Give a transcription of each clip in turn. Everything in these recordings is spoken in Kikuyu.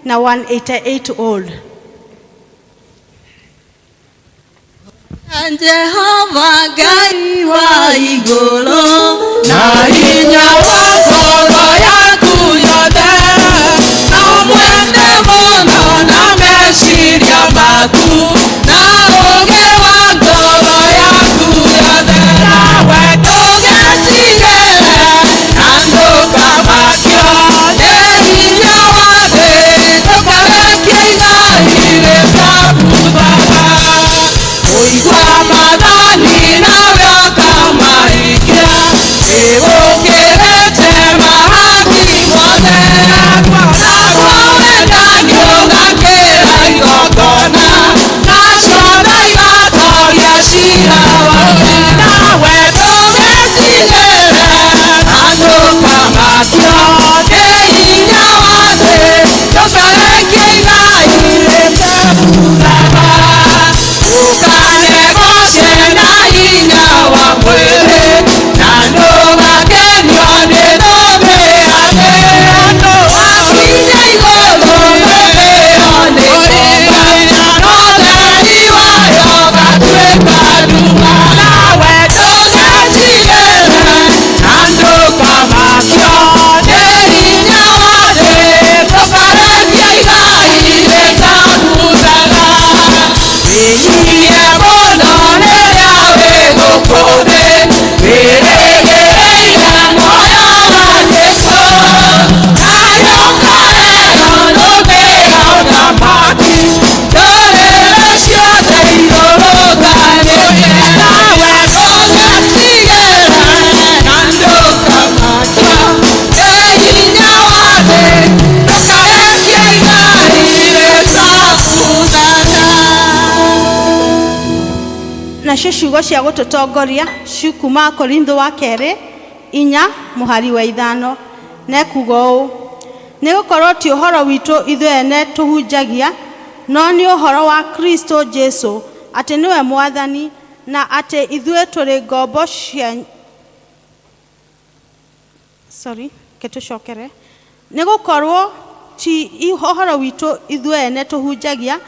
Na 188 old. Jehova Ngai wa igũrũ na hinya wa ngoro yaku yothe, na ũmwende mũno na meciria maku, na ũũgĩ wa ngoro yaku yothe, nawe ndũgetigĩre na ndũkamakio nĩ hinya wa thĩ, ndũkarekie igai rĩtabuthaga. Kũigua maathani nawe ũkamaikia, nĩgũkĩrĩte mahaki mothe. Naguo wendani ũgakĩra igongona, nacio tha igatooria ciira wothe. Nawe ndũgetigĩre na ndũkamakio nĩ hinya wa thĩ, ndũkarekie igai rĩtabuthaga. Ndũkanegoce na hinya wa mwĩrĩ, na ndũgakenio nĩ thũmbĩ ya thĩ. Wakinya igũrũ thũmbĩ ĩyo nĩ kũũma, no ũtheri wayo ũgatuĩka nduma. Nawe ndũgetigĩre na ndũkamakio nĩ hinya wa thĩ, ndũkarekie igai rĩtabuthaga. Wĩnyihie mũno rĩrĩa wĩ gũkũ thĩ, wĩrĩgĩrĩire muoyo wa Jesũ. Nayo ũkaheo thũmbĩ ya ũthamaki, ndũrĩrĩ ciothe irũrũnganĩte. Nawe ndũgetigĩre na ndũkamakio nĩ hinya wa thĩ, ndũkarekie igai rĩtabuthaga. Nacio ciugo cia gũtũtongoria cikuma Korintho wa kerĩ 4 mũhari wa 5, na ekuga ũũ: nĩ gũkorwo ti ũhoro witũ ithuĩ ene tũhunjagia, no nĩ ũhoro wa Kristo Jesu, atĩ nĩwe Mwathani, na atĩ ithuĩ tũrĩ ngombo cia, sorry, ke tũcokere. Nĩ gũkorwo ti ũhoro witũ ithuĩ ene tũhunjagia,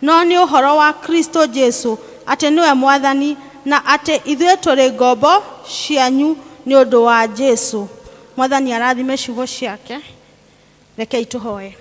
no nĩ ũhoro wa Kristo Jesu, atĩ nĩwe Mwathani, na atĩ ithuĩ tũrĩ ngombo cianyu nĩ ũndũ wa Jesu. Mwathani arathime ciugo ciake. Rekei tũhoe.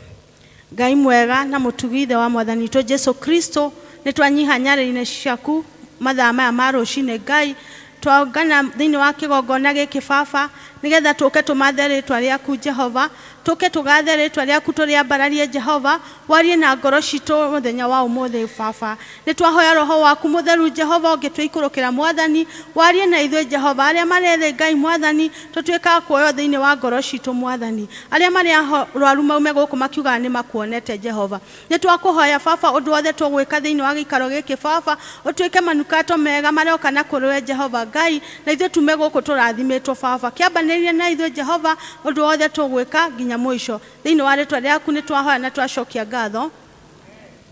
Ngai mwega na mũtugi, Ithe wa Mwathani witũ Jesu Kristo, nĩ twanyiha nyarĩrĩ-inĩ ciaku mathaa maya ma rũcinĩ. Ngai, twongana thĩinĩ wa kĩgongona gĩkĩ, Baba, nĩgetha tũke tũmathe rĩtwa rĩaku, Jehova, tũke tũgathe rĩtwa rĩaku, tũrĩambararie. Jehova, warie na ngoro citũ mũthenya wa ũmũthĩ. Baba, nĩ twahoya Roho waku Mũtheru, Jehova, ũngĩtũikũrũkĩra. Mwathani, warie na ithuĩ. Jehova, arĩa marĩ thĩ, Ngai Mwathani, tũtuĩkaga kuoywo thĩinĩ wa ngoro citũ. Mwathani, arĩa marĩ arwaru maume gũkũ makiugaga nĩ makuonete. Jehova, nĩ twakũhoya, Baba, ũndũ wothe tũgwĩka thĩinĩ wa gĩikaro gĩkĩ, Baba, ũtuĩke manukato mega maroka na kũrĩ we, Jehova Ngai, na ithuĩ tume gũkũ tũrathimĩtwo. Baba, kĩambanĩrie na ithuĩ, Jehova, ũndũ wothe tũgwĩka nginya mũico. Thĩinĩ wa rĩtwa rĩaku nĩ twahoya na twacokia ngatho.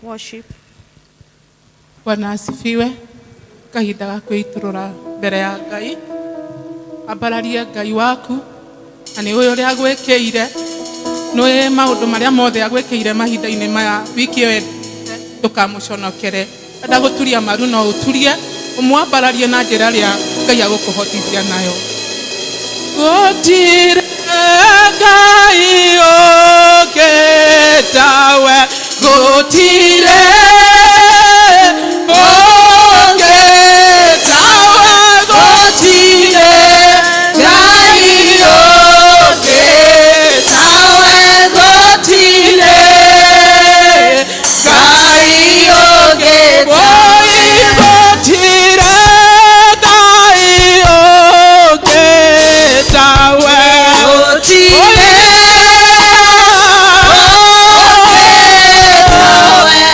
Worship. Bwana asifiwe. Kahinda ga kwĩitũrũra mbere ya Ngai, ambararie Ngai waku, na nĩ ũĩ ũrĩa agwĩkĩire, nĩ maũndũ marĩa mothe agwĩkĩire mahinda-inĩ maya wiki ĩyo ndũkamũconokere. Enda gũturia maru no ũturie, ũmwambararie na njĩra ĩrĩa Ngai agũkũhotithia nayo. Gũtirĩ Ngai ũngĩ tawe, gũtirĩ ũngĩ tawe, gũtirĩ Ngai ũngĩ tawe, gũtirĩ Ngai ũngĩ tawe, gũtirĩ Ngai ũngĩ tawe, gũtirĩ ũngĩ tawe.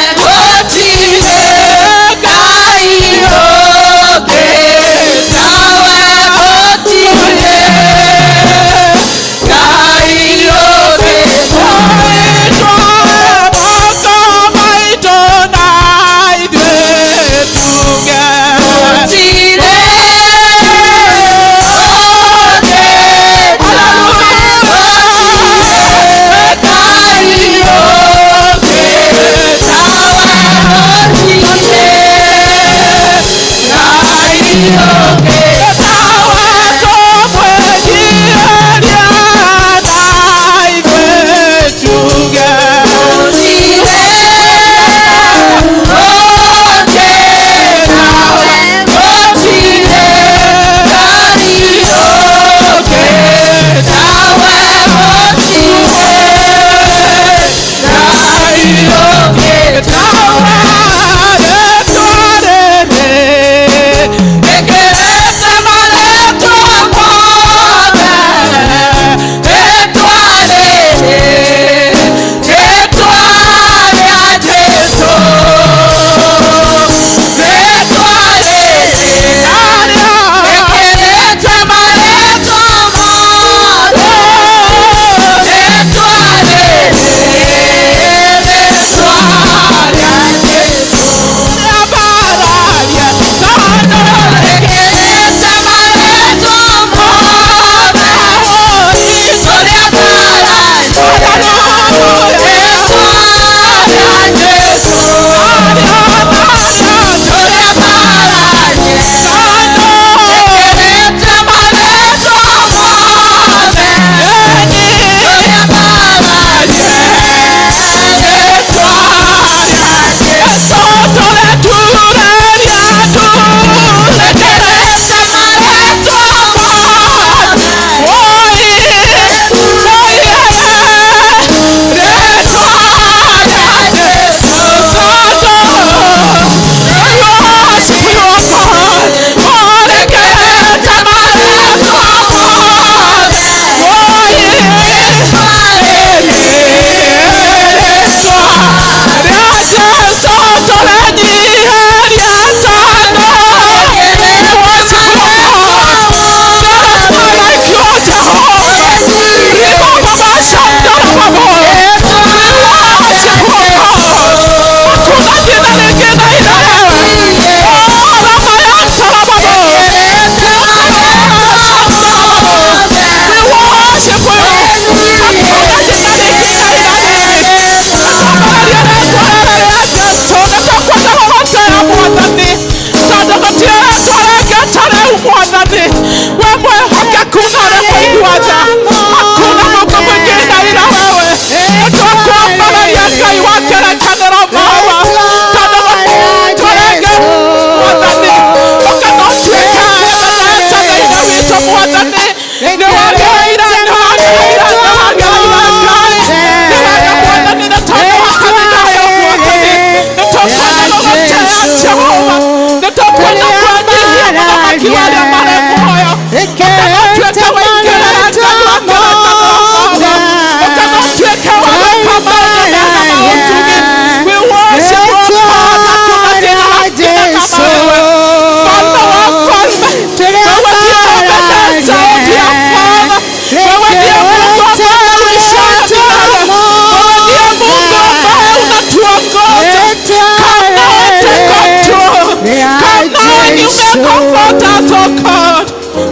Comfort us, oh God.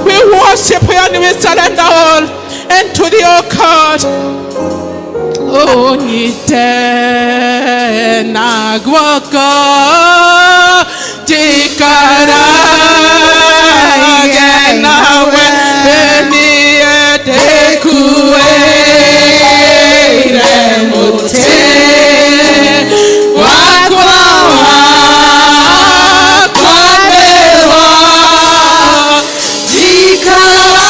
We worship you and we surrender all into the, oh God. Onyite na gwoko jikara nawe ni edekuwe iremote wakwa wakwamewa jikara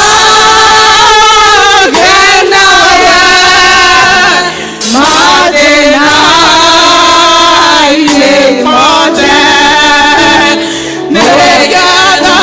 nawe madena ile mode negana.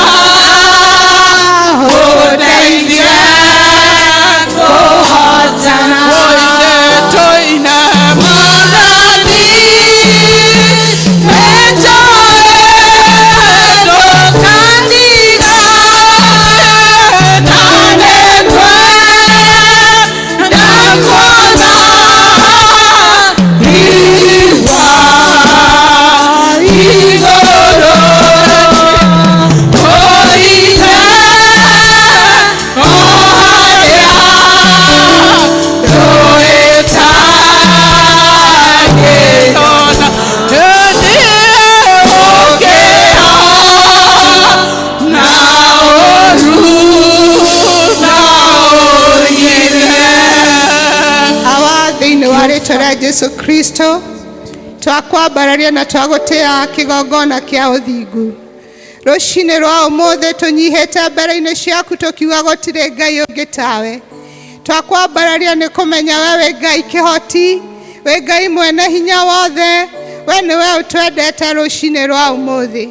Rĩtwa rĩa Jesu Kristo, twakwambararia na twagũtĩa kĩgongona kĩa ũthingu. Rũcinĩ rwa ũmũthĩ tũnyihĩte mbere-inĩ ciaku tũkiuga gũtirĩ Ngai ũngĩ tawe. Twakwambararia nĩ kũmenya we wĩ Ngai kĩhoti, wĩ Ngai mwene hinya wothe, we nĩwe ũtwendete rũcinĩ rwa ũmũthĩ.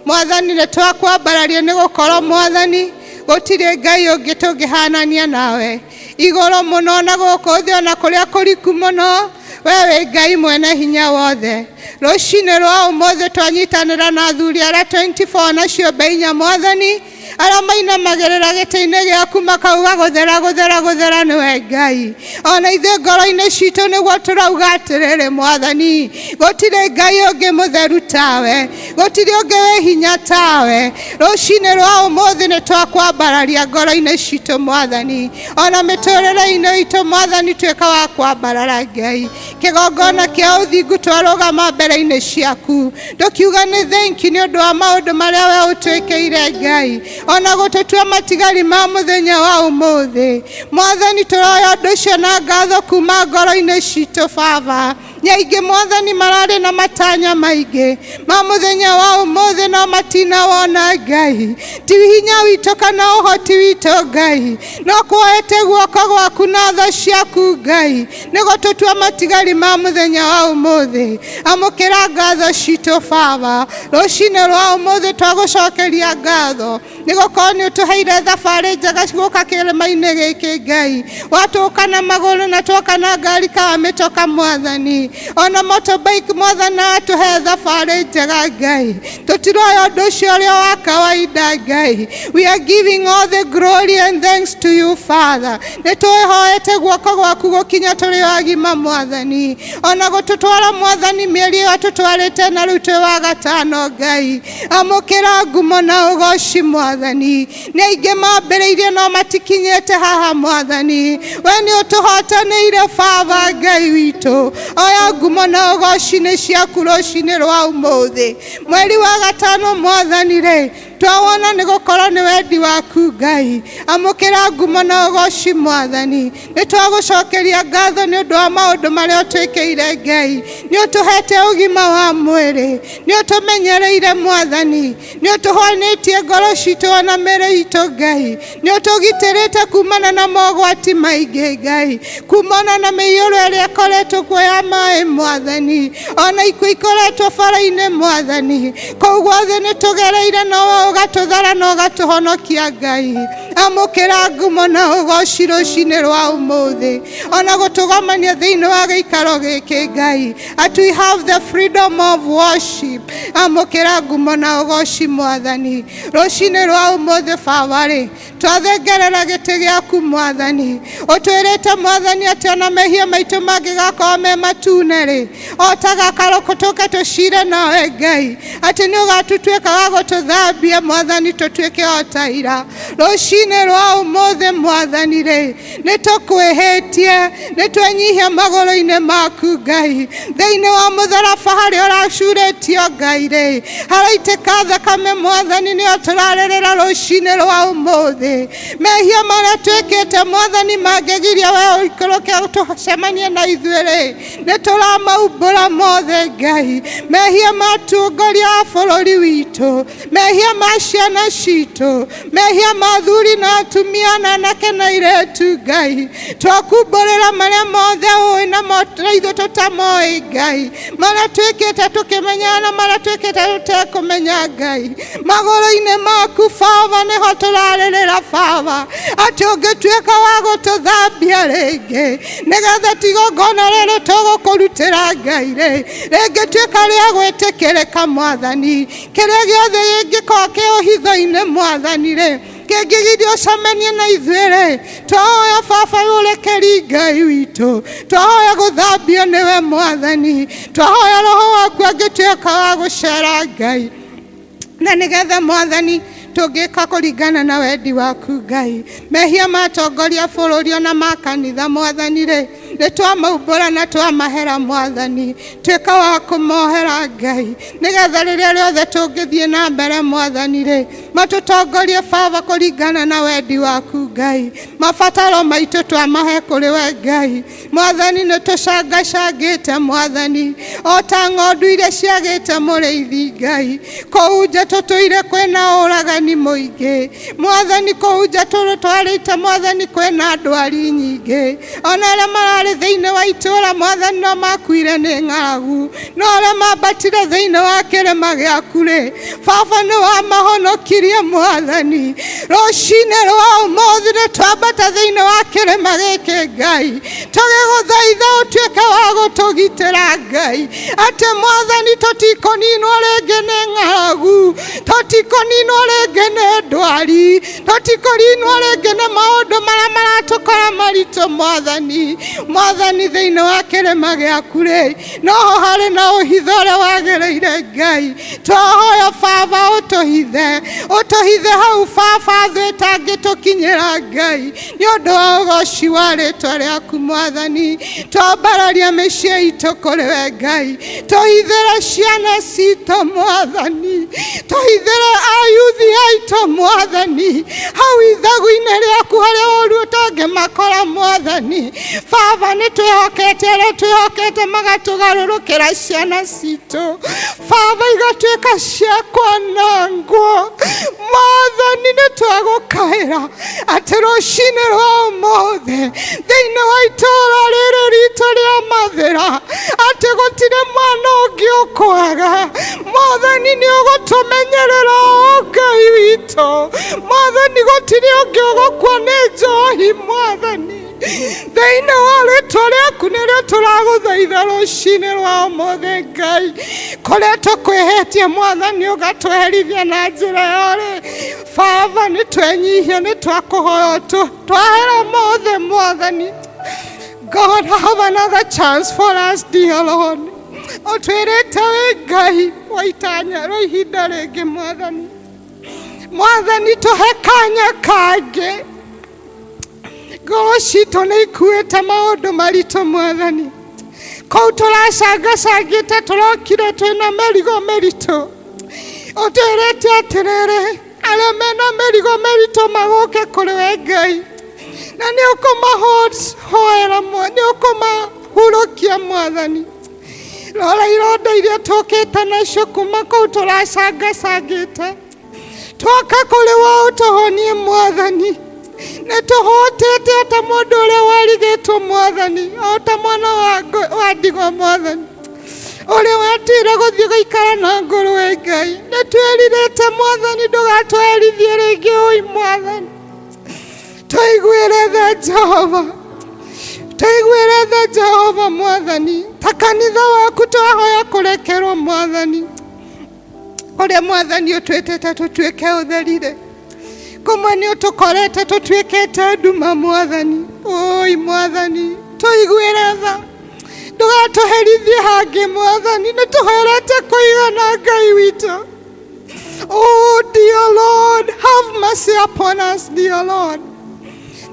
Mwathani, nĩ twakwambararia nĩ gũkorwo Mwathani gũtirĩ Ngai ũngĩ tũngĩhanania nawe. Igũrũ mũno na gũkũ thĩ ona kũrĩa kũriku mũno, we wĩ Ngai mwene hinya wothe. Rũcinĩ rwa ũmũthĩ twanyitanĩra na athuri arĩa 24 na ciũmbe inya, Mwathani, arĩa mainamagĩrĩra gĩtĩ-inĩ gĩaku makauga gũthera, gũthera, gũthera nĩwe Ngai. Ona ithuĩ ngoro-inĩ citũ nĩguo tũrauga atĩrĩrĩ, Mwathani, gũtirĩ Ngai ũngĩ mũtheru tawe, gũtirĩ ũngĩ wĩ hinya tawe. Rũcinĩ rwa ũmũthĩ nĩ twakwambararia ngoro-inĩ citũ, Mwathani, ona mĩtũrĩre-inĩ itũ, Mwathani, tuĩka wa kwambarara. Ngai, kĩgongona kĩa ũthingu, twarũgama mbere-inĩ ciaku tũkiuga nĩ thenki nĩ ũndũ wa maũndũ marĩa we ũtwĩkĩire, Ngai, ona gũtũtua matigari ma mũthenya wa ũmũthĩ. Mwathani, tũroya ũndũ ũcio na ngatho kuma ngoro-inĩ citũ. Baba, nyaingĩ, Mwathani, mararĩ na matanya maingĩ ma mũthenya wa ũmũthĩ no matinawona. Ngai, ti hinya witũ kana ũhoti witũ, Ngai, no kuoete guoko gwaku na tha ciaku, Ngai, nĩ gũtũtua matigari ma mũthenya wa ũmũthĩ. Amũkĩra ngatho citũ, Baba. Rũcinĩ rwa ũmũthĩ twagũcokeria ngatho nĩ gũkorwo nĩ ũtũheire thabarĩ njega gũka kĩrĩma-inĩ gĩkĩ. Ngai, watũka na magũrũ na twoka na ngari kana mĩtoka, Mwathani, ona motorbike, Mwathani, atũhe thabarĩ njega. Ngai, tũtiroya ũndũ ũcio ũrĩa wa kawaida. Ngai, we are giving all the glory and thanks to you, Father. Nĩ twĩhoete guoko gwaku gũkinya tũrĩ agima, Mwathani, ona gũtũtwara, Mwathani, mĩeri ĩyo tũtwarĩte na rĩu twĩ wa gatano. Ngai, amũkĩra ngumo na ũgoci. Mwathani, nĩ aingĩ mambĩrĩirie no matikinyĩte haha. Mwathani, we nĩ ũtũhotanĩire. Baba Ngai witũ, oya ngumo na ũgoci nĩ ciaku rũcinĩ rwa ũmũthĩ. Mweri wa gatano, Mwathani, rĩ twawona nĩ gũkorwo nĩ wendi waku. Ngai, amũkĩra ngumo na ũgoci. Mwathani, nĩ twagũcokeria ngatho nĩ ũndũ wa maũndũ marĩa ũtwĩkĩire. Ngai, nĩ ũtũhete ũgima wa mwĩrĩ, nĩ ũtũmenyereire. Mwathani, nĩ ũtũhonĩtie ngoro citũ ona mĩĩrĩ itũ. Ngai, nĩ ũtũgitĩrĩte kumana na mogwati maingĩ. Ngai, kumana na mĩiyũro ĩrĩa ĩkoretwo kuo ya maĩ, Mwathani, ona ikuũ ikoretwo bara-inĩ, Mwathani, kũu guothe nĩ tũgereire no we ũgatũthara na ũgatũhonokia. Ngai, amũkĩra ngumo na ũgoci rũcinĩ rwa ũmũthĩ, ona gũtũgomania thĩinĩ wa gĩikaro gĩkĩ, Ngai, at we have the freedom of worship. Amũkĩra ngumo na ũgoci, Mwathani, rũcinĩ rwa ũmũthĩ. Baba rĩ, twathengerera gĩtĩ gĩaku, Mwathani. Ũtwĩrĩte, Mwathani, atĩ ona mehia maitũ mangĩgakorwo me matune rĩ o ta gakarũkũ, tũke tũcire nawe, Ngai, atĩ nĩ ũgatũtuĩka wa gũtũthambia, Mwathani, tũtuĩke o ta ira. Rũcinĩ rwa ũmũthĩ, Mwathani rĩ, nĩ tũkwĩhĩtie, nĩ twenyihia magũrũ-inĩ maku. Ngai, thĩinĩ wa mũtharaba harĩa ũracurĩtio, Ngai rĩ, haraitĩka thakame, Mwathani, nĩyo tũrarĩrĩra rũcinĩ rwa ũmũthĩ. Mehia marĩa twĩkĩte, Mwathani, mangĩgiria we ũikũrũke tũcemanie na ithuĩ rĩ, nĩ tũramaumbũra mothe. Ngai, mehia matongoria a bũrũri witũ, mehia ma ciana citũ, mehia ma athuri na atumia na anake na airĩtu, Ngai, twakumbũrĩra marĩa mothe ũĩ na na ithuĩ tũtamoĩ. Ngai, marĩa twĩkĩte tũkĩmenya na marĩa twĩkĩte tũtekũmenya, Ngai, magũrũ-inĩ maku, Baba, nĩho tũrarĩrĩra. Baba, atĩ ũngĩtuĩka wa gũtũthambia rĩngĩ nĩgetha tigongona rĩrĩ tũgũkũrutĩra, Ngai rĩ, rĩngĩtuĩka rĩa gwĩtĩkĩrĩka. Mwathani, kĩrĩa gĩothe gĩngĩkorwo kĩ ũhitho-inĩ, Mwathani rĩ, kĩngĩgiria ũcemanie na ithuĩ rĩ, twahoya, Baba, ũrekeri. Ngai witũ, twahoya gũthambio nĩwe. Mwathani, twahoya Roho waku angĩtuĩka wa gũcera, Ngai, na nĩgetha, Mwathani, tũngĩka kũringana na wendi waku. Ngai, mehia matongoria bũrũri ona ma kanitha, Mwathani rĩ, Nĩ twamaumbũra na twamahera Mwathani, tuĩka wa kũmohera Ngai, nĩgetha rĩrĩa rĩothe tũngĩthiĩ na mbere Mwathani rĩ, matũtongorie Baba kũringana na wendi waku Ngai. Mabataro maitũ twamahe kũrĩ we Ngai. Mwathani nĩ tũcangacangĩte Mwathani, o ta ng'ondu iria ciagĩte mũrĩithi Ngai. Kũu nja tũtũire kwĩna ũragani mũingĩ Mwathani, kũu nja tũrũtwarĩte Mwathani kwĩna ndwari nyingĩ. Ona arĩa mararĩ thĩinĩ wa itũũra Mwathani no makuire nĩ ng'aragu, no arĩa mambatire thĩinĩ wa kĩrĩma gĩaku rĩ, Baba nĩ wamahonokirie Mwathani. Rũcinĩ rwa ũmũthĩ nĩ twambata thĩinĩ wa kĩrĩma gĩkĩ Ngai, tũgĩgũthaitha ũtuĩke wa gũtũgitĩra Ngai, atĩ Mwathani tũtikũninwo rĩngĩ nĩ ng'aragu, tũtikũninwo rĩngĩ nĩ ndwari, tũtikũninwo rĩngĩ nĩ maũndũ marĩa maratũkora maritũ Mwathani. Mwathani thĩinĩ wa kĩrĩma gĩaku rĩ, noho harĩ na ũhitho ũrĩa wagĩrĩire Ngai. Twahoya Baba ũtũhithe, ũtũhithe hau Baba thũ ĩtangĩtũkinyĩra Ngai, nĩ ũndũ wa ũgoci wa rĩtwa rĩaku Mwathani. Twambararia mĩciĩ itũ kũrĩ we Ngai, tũhithĩre ciana citũ Mwathani, tũhithĩre ayuthi aitũ Mwathani, hau ithagu-inĩ rĩaku harĩa ũru ũtangĩmakora Mwathani. Baba nĩ twĩhokete arĩa twĩhokete magatũgarũrũkĩra ciana citũ Baba, igatuĩka cia kwanangwo Mwathani. Nĩ twagũkaĩra atĩ rũcinĩ rwa ũmũthĩ thĩinĩ wa itũũra rĩrĩ ritũ rĩa Mathĩra, atĩ gũtirĩ mwana ũngĩ ũkwaga. Mwathani nĩ ũgũtũmenyerera o Ngai witũ. Mwathani gũtirĩ ũngĩ ũgũkua nĩ njohi Mwathani. Thĩinĩ wa rĩtwa rĩaku nĩrĩo tũragũthaitha rũcinĩ rwa ũmũthĩ Ngai, kũrĩa tũkwĩhĩtie Mwathani ũgatũherithia na njĩra ĩyo rĩ, Baba nĩ twenyihia, nĩ twakũhoya twahera mothe Mwathani. God, have another chance for us, dear Lord. Ũtwĩrĩte wĩ Ngai wa itanya rĩa ihinda rĩngĩ Mwathani. Mwathani tũhe kanya kangĩ. Ngoro citũ nĩ ikuĩte maũndũ maritũ Mwathani. Kũu tũracangacangĩte tũrokire twĩna mĩrigo mĩritũ. Ũtwĩrĩte atĩrĩrĩ, arĩa mena mĩrigo mĩritũ magũke kũrĩ we Ngai, na nĩ ũkũmahoera, nĩ ũkũmahurũkia Mwathani. Rora ironda iria tũkĩte nacio kuma kũu tũracangacangĩte, twoka kũrĩ we ũtũhonie Mwathani. Nĩ tũhũtĩte o ta mũndũ ũrĩa warigĩtwo Mwathani, o ta mwana wa ndigwa Mwathani, ũrĩa watuire gũthiĩ gũikara na ngũrwe Ngai. Nĩ twĩrirĩte Mwathani, ndũgatũherithie rĩngĩ ũi Mwathani. Tũiguĩre tha Jehova, tũiguĩre tha Jehova Mwathani. Ta kanitha waku twahoya kũrekerwo Mwathani, ũrĩa Mwathani ũtwĩtĩte tũtuĩke ũtherire, kũmwe nĩ ũtũkorete tũtuĩkĩte nduma Mwathani. Ũi Mwathani, tũiguĩre tha, ndũgatũherithie hangĩ Mwathani. Nĩ tũherete kũigana Ngai witũ. Oh dear Lord, have mercy upon us, dear Lord.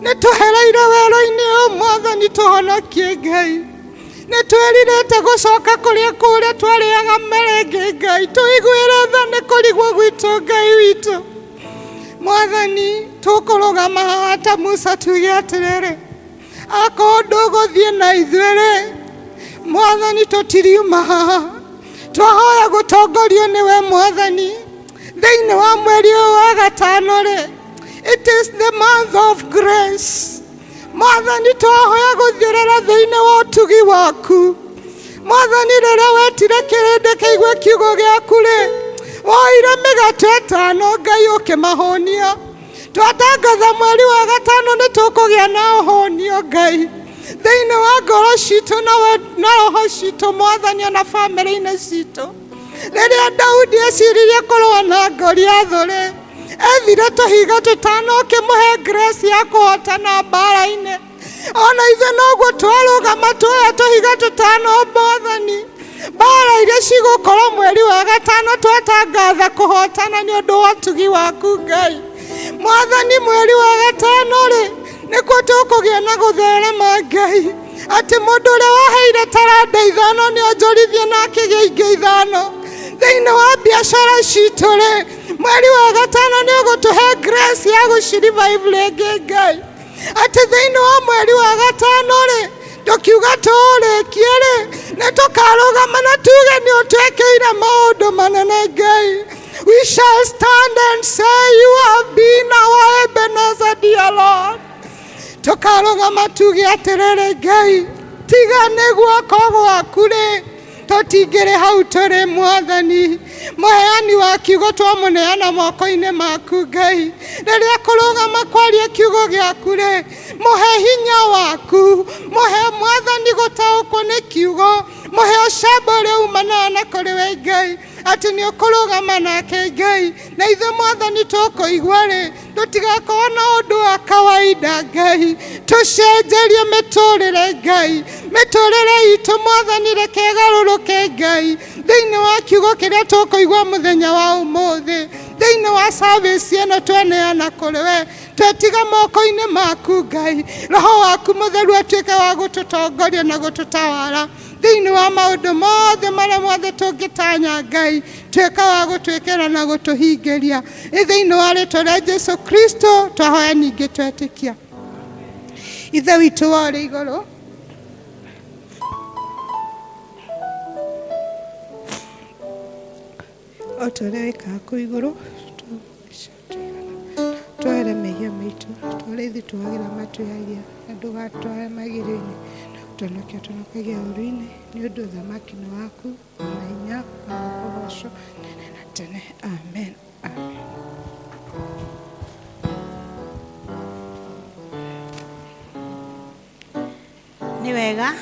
Nĩ tũhereire werũ-inĩ ũyũ Mwathani, tũhonokie Ngai. Nĩ twĩrirĩte gũcoka kũrĩa kũrĩa twarĩaga merenge Ngai, tũiguĩre tha nĩ kũrigwo gwitũ Ngai witũ. Mwathani, tũkũrũgama haha ta Musa tuge atĩrĩrĩ, akorwo ndũgũthiĩ na ithuĩ rĩ, Mwathani tũtiriuma haha. Twahoya gũtongorio nĩwe Mwathani thĩinĩ wa mweri ũyũ wa gatano rĩ, it is the month of grace. Mwathani twahoya gũthiĩrĩra thĩinĩ wa ũtugi waku Mwathani. Rĩrĩa wetire kĩrĩndĩ kĩigue kiugo gĩaku rĩ, woire mĩgate ĩtano Ngai ũkĩmahũnia. Twatangatha mweri wa gatano nĩ tũkũgĩa na ũhũnio Ngai thĩinĩ wa ngoro citũ na roho citũ Mwathani, ona bamĩrĩ-inĩ citũ. Rĩrĩa Daudi eciririe kũrũa na Goliathũ rĩ, ethire tũhiga tũtano ũkĩmũhe grace ya kũhotana mbara-inĩ. Ona ithuĩ noguo twarũgama tuoya tũhiga tũtano Mwathani, mbara iria cigũkorwo mweri wa gatano twatangatha kũhotana nĩ ũndũ wa ũtugi waku Ngai. Mwathani mweri wa gatano rĩ, nĩkuo tũkũgĩa na gũtherema Ngai. Atĩ mũndũ ũrĩa waheire taranda ithano nĩ onjorithie na akĩgĩa ingĩ ithano. Thĩinĩ wa biacara citũ rĩ, mweri wa gatano nĩ ũgũtũhe grace ya gũcirevive rĩngĩ Ngai. Atĩ thĩinĩ wa mweri wa gatano rĩ, tũkiuga tũũrĩkie rĩ, nĩ tũkarũgama na tuge nĩ ũtwĩkĩire maũndũ manene Ngai. We shall stand and say you have been our Ebenezer, dear Lord. Tũkarũgama tuge atĩrĩrĩ Ngai, tiga nĩ guoko gwaku rĩ, tũtingĩrĩ hau tũrĩ Mwathani. Mũheani wa kiugo twamũneana moko-inĩ maku Ngai. Rĩrĩa kũrũgama kwaria kiugo gĩaku rĩ, mũhe hinya waku, mũhe Mwathani gũtaũkwo nĩ kiugo, mũhe ũcamba ũrĩa umanaga na kũrĩ we Ngai, atĩ nĩ ũkũrũgama nake Ngai. Na ithuĩ Mwathani tũkũigua rĩ, tũtigakorwo na ũndũ wa kawaida Ngai. Tũcenjerie mĩtũrĩre Ngai, mĩtũrĩre itũ Mwathani reke ĩgarũrũke Ngai, thĩinĩ wa kiugo kĩrĩa tũkũigua mũthenya wa ũmũthĩ, thĩinĩ wa service ĩno tweneana kũrĩ we, twetiga moko-inĩ maku Ngai. Roho waku mũtheru atuĩke wa gũtũtongoria na gũtũtawara thĩinĩ wa maũndũ mothe marĩa mothe tũngĩtanya Ngai, tuĩka wa gũtwĩkĩra na gũtũhingĩria. Ĩ thĩinĩ wa rĩtwa rĩa Jesu Kristo twahoya ningĩ twetĩkia. Ithe witũ wa ũrĩ igũrũ, o ta ũrĩa wĩkaga kũu igũrũ, twoere mehia maitũ, ta ũrĩa ithuĩ tuohagĩra matwĩhagia, na ndũgatware magerio-inĩ, no ũtũhonokie ũtũhonokagie ũũru-inĩ, nĩ ũndũ ũthamaki nĩ waku, na hinya, na ũgoco tene na tene. Amen. Amen. Nĩ wega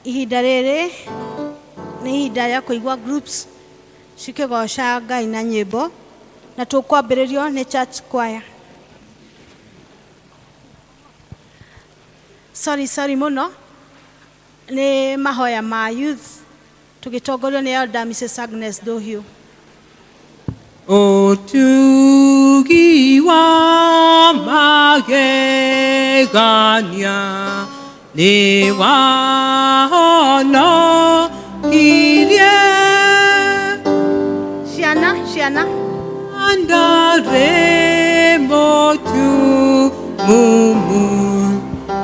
ihinda rĩrĩ nĩ ihinda rĩa kũigua groups cikĩgoca Ngai na nyĩmbo, na tũkwambĩrĩrio nĩ church choir. Sorry, sorry mũno, nĩ mahoya ma youth tũgĩtongorio nĩ Elder Mrs. Agnes Ndohiũ. Ũtugi wa magegania nĩ wahonokirie. Ciana, ciana. Ndarĩ mũtumumu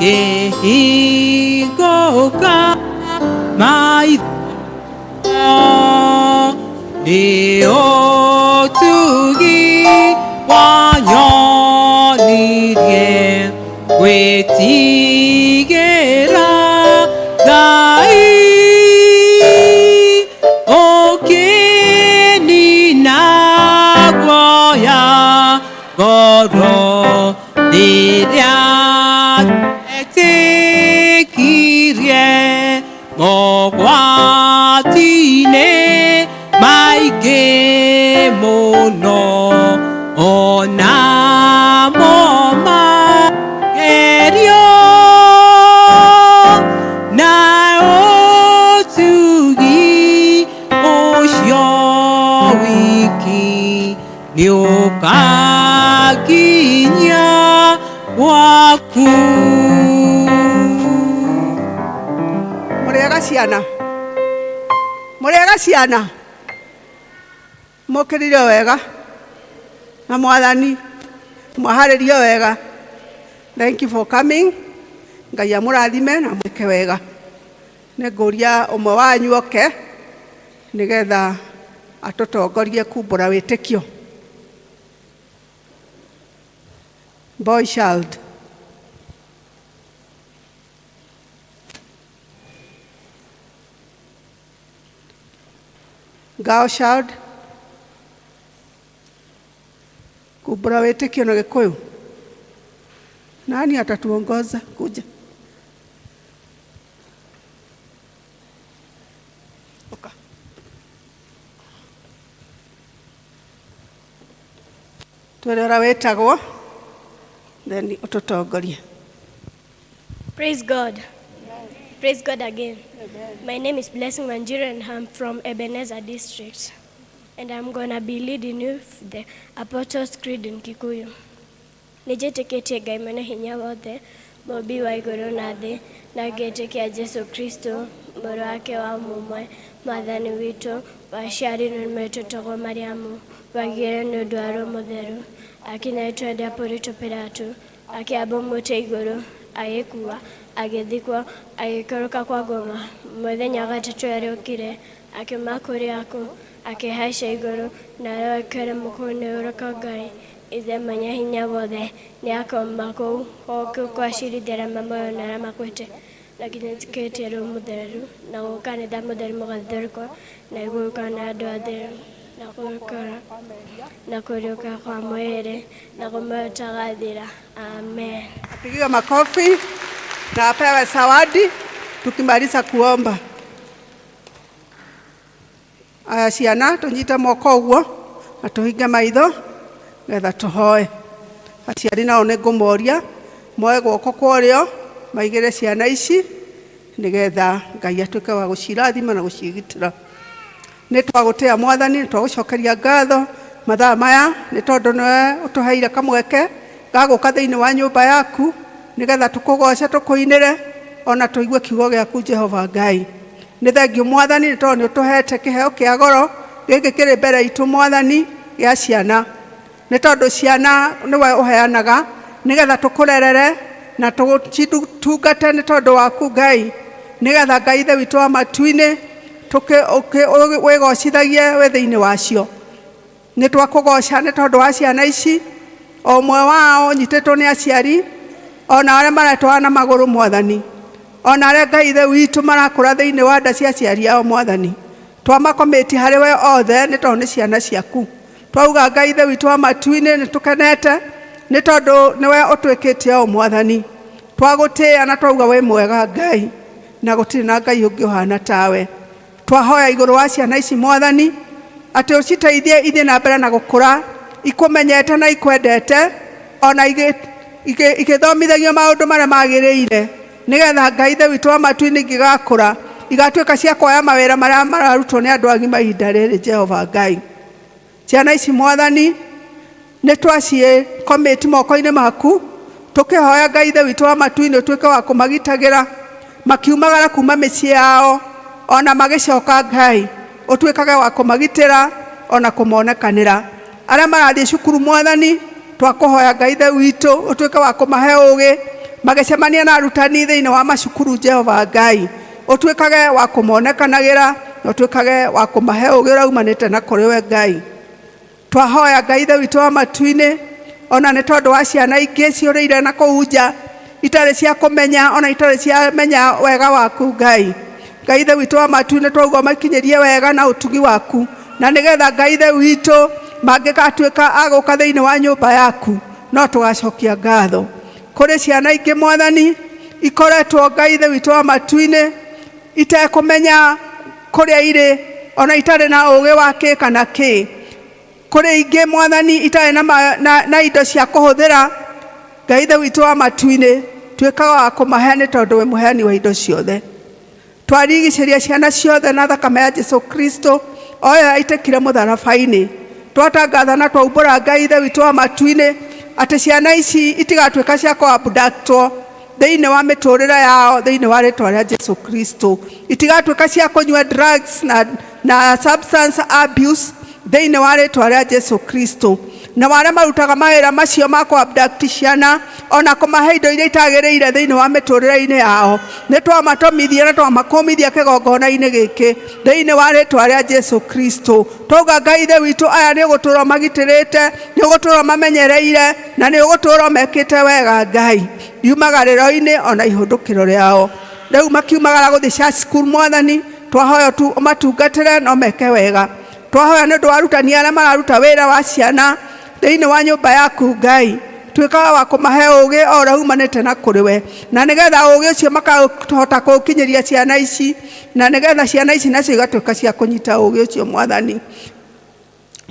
ngĩhingũka maitho, nĩ ũtugi wanyonirie gwĩtigĩra Ngai, ũkĩnina guoya ngoro rĩrĩa etĩkirie mogwati-inĩ maingĩ mũno, ona mo magerio, na ũtugi ũcio wiki nĩũkanginyia gwaku. Mũrĩega ciana, mũrĩega ciana, mũkĩrire wega na Mwathani mwaharĩrio wega. Thank you for coming. Ngai amũrathime na mwĩke wega. Nĩ ngũria ũmwe wanyu oke nĩgetha atũtongorie kumbũra wĩtĩkio. Boy child. Girl child. Kumbũra wĩtĩkio na Gĩkũyũ. Nani atatuongoza? Kuja. Oka. Twĩre ũrĩa wĩtagwo, then ũtũtongorie. Praise God. Praise God again. My name is Blessing Wanjiru and I'm from Ebenezer District. And I'm going to be leading you the Apostles' Creed in Kikuyu. Nĩnjĩtĩkĩtie Ngai mwene hinya wothe, Mũũmbi wa igũrũ na thĩ, na ngĩtĩkia Jesũ Kristo, Mũrũ wake wa mũmwe, Mwathani witũ, waciarirwo nĩ maitũ wetagwo Mariamu, wagĩire nĩ ũndũ wa Roho Mũtheru, akĩnyaitwo nĩ Aporito Pilato, akĩambwo mũtĩ igũrũ, agĩkua, agĩthikwo, agĩikũrũka kwa ngoma, mũthenya wa gatatũ ariũkire, akiuma kũrĩ akuũ, akĩhaica igũrũ, na aroikara mũkono ũrĩa kwa Ngai, Ithe Mwene-Hinya-Wothe, nĩakoima kũu oke kwacirithia arĩa me muoyo na arĩa makuĩte. Na nginya Roho Mũtheru, na gũ kanitha mũtheru mũgathũrũkwo, na igũrũka na andũ atheru, na kũrũka na kũriũka kwa mwĩrĩ, na muoyo ũtagathira. Amen. Apigiwe makofi na apewe zawadi tukimaliza kuomba. Aya ciana tunyite moko ũguo na tũhinge maitho getha tũhoe. Aciari nao nĩ ngũmoria moe guoko kwa ũrĩo maigĩre ciana ici nĩgetha Ngai atuĩke wa gũcirathima na gũcigitĩra. Nĩ twagũtĩa Mwathani, nĩ twagũcokeria ngatho mathaa maya nĩ tondũ nĩwe ũtũheire kamweke ga gũka thĩinĩ wa nyũmba yaku nĩgetha tũkũgoce tũkũinĩre ona tũigue kiugo gĩaku Jehova Ngai. Nĩ thengiũ Mwathani nĩ tondũ nĩ ũtũhete kĩheo kĩa goro gĩkĩ kĩrĩ mbere itũ Mwathani gĩa ciana. Nĩ tondũ ciana nĩwe ũheanaga nĩgetha tũkũrerere na tũcitungate nĩ tondũ waku Ngai, nĩgetha Ngai Ithe witũ wa matu-inĩ wĩgocithagie wĩ thĩinĩ wacio. Nĩ twakũgoca nĩ tondũ wa ciana ici, o ũmwe wao ũnyitĩtwo nĩ aciari ona arĩa maretwara na magũrũ Mwathani, ona arĩa Ngai Ithe witũ marakũra thĩinĩ wa nda cia aciari ao Mwathani. Twamakomĩti harĩ we othe nĩ tondũ nĩ ciana ciaku. Twauga Ngai Ithe witũ wa matu-inĩ nĩ tũkenete nĩ tondũ nĩwe ũtwĩkĩte ũũ Mwathani. Twagũtĩĩa na twauga wĩ mwega Ngai, na gũtirĩ na Ngai ũngĩ ũhana tawe. Twahoya igũrũ wa ciana ici Mwathani atĩ ũciteithie ithiĩ na mbere na gũkũra ikũmenyete na ikwendete, ona igĩthomithagio maũndũ marĩa magĩrĩire, nĩgetha Ngai Ithe witũ wa matu-inĩ ingĩgakũra igatuĩka cia kuoya mawĩra marĩa mararutwo nĩ andũ agima ihinda rĩrĩ Jehova Ngai. Ciana ici Mwathani nĩ twaciĩkomĩti moko-inĩ maku, tũkĩhoya Ngai Ithe witũ wa matu-inĩ ũtuĩke wa kũmagitagĩra makiumagara kuma mĩciĩ yao ona magĩcoka Ngai ũtuĩkage wa kũmagitĩra ona kũmonekanĩra. Arĩa marathiĩ cukuru Mwathani twakũhoya Ngai Ithe witũ ũtuĩke wa kũmahe ũgĩ magĩcemania na arutani thĩinĩ wa macukuru Jehova Ngai, ũtuĩkage wa kũmonekanagĩra na ũtuĩkage wa kũmahe ũgĩ ũrĩa umanĩte na kũrĩ we Ngai. Twahoya Ngai Ithe witũ wa matu-inĩ ona nĩ tondũ wa ciana ingĩ ciũrĩire na kũu nja itarĩ cia kũmenya ona itarĩ ciamenya wega waku Ngai. Ngai Ithe witũ wa matu-inĩ twauga ũmakinyĩrie wega na ũtugi waku, na nĩgetha Ngai Ithe witũ mangĩgatuĩka a gũka thĩinĩ wa nyũmba yaku no tũgacokia ngatho. Kũrĩ ciana ingĩ Mwathani ikoretwo Ngai Ithe witũ wa matu-inĩ itekũmenya kũrĩa irĩ ona itarĩ na ũgĩ wa kĩ kana kĩ. Kũrĩ ingĩ Mwathani itarĩ na indo cia kũhũthĩra. Ngai Ithe witũ wa matu-inĩ tuĩkaga wa kũmahe nĩ tondũ wĩ mũheani wa indo ciothe. Twarigicĩria ciana ciothe na thakame ya Jesu Kristo o ĩyo yaitĩkire mũtharaba-inĩ. Twatangatha na twaumbũra Ngai Ithe witũ wa matu-inĩ atĩ ciana ici itigatuĩka cia kũ-abductwo thĩinĩ wa mĩtũrĩre yao thĩinĩ wa rĩtwa rĩa Jesu Kristo. Itigatuĩka cia kũnyua drugs na substance abuse thĩinĩ wa rĩtwa rĩa Jesu Kristo. Na arĩa marutaga mawĩra macio ma kũ-abduct ciana ona kũmahe indo iria itagĩrĩire thĩinĩ wa mĩtũrĩre-inĩ yao, nĩ twamatũmithia na twamakũmithia kĩgongona-inĩ gĩkĩ thĩinĩ wa rĩtwa rĩa Jesu Kristo. Twauga Ngai Ithe witũ aya nĩ ũgũtũra ũmagitĩrĩte, nĩ ũgũtũra ũmamenyereire, na nĩ ũgũtũra ũmekĩte wega Ngai iumagarĩro-inĩ ona ihũndũkĩro rĩao. Rĩu makiumagara gũthiĩ church school Mwathani twahoya tu ũmatungatĩre na ũmeke wega. Twahoya nĩ ũndũ wa arutani arĩa mararuta wĩra wa ciana thĩinĩ wa nyũmba yaku Ngai, tuĩkaga wa kũmahe ũgĩ o ũrĩa umanĩte na kũrĩ we, na nĩgetha ũgĩ ũcio makahota kũũkinyĩria ciana ici, na nĩgetha ciana ici nacio igatuĩka cia kũnyita ũgĩ ũcio Mwathani.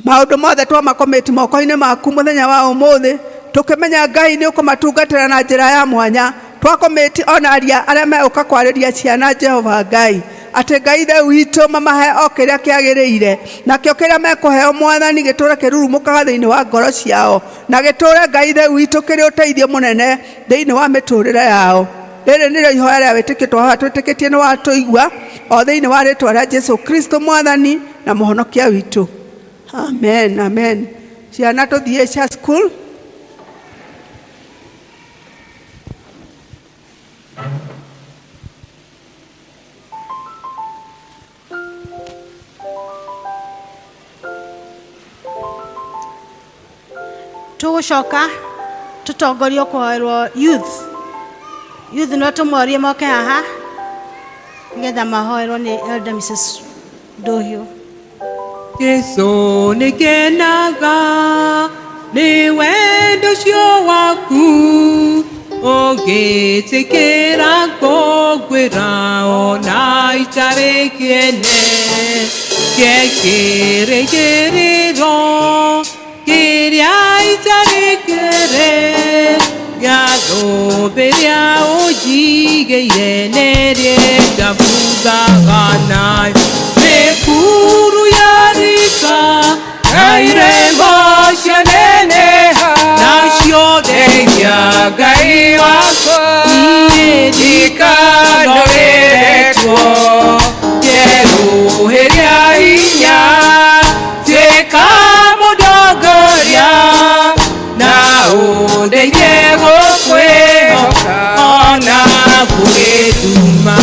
Maũndũ mothe twamakomĩti moko-inĩ maku mũthenya wa ũmũthĩ, tũkĩmenya Ngai nĩ ũkũmatungatĩra na njĩra ya mwanya. Twakomĩti ona aria arĩa megũka kwarĩria ciana Jehova Ngai, Atĩ Ngai Ithe witũ mamahe o kĩrĩa kĩagĩrĩire, nakĩo kĩrĩa mekũheo Mwathani gĩtũre kĩrurumũkaga thĩinĩ wa ngoro ciao, na gĩtũre Ngai Ithe witũ kĩrĩ ũteithio mũnene thĩinĩ wa mĩtũrĩre yao. Rĩrĩ nĩrĩo ihoya rĩa wĩtĩkio twahoya twĩtĩkĩtie nĩ watũigua, o thĩinĩ wa rĩtwa rĩa Jesu Kristo Mwathani na Mũhonokia witũ. Amen, amen. Ciana tũthiĩ cia school. Tũgũcoka tũtongorio kũhoerwo youth. Youth no tũmorie moke haha nĩgetha mahoerwo nĩ Elder Mrs. Ndũhiũ. Jesu nĩngenaga nĩ wendo ũcio waku, ũngĩtĩkĩra kũngwĩra ona itarĩ kĩene, kĩrĩgĩrĩro kĩrĩa itarĩ kĩere, gĩa thũmbĩ ĩrĩa ũnjigĩire nĩrĩe ngabuthaga nayo. Mĩkuru ya rika na irĩma cianeneha, nacio ndeithia Ngai wakwa, niĩ ndikanorĩrekwo, njerũhĩria hinya, tuĩka mũndongoria, na ũndeithie gũkwĩhoka ona gũgĩtuma.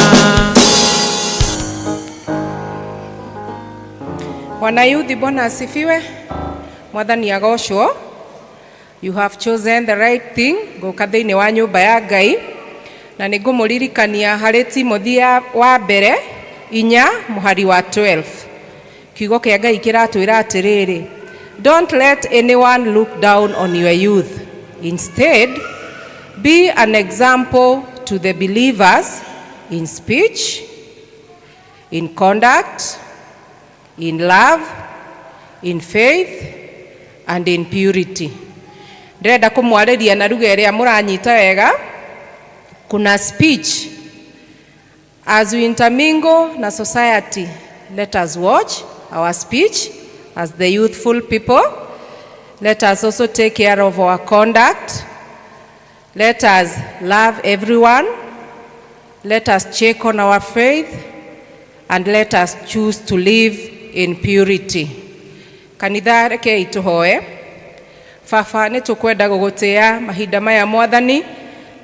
Wanayuthi, Bwana asifiwe. Mwathani agocwo. You have chosen the right thing gũka thĩinĩ wa nyũmba ya Ngai, na nĩ ngũmũririkania harĩ Timothy wa mbere 4 mũhari wa 12. Kiugo kĩa Ngai kĩratwĩra atĩrĩrĩ, don't let anyone look down on your youth. Instead, be an example to the believers in speech, in conduct, in love, in faith, and in purity. Ndĩrenda kũmwarĩria na ruga ĩrĩa mũranyita wega. Kuna speech. As we intermingle na society, let us watch our speech as the youthful people. Let us also take care of our conduct. Let us love everyone. Let us check on our faith. And let us choose to live in purity. Kanitha, rekei tũhoe. Baba, nĩ tũkwenda gũgũtĩa mahinda maya. Mwathani,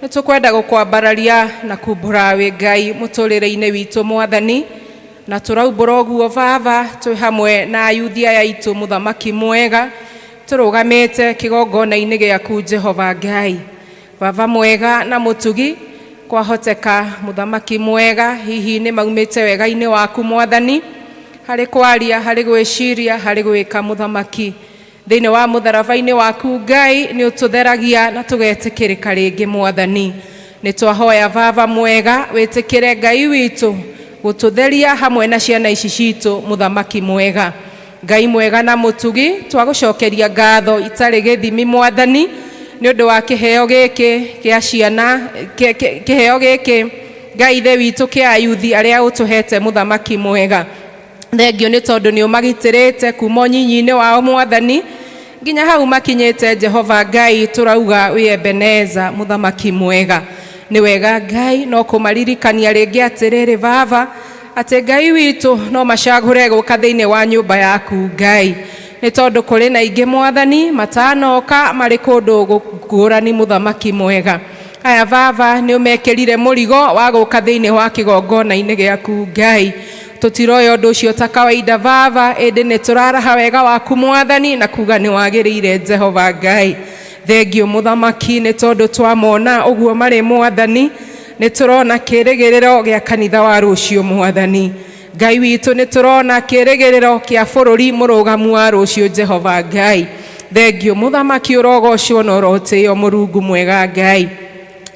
nĩ tũkwenda gũkwambararia na kumbũra wĩ Ngai mũtũrĩre-inĩ witũ. Mwathani, na tũraumbũra ũguo, Baba, twĩ hamwe na ayuthi aya aitũ. Mũthamaki mwega, tũrũgamĩte kĩgongona-inĩ gĩaku, Jehova Ngai, Baba mwega na mũtugi. Kwahoteka, Mũthamaki mwega, hihi nĩ maumĩte wega-inĩ waku, Mwathani, harĩ kwaria, harĩ gwĩciria, harĩ gwĩka. Mũthamaki, thĩinĩ wa mũtharaba-inĩ waku, Ngai, nĩ ũtũtheragia na tũgetĩkĩrĩka rĩngĩ. Mwathani, nĩ twahoya, Baba mwega, wĩtĩkĩre, Ngai witũ, gũtũtheria hamwe na ciana ici citũ. Mũthamaki mwega, Ngai mwega na mũtugi, twagũcokeria ngatho itarĩ gĩthimi, Mwathani, nĩ ũndũ wa kĩheo gĩkĩ gĩa ciana, kĩheo gĩkĩ, Ngai Ithe witũ, kĩa ayuthi arĩa ũtũhete. Mũthamaki mwega, thengio nĩ tondũ nĩ ũmagitĩrĩte kuma ũnyinyi-inĩ wao, Mwathani, nginya hau makinyĩte. Jehova Ngai, tũrauga wĩ Ebeneza. Mũthamaki mwega, nĩ wega, Ngai, no kũmaririkania rĩngĩ atĩrĩrĩ, Baba, atĩ Ngai witũ no macagũre gũka thĩinĩ wa nyũmba yaku, Ngai, nĩ tondũ kũrĩ na ingĩ, Mwathani, matanoka, marĩ kũndũ ngũrani. Mũthamaki mwega, aya, Baba, nĩ ũmekĩrire mũrigo wa gũka thĩinĩ wa kĩgongona-inĩ gĩaku. Ngai, tũtiroya ũndũ ũcio ta kawaida, Baba, ĩndĩ nĩ tũraraha wega waku, Mwathani, na kuga nĩ wagĩrĩire. Jehova Ngai, thengio, Mũthamaki, nĩ tondũ twamona ũguo marĩ, Mwathani, nĩ tũrona kĩrĩgĩrĩro gĩa kanitha wa rũciũ. Mwathani Ngai witũ, nĩ tũrona kĩrĩgĩrĩro kĩa bũrũri mũrũgamu wa rũciũ. Jehova Ngai, thengio. Mũthamaki, ũrogocwo na ũrotĩo. Mũrungu mwega, Ngai,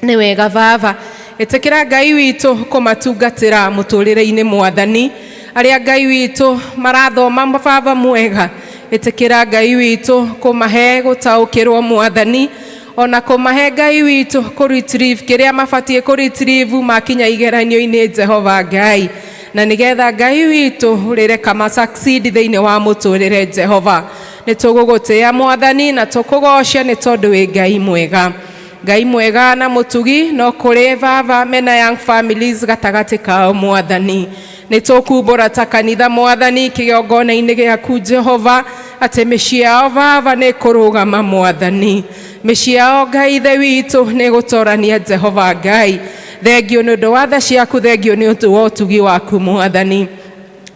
nĩ wega. Baba, ĩtĩkĩra, Ngai witũ, kũmatungatĩra mũtũrĩre-inĩ. Mwathani, arĩa, Ngai witũ, marathoma, Baba mwega, ĩtĩkĩra, Ngai witũ, kũmahe gũtaũkĩrwo, Mwathani, ona kũmahe, Ngai witũ, kũ retrieve kĩrĩa mabatiĩ kũ retrieve makinya igeranio-inĩ. Jehova Ngai, Na nĩgetha Ngai witũ ũrĩreka ma succeed thĩinĩ wa mũtũrĩre Jehova. Nĩ tũgũgũtĩĩa Mwathani na tũkũgoce nĩ tondũ wĩ Ngai mwega. Ngai mwega na mũtugi no kũrĩ baba mena young families gatagatĩ kao Mwathani. Nĩ tũkumbũra ta kanitha Mwathani kĩgongona-inĩ gĩaku Jehova atĩ mĩciĩ yao baba nĩ kũrũgama Mwathani. Mĩciĩ yao Ngai Ithe witũ nĩ gũtorania Jehova Ngai. Thengio nĩ ũndũ wa tha ciaku, thengio nĩ ũndũ wa ũtugi waku Mwathani.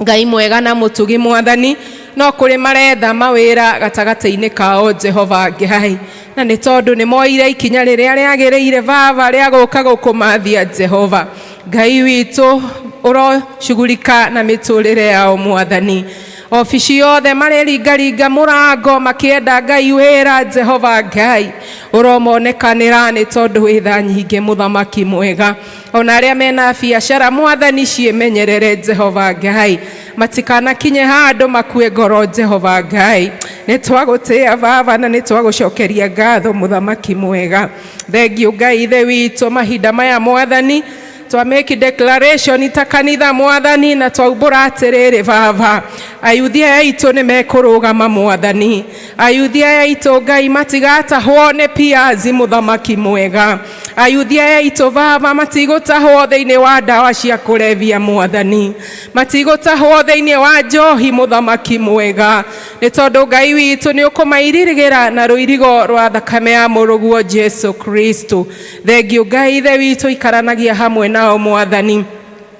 Ngai mwega na mũtugi Mwathani no kũrĩ maretha mawĩra gatagatĩ-inĩ kao Jehova Ngai. Na nĩ tondũ nĩ moire ikinya rĩrĩa rĩagĩrĩire baba rĩa gũka gũkũmathia Jehova. Ngai witũ ũrocugurika na mĩtũrĩre yao Mwathani. Obici yothe marĩringaringa mũrango makĩenda Ngai wĩra Jehova Ngai. Ũromonekanĩra nĩ tondũ wĩ tha nyingĩ mũthamaki mwega. Ona arĩa mena biacara Mwathani ciĩmenyerere Jehova Ngai. Matikanakinye handũ makue ngoro Jehova Ngai. Nĩ twagũtĩĩa baba na nĩ twagũcokeria ngatho mũthamaki mwega. Thengio Ngai Ithe witũ mahinda maya Mwathani twa make declaration ta kanitha Mwathani na twaumbũra atĩrĩrĩ baba ayuthi aya aitũ nĩ mekũrũgama Mwathani. Ayuthi aya aitũ Ngai matigatahwo nĩ piazi mũthamaki mwega. Ayuthi aya aitũ baba matigũtahwo thĩinĩ wa ndawa cia kũrebia Mwathani. Matigũtahwo thĩinĩ wa njohi mũthamaki mwega. Nĩ tondũ Ngai witũ nĩ ũkũmairirigĩra na rũirigo rwa thakame ya mũrũguo Jesu Kristo. Thengio Ngai Ithe witũ ikaranagia hamwe nao Mwathani.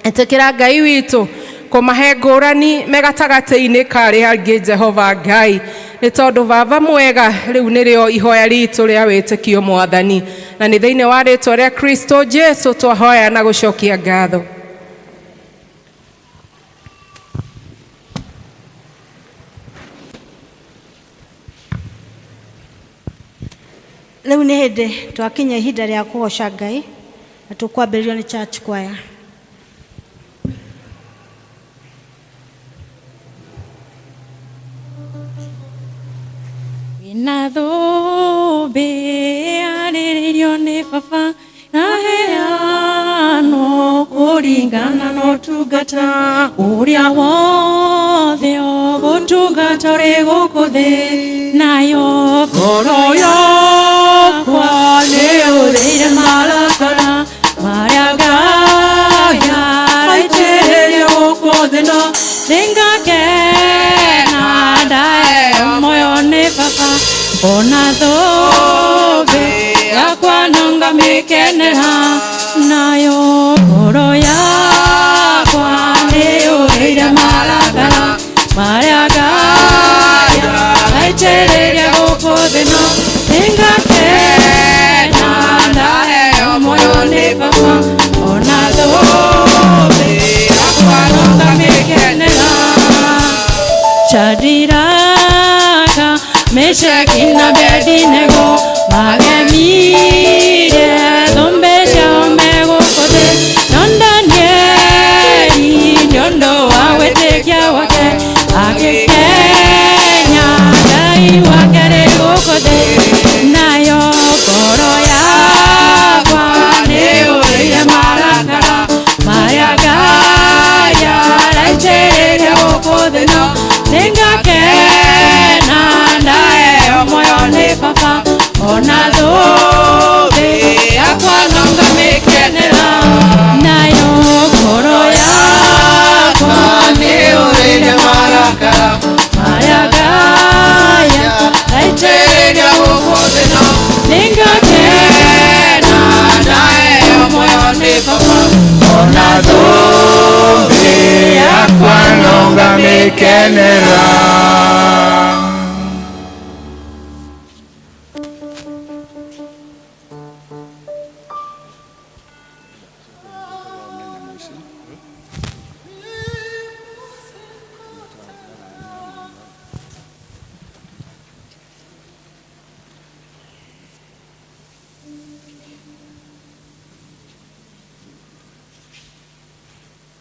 Ĩtĩkĩra Ngai witũ kũmahe ngũrani me gatagatĩ-inĩ ka arĩa angĩ Jehova Ngai. Nĩ tondũ baba mwega rĩu nĩrĩo ihoya ritũ rĩa wĩtĩkio Mwathani. Na nĩ thĩinĩ wa rĩtwa rĩa Kristo Jesu twahoya na gũcokia ngatho. Rĩu nĩ hĩndĩ twakinya ihinda rĩa kũgoca Ngai na tũkwambĩrĩrio nĩ church choir. Wĩna thũmbĩ yarĩrĩirio nĩ baba naheanwo kũringana na ũtungata ũrĩa wothe ũgũtungata ũrĩ gũkũ thĩ nayo ngoro yakwa nĩ ũthĩire marakara marĩa Ngai araitĩrĩria gũkũ thĩ no nĩngakena ndaheo muoyo nĩ baba ona thũmbĩ yakwa no ngamĩkenera nayo ngoro yakwa nĩ ũrĩire marakara marĩa Ngai araitĩrĩria gũkũ thĩ no nĩngakena ndaheo muoyo nĩ baba ona thũmbĩ yakwa no ngamĩkenera. Shadiraka Meshaki na Abednego magemire thũmbĩ ciao me gũkũ thĩ no Danieli nĩ ũndũ wa wĩtĩkia wake agĩkenya Ngai wake rĩ gũkũ thĩ nayo ngoro yakwa nĩ ũrĩire marakara marĩa Ngai araitĩrĩria gũkũ thĩ no nĩngakena ndaheo muoyo nĩ baba ona thũmbĩ yakwa no ngamĩkenera nayo ngoro yakwa nĩ ũrĩire marakara marĩa Ngai araitĩrĩria gũkũ thĩ no nĩngakena ndaheo muoyo nĩ baba ona thũmbĩ yakwa no ngamĩkenera.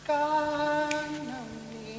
Kana nĩ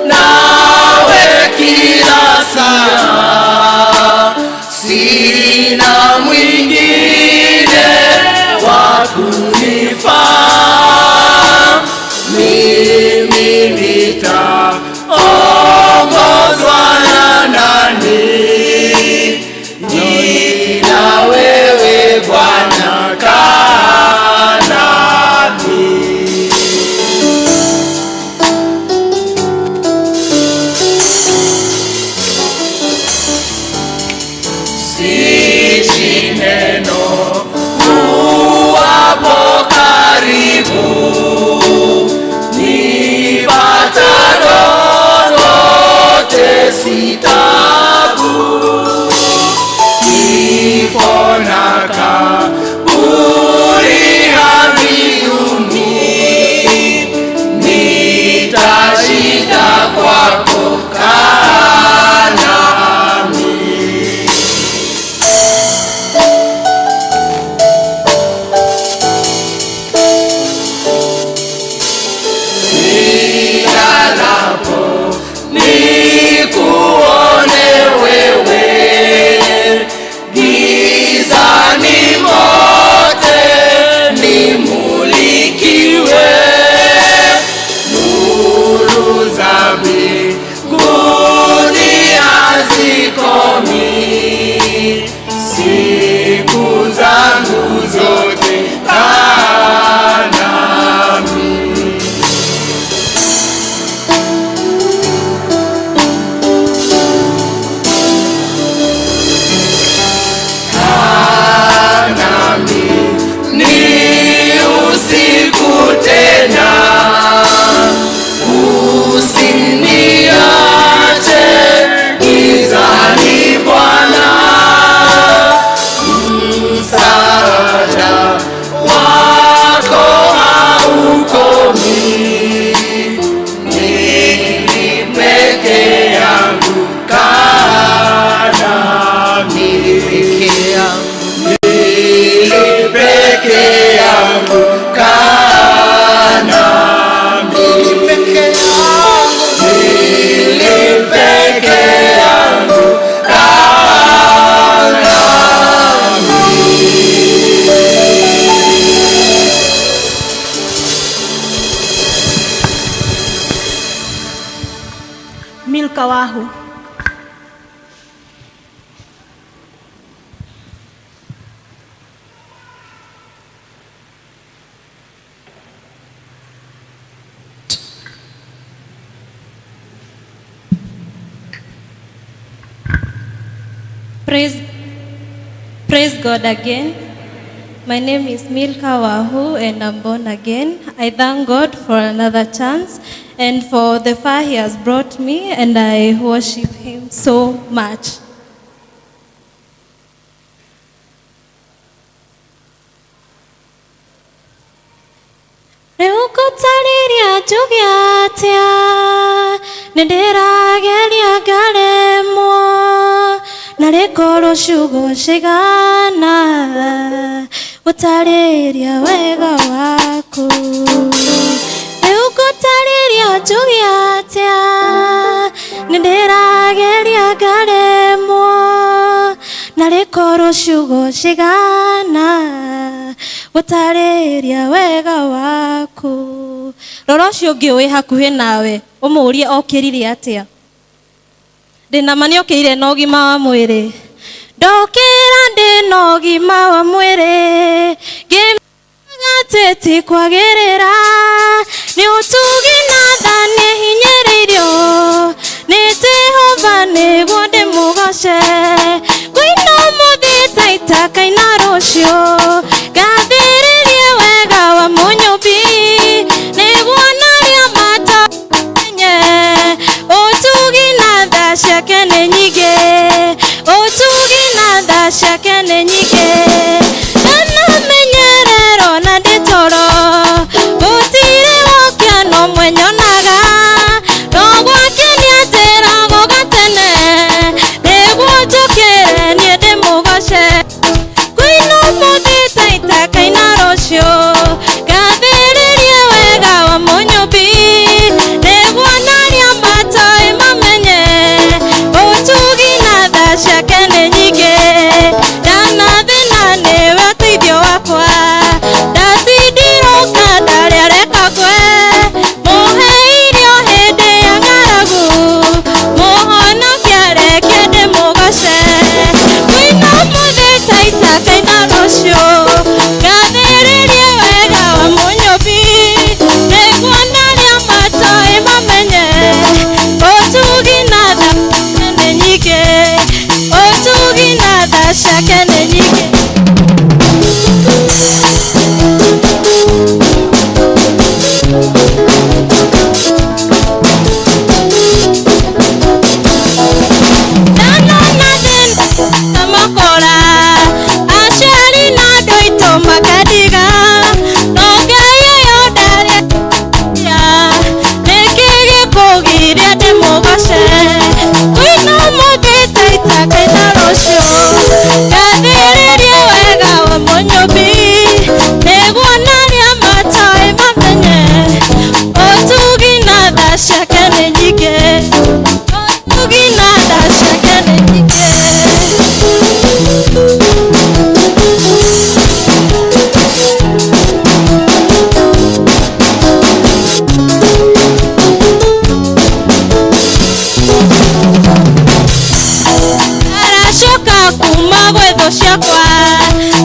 Nawe kila saa, sina mwingine wa kunifaa. Mimi nitaongozwa na nani? Nina wewe Bwana, kaa nami. Siishi neno uwapo karibu, nipata lolote si tabu. Kifo na kaburi haviumi, nitashinda kwako, kaa nami. Nilalapo nikuone wewe, gizani mote nimulikiwe, nuru za mbinguni hazikomi, siku zangu zote kaa nami. Kaa nami, ni usiku tena, usiniache gizani Bwana, msaada wako haukomi, mimi peke yangu, kaa nami. Peke yangu, mimi peke yangu, kaa nami. Mimi peke yangu, mimi peke yangu, kaa nami. Milka Wahu. Praise God again. My name is Milka Wahu and I'm born again. I thank God for another chance and for the far He has brought me, and I worship Him so much. Rĩu ngũtarĩria njuge atĩa, nĩ ndĩrageria ngaremwo, narĩ korwo ciugo cigana gũtarĩria wega waku. Rĩu ngũtarĩria njuge atĩa, nĩ ndĩrageria ngaremwo, narĩ korwo ciugo cigana gũtarĩria wega waku. Rora ũcio ũngĩ wĩ hakuhĩ nawe, ũmũrie okĩrire atĩa. Ndĩna ma nĩokĩrire na ũgima wa mwĩrĩ. Ndokĩra ndĩna ũgima wa mwĩrĩ, ngĩmenyaga atĩ ti kwagĩrĩra, nĩ ũtugi na tha nĩhinyĩrĩirio nĩ Jehova nĩguo ndĩmũgoce. Ngũina ũmũthĩ ta itakaina rũciũ, ngathĩrĩrie wega wa Mũnyũmbi, nĩguo narĩa matamenye ũtugi na tha ciake nĩ nyingĩ, ũtugi na tha ciake nĩ nyingĩ. Ndanamenyererwo na ndĩ toro, gũtirĩ wokia no mwenyonaga, no gwake nĩanjĩragwo gatene, nĩguo njũkĩre niĩ ndĩmũgoce. Ngũina ũmũthĩ ta itakaina rũciũ, ngathĩrĩrie wega wa Mũnyũmbi, nĩguo na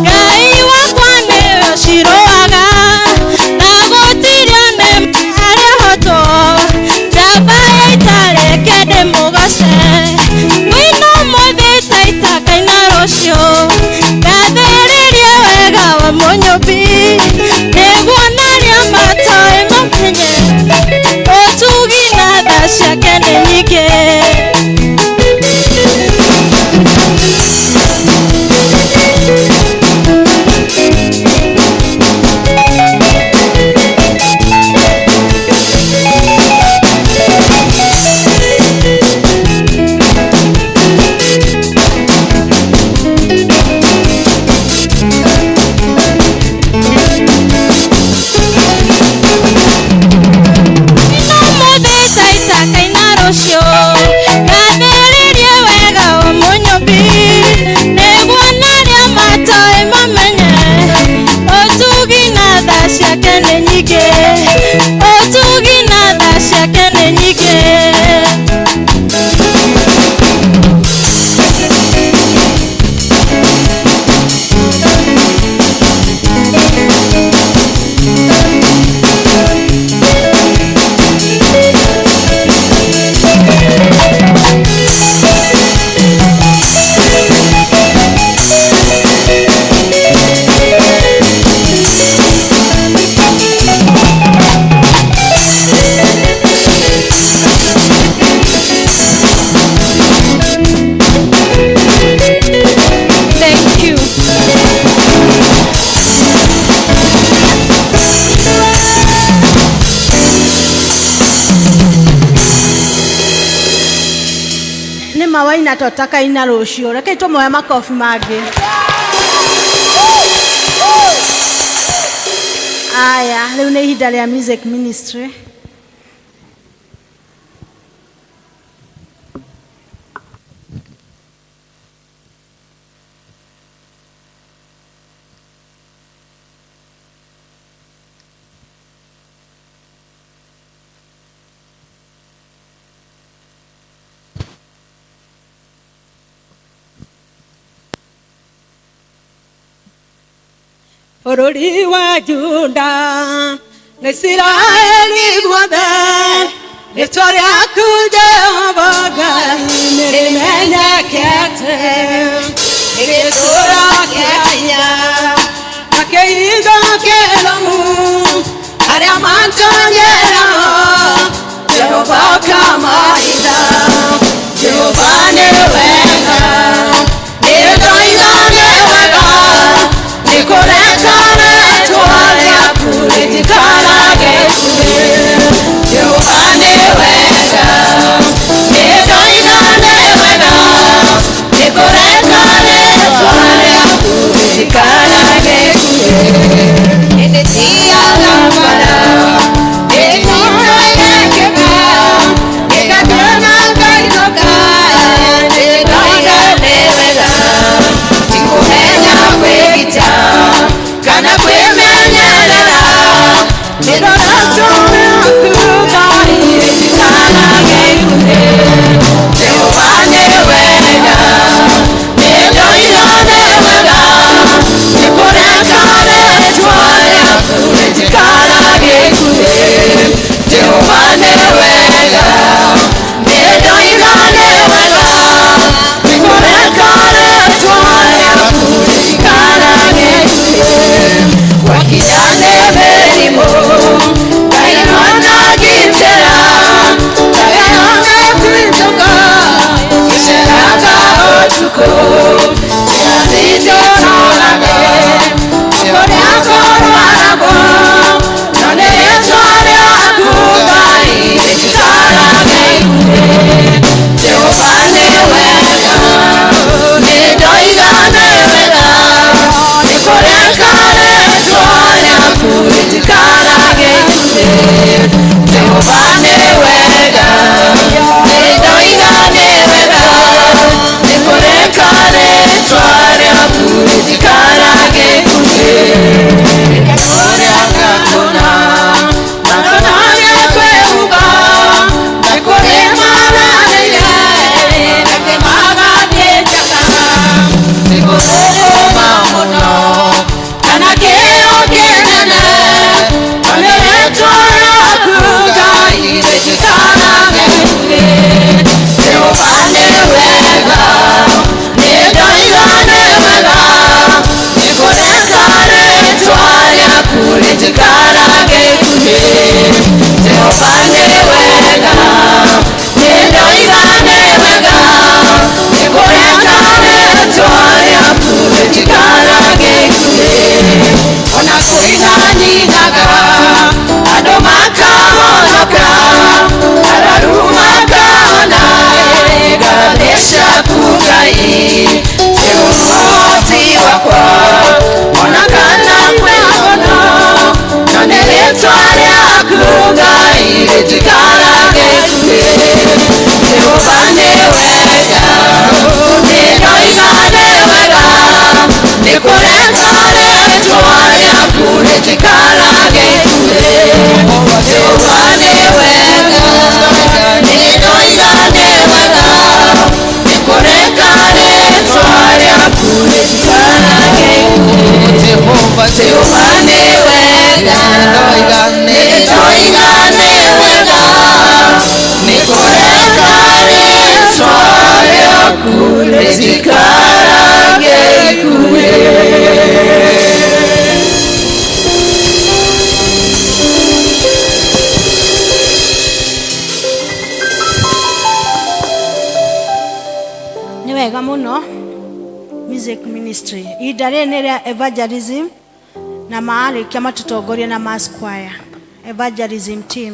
Ngai wakwa nĩwe ũcirũaga na gũtirĩ one arĩhotwo njamba ya ita reke ndĩmũgoce ngũina ũmũthĩ ta itakaina rũciũ ngathĩrĩrie wega wa Mũnyũmbi nĩguo narĩa matoĩ mamenye ũtugi na tha ciake nĩ nyingĩ. Ũmũthĩ ta itakaina rũciũ ngathĩrĩrie wega wa Mũnyũmbi nĩguo narĩa matoĩ mamenye ũtugi na tha ciake nĩ nyingĩ ũtugi na tha ciake nĩ nyingĩ. Thank you. Nĩ ma waina totakaina rũciũ rekei tũmoe makobi mangĩ. Aya, rĩu nĩ ihinda rĩa music ministry. Bũrũri wa Juda na Isiraeli guothe rĩtwa rĩaku Jehova Ngai nĩrĩmenyekete nĩ gĩtũũro kĩa hinya na kĩhingo kĩrũmu arĩa matonyeragwo Jehova ũkamahitha. Jehova nĩ wega nĩndoiga nĩ wega nĩkũreka rĩtwa rĩaku rĩtikarage kuĩ. Jehova nĩ wega nĩndoiga nĩ wega nĩkũreka rĩtwa rĩaku rĩtikarage kuĩ. Ĩndĩ tiaga bara ĩtũũra ĩgekĩka ĩgatũma Rĩjikarage ikuhĩ. Jehova nĩ wega, nĩ ndoiga nĩ wega, nĩ kũreka rĩtwa rĩaku rĩjikarage ikuhĩ. Jehova nĩ wega, nĩ ndoiga nĩ wega, nĩ kũreka rĩtwa rĩaku rĩjikarage ikuhĩ. Ona kũina nyinaga, andũ makahonoka, arwaru makahona, ngathĩ ciaku Ngai, ti ũhoti wakwa, ona kana kwĩhona, no nĩ rĩtwa rĩaku Ngai rĩjikarage ikuhĩ. Jehova nĩ wega, nĩ ndoiga nĩ wega, nĩ kũreka rĩtwa rĩaku rĩjikarage ikuhĩ. Jehova nĩ wega, nĩ ndoiga nĩ wega, nĩ kũreka rĩtwa rĩaku rĩjikarage ikuhĩ. Jehova, Jehova nĩ wega, nĩ ndoiga nĩ wega, nĩ kũreka rĩtwa rĩaku rĩjikarage ikuhĩ. Nĩ wega mũno music ministry. Ihinda rĩrĩ nĩ rĩa evangelism na marĩkia matũtongorie na mass choir evangelism team.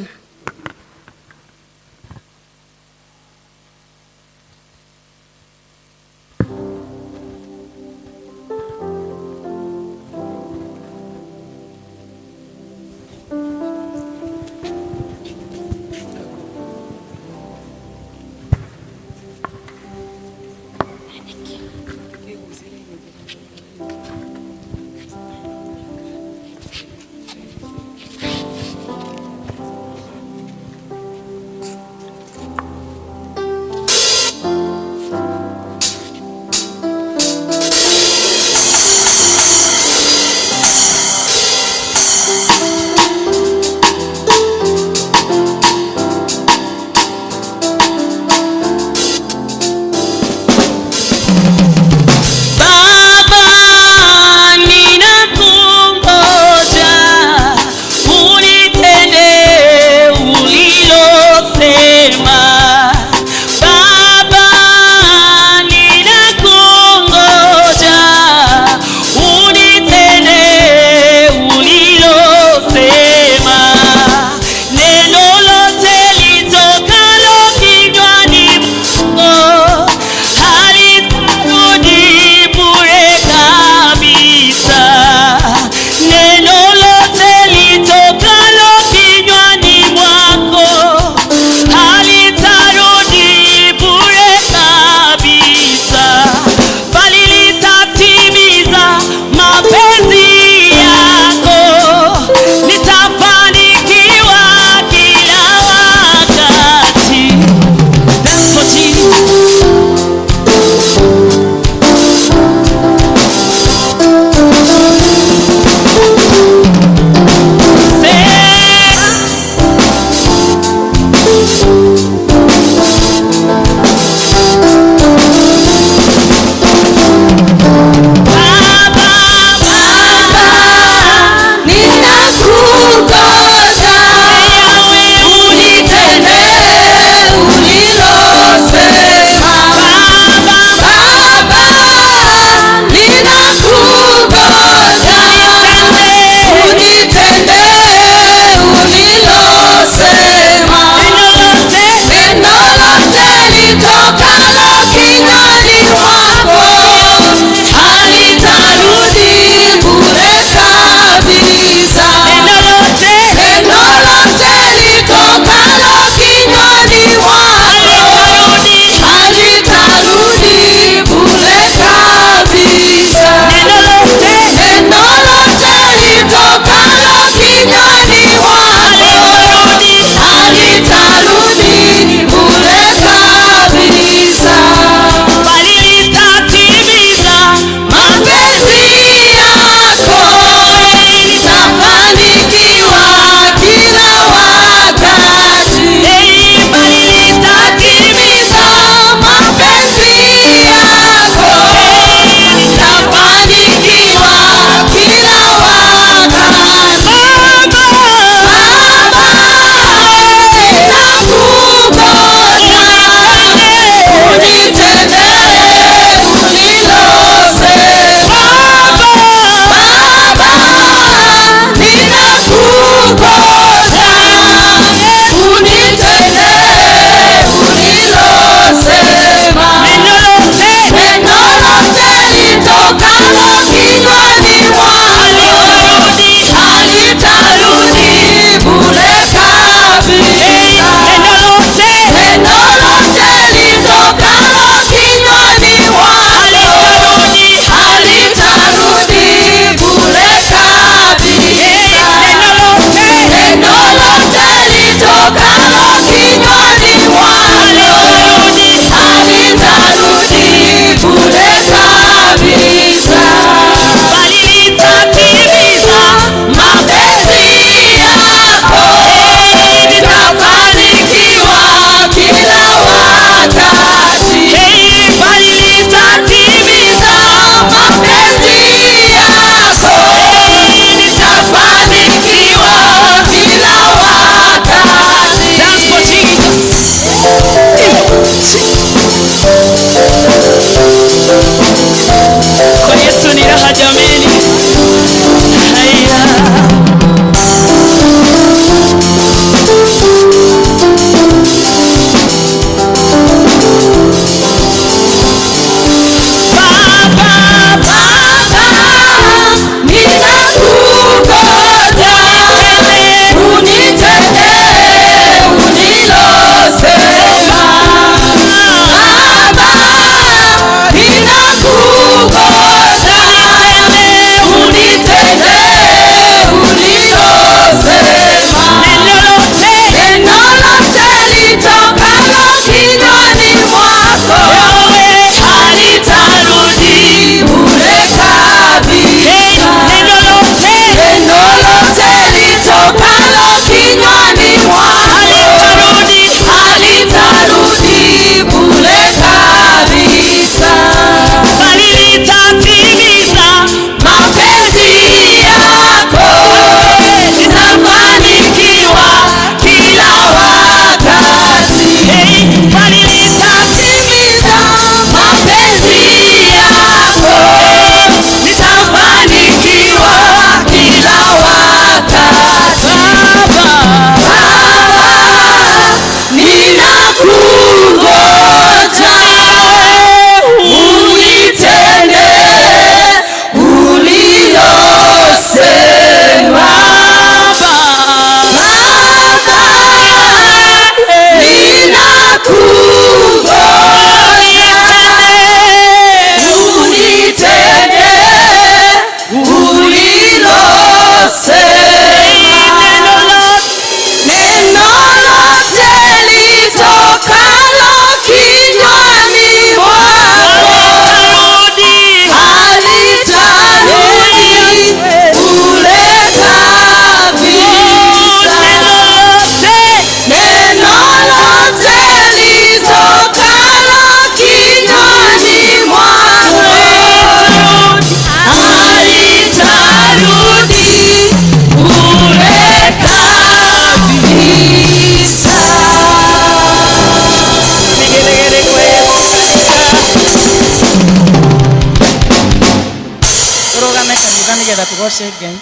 Ũkĩra nĩgetha tũgoce Ngai.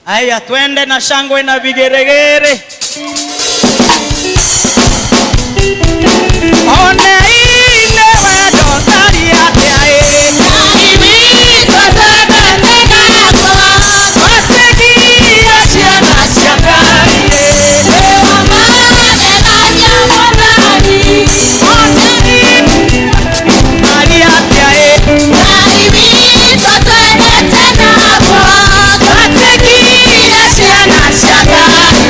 Aya, twende na shangwe na vigeregere. One ine wendo tari atia ĩ. Ngai witũ twendete nakwa, twatuĩkire ciana cia Ngai ĩ. Wĩ wa magegania Mwathani, one Tari atia ĩ. Ngai witũ twendete nakwa, twatuĩkire ciana cia Ngai.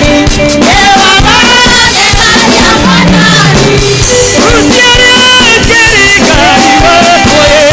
Wĩ wa magegania Mwathani. Rũciarĩkĩrĩ Ngai wakwa ĩ.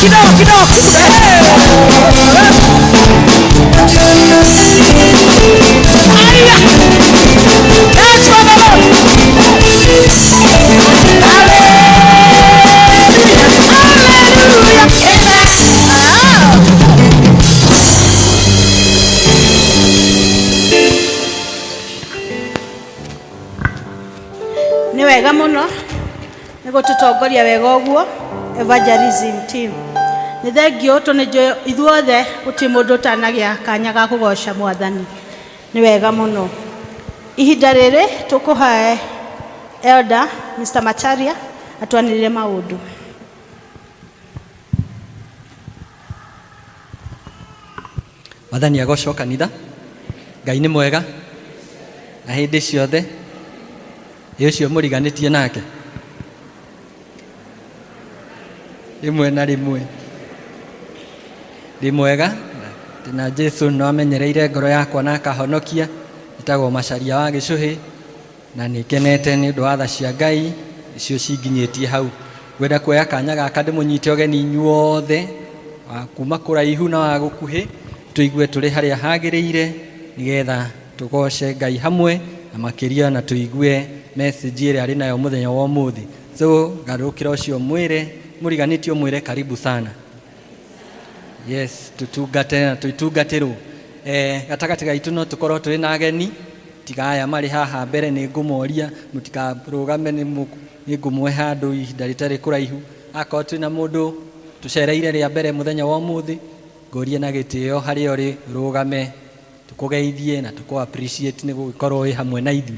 Kidogo kidogo. Haya. Dance for the Lord. Hallelujah. Hallelujah. Nĩ wega mũno nĩ gũtũtongoria wega ũguo evangelism team. Nĩ thengio tondũ nĩ njũĩ ithuothe gũtirĩ mũndũ ũtanagĩa kanya ga kũgoca mwathani. Nĩ wega mũno. Ihinda rĩrĩ tũkũhe elder Mr. Macharia atwanĩrĩre maũndũ. Mwathani agocwo kanitha. Ngai nĩ mwega na hĩndĩ ciothe. Ĩ ũcio mũriganĩtie nake rĩmwe na rĩmwe. Ndĩ mwega na Jesu no amenyereire ngoro yakwa na akahonokia. Njĩtagwo Macharia wa Gĩcũhĩ na nĩ ngenete nĩ ũndũ wa tha cia Ngai icio cinginyĩtie hau. Ngwenda kuoya kanya gaka ndĩmũnyite ũgeni inyuothe wa kuma kũraihu na wa gũkuhĩ, tũigue tũrĩ harĩa hagĩrĩire nĩgetha tũgoce Ngai hamwe na makĩria na tũigue message ĩrĩa arĩ nayo mũthenya wa ũmũthĩ. So garũrũkĩra ũcio mwĩre mũriganĩtie ũmwĩre karibu sana. Yes, tutungate na tũtungatĩrwo. Gatagatĩ gaitũ no tũkorwo tũrĩ na ageni tiga aya marĩ haha mbere. Nĩ ngũmoria mũtikarũgame, nĩ ngũmũhe handũ ihinda rĩtarĩ kũraihu. Akorwo twĩna mũndũ tũcereire rĩa mbere mũthenya wa ũmũthĩ, ngũrie na gĩtĩo harĩa ũrĩ rũgame tũkũgeithie na tũkũ appreciate nĩ gũgĩkorwo wĩ hamwe na ithuĩ.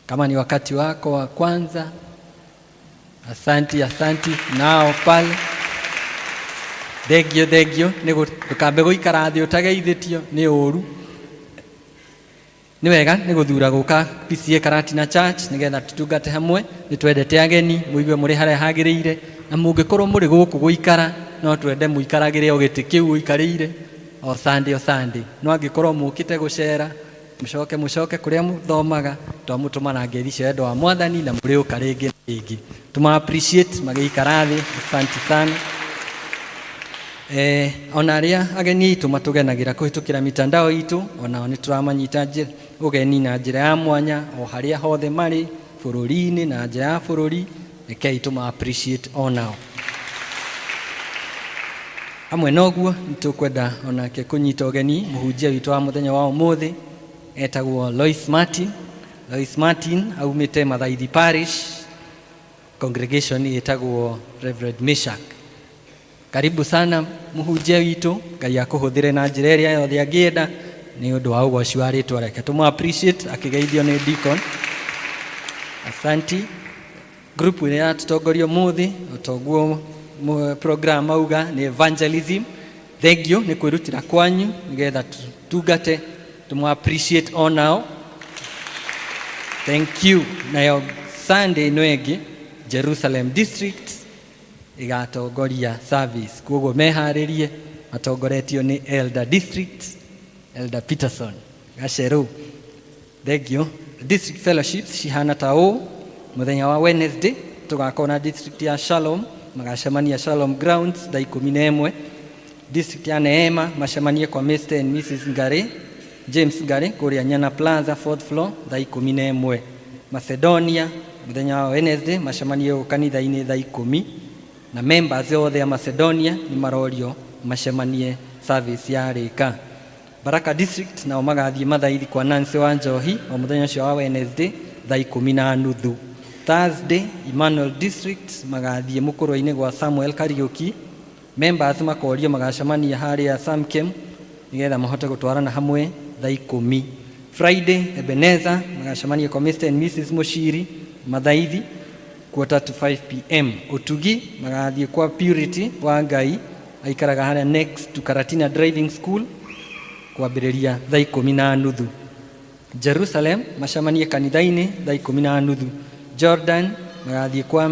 Kama ni wakati wako wa kwanza, asanti, asanti nao pale. Thengio, thengio. Nĩ ndũkambe gũikara thĩ ũtageithĩtio, nĩ ũru. Nĩ wega nĩ gũthura gũka PCEA Karatina Church nĩgetha tũtungate hamwe. Nĩ twendete ageni, mũigue mũrĩ harĩa hagĩrĩire, na mũngĩkorwo mũrĩ gũkũ gũikara, no twende mũikaragĩre o gĩtĩ kĩu ũikarĩire o Sunday o Sunday. No angĩkorwo mũkĩte gũcera, mũcoke mũcoke kũrĩa mũthomaga, twamũtũma na ngeithi cia wendo wa mwathani na mũrĩũka rĩngĩ na rĩngĩ. Tũma appreciate magĩikara thĩ, asante sana. Ona arĩa ageni aitũ matũgenagĩra kũhĩtũkĩra mitandao itũ, onao nĩ tũramanyita ũgeni na njĩra ya mwanya o harĩa hothe marĩ bũrũri-inĩ na nja ya bũrũri. Rekei tũma appreciate onao. Hamwe na ũguo nĩ tũkwenda onake kũnyita ũgeni mũhunjia witũ wa mũthenya wa ũmũthĩ, etagwo Lois Martin. Lois Martin aumĩte Mathaithi Parish, congregation ĩtagwo Reverend Meshak. Karibu sana mũhunjia witũ, Ngai akũhũthĩre na njĩra ĩrĩa yothe angĩenda nĩ ũndũ wa ũgoci wa rĩtwa rĩake. Tũmũ appreciate akĩgeithio nĩ deacon. Asanti. Group ĩrĩa yatũtongoria ũmũthĩ, o toguo program auga nĩ evangelism. Thank you nĩ kwĩrutĩra kwanyu nĩgetha tũtungate, tũmũ appreciate onao. Thank you. Nayo Sunday ĩno ĩngĩ Jerusalem District ĩgatongoria service, koguo meharĩrie matongoretio nĩ Elder District, Elder Peterson Gaceru. Thank you. District fellowships cihana ta ũũ: mũthenya wa Wednesday tũgakorwo na district ya Shalom, magacemania Shalom Grounds thaa 11. District ya Neema macemanie kwa Mr and Mrs Ngari, James Ngari, kũrĩa Nyana Plaza fourth floor thaa 11. Macedonia mũthenya wa Wednesday macemanie gũkũ kanitha-inĩ thaa 10, na members othe a Macedonia nĩ marorio macemanie service yarĩka. Baraka District nao magathiĩ Mathaithi kwa Nancy wa Njohi o mũthenya ũcio wa Wednesday thaa 10:30. Thursday Emmanuel District magathiĩ Mũkũrwe-inĩ gwa Samuel Kariũki. Members makorio magacemania harĩa Samkem nĩgetha mahote gũtwarana hamwe thaa 10. Friday Ebenezer magacemania kwa Mr and Mrs Mushiri Mathaithi 4:45 p.m. Ũtugi magathiĩ kwa Purity wa Ngai, aikaraga harĩa next to Karatina Driving School, kwambĩrĩria thaa 10:30. Jerusalem macemanie kanitha-inĩ thaa 10:30. Jordan magathiĩ kwa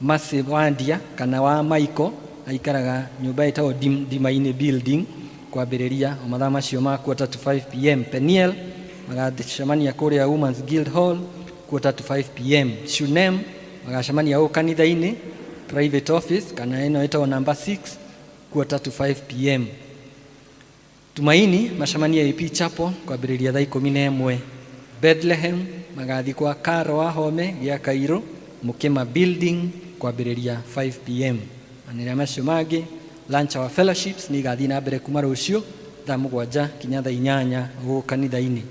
Mercy Wandia kana wa Michael, aikaraga nyũmba ĩtagwo Dimaini Building, kwambĩrĩria o mathaa macio ma 4:45 p.m. Peniel magacemania kũrĩa Women's Guild Hall 4:45 p.m. Shunem magacemania gũkũ kanitha-inĩ. Private office kana ĩno ĩtagwo number 6 4:45 pm. Tumaini macemanie AP Chapel kwambĩrĩria thaa 11. Bethlehem magathiĩ kwa Karo wa Home gĩa Kairũ Mũkĩma building kwambĩrĩria 5 pm. Manĩrĩa macio mangĩ, lunch hour fellowships nĩ igathiĩ na mbere kuma rũciũ thaa 7 kinya thaa 8 gũkũ kanitha-inĩ.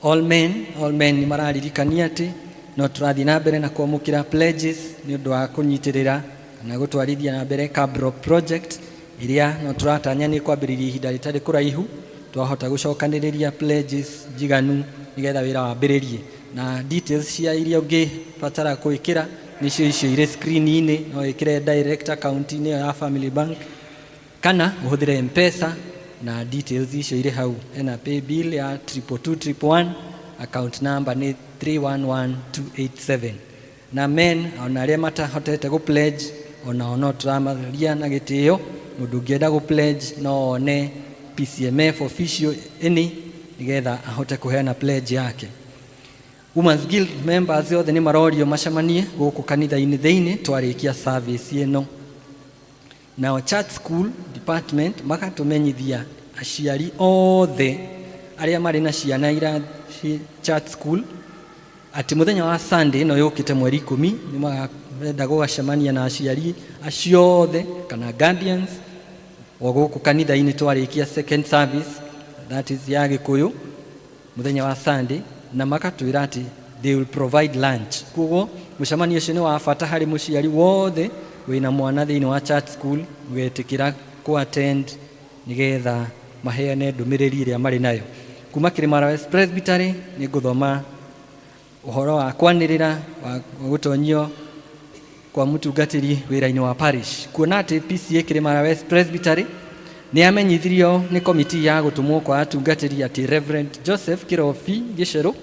All men, all men nĩ mararirikania atĩ no tũrathiĩ na mbere na kwamũkĩra pledges nĩ ũndũ wa kũnyitĩrĩra kana gũtwarithia na mbere Cabro project ĩrĩa no tũratanya nĩ kwambĩrĩria ihinda rĩtarĩ kũraihu, twahota gũcokanĩrĩria pledges njiganu nĩgetha wĩra wambĩrĩrie. Na details cia iria ũngĩbatara gwĩkĩra nĩcio icio irĩ screen-inĩ, no wĩkĩre direct account-inĩ ĩyo ya Family Bank kana ũhũthĩre Mpesa na details icio irĩ hau. Hena pay bill ya 222 111, account number nĩ 311287. Na men ona arĩa matahotete gũ pledge, onao no tũramaria na gĩtĩo. Mũndũ ũngĩenda gũ pledge no one PCMF official any nĩgetha ahote kũheana pledge yake. Women's Guild members othe nĩ marorio macemanie gũkũ kanitha-inĩ thĩinĩ twarĩkia service ĩno. Nao Church School Department makatũmenyithia aciari othe arĩa marĩ na ciana ira Church School atĩ mũthenya wa Sunday ĩno yũkĩte mweri 10 nĩ marenda gũgacemania na aciari acio othe kana guardians o gũkũ kanitha-inĩ twarĩkia second service, that is ya Gĩkũyũ, mũthenya wa Sunday, na makatwĩra atĩ they will provide lunch. Koguo mũcemanio ũcio nĩ wa bata harĩ mũciari wothe wĩna mwana thĩinĩ wa church school, ũgetĩkĩra kũ attend nĩgetha maheane ndũmĩrĩri ĩrĩa marĩ nayo. Kuma Kĩrĩmara West Presbytery nĩ ngũthoma ũhoro wa kwanĩrĩra wa gũtonyio kwa mũtungatĩri wĩra-inĩ wa parish. Kuona atĩ PCA Kĩrĩmara West Presbytery nĩ yamenyithirio nĩ komiti ya gũtũmwo kwa atungatĩri atĩ Reverend Joseph Kĩrobi Gĩcerũ,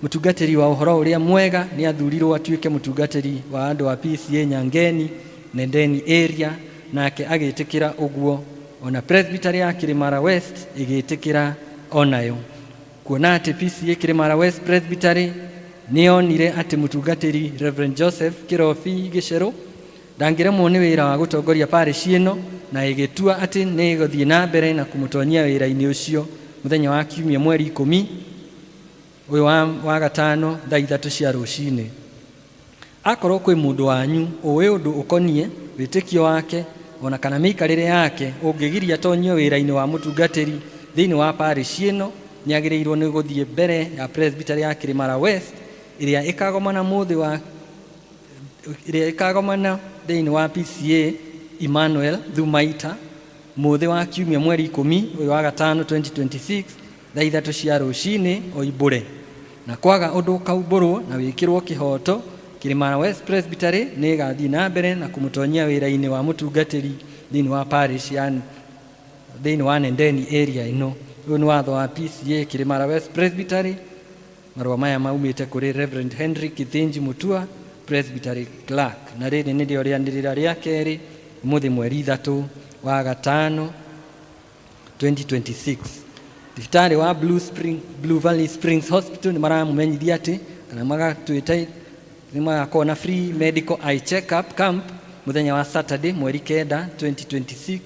mũtungatĩri wa ũhoro ũrĩa mwega, nĩ athurirwo atuĩke mũtungatĩri wa andũ a PCA Nyangeni Nendeni area, nake agĩtĩkĩra ũguo, ona Presbytery ya Kĩrĩmara West ĩgĩtĩkĩra onayo. Kuona atĩ PCA Kĩrĩmara West Presbytery nĩ yonire atĩ mũtungatĩri Reverend Joseph Kĩrobi Gĩcerũ ndangĩremwo nĩ wĩra wa gũtongoria parish ĩno, na ĩgĩtua atĩ nĩ ĩgũthiĩ na mbere na kũmũtonyia wĩra-inĩ ũcio mũthenya wa kiumia mweri 10 ũyũ wa gatano thaa 3 cia rũcinĩ. Akorwo kwĩ mũndũ wanyu ũĩ ũndũ ũkoniĩ wĩtĩkio wake ona kana mĩikarĩre yake ũngĩgiria tonyio wĩra-inĩ wa mũtungatĩri thĩinĩ wa parish ĩno, nĩ agĩrĩirwo nĩ gũthiĩ mbere ya Presbytery ya Kĩrĩmara West ĩrĩa ĩkagomana mũthĩ wa ĩrĩa ĩkagomana thĩinĩ wa PCA Emmanuel Thumaita mũthĩ wa kiumia mweri 10 ũyũ wa gatano 2026 thaa 3 cia rũcinĩ oimbũre. Na kwaga ũndũ ũkaumbũrwo na wĩkĩrwo kĩhoto, Kĩrĩmara West Presbytery nĩ ĩgathiĩ na mbere na kũmũtonyia wĩra-inĩ wa mũtungatĩri thĩinĩ wa parish ya thĩinĩ wa Nendeni area ĩno. Ũyũ nĩ watho wa PCA Kĩrĩmara West Presbytery. Marũa maya maumĩte kũrĩ Reverend Henry Kithinji Mutua, Presbytery Clerk, na rĩrĩ nĩrĩo rĩanĩrĩra rĩa kerĩ ũmũthĩ mweri 3 wa gatano 2026. Thibitarĩ wa Blue Valley Springs Hospital nĩ maramũmenyithia atĩ kana magatwĩta nĩ magakorwo na free medical eye check up camp mũthenya wa Saturday mweri 9 2026,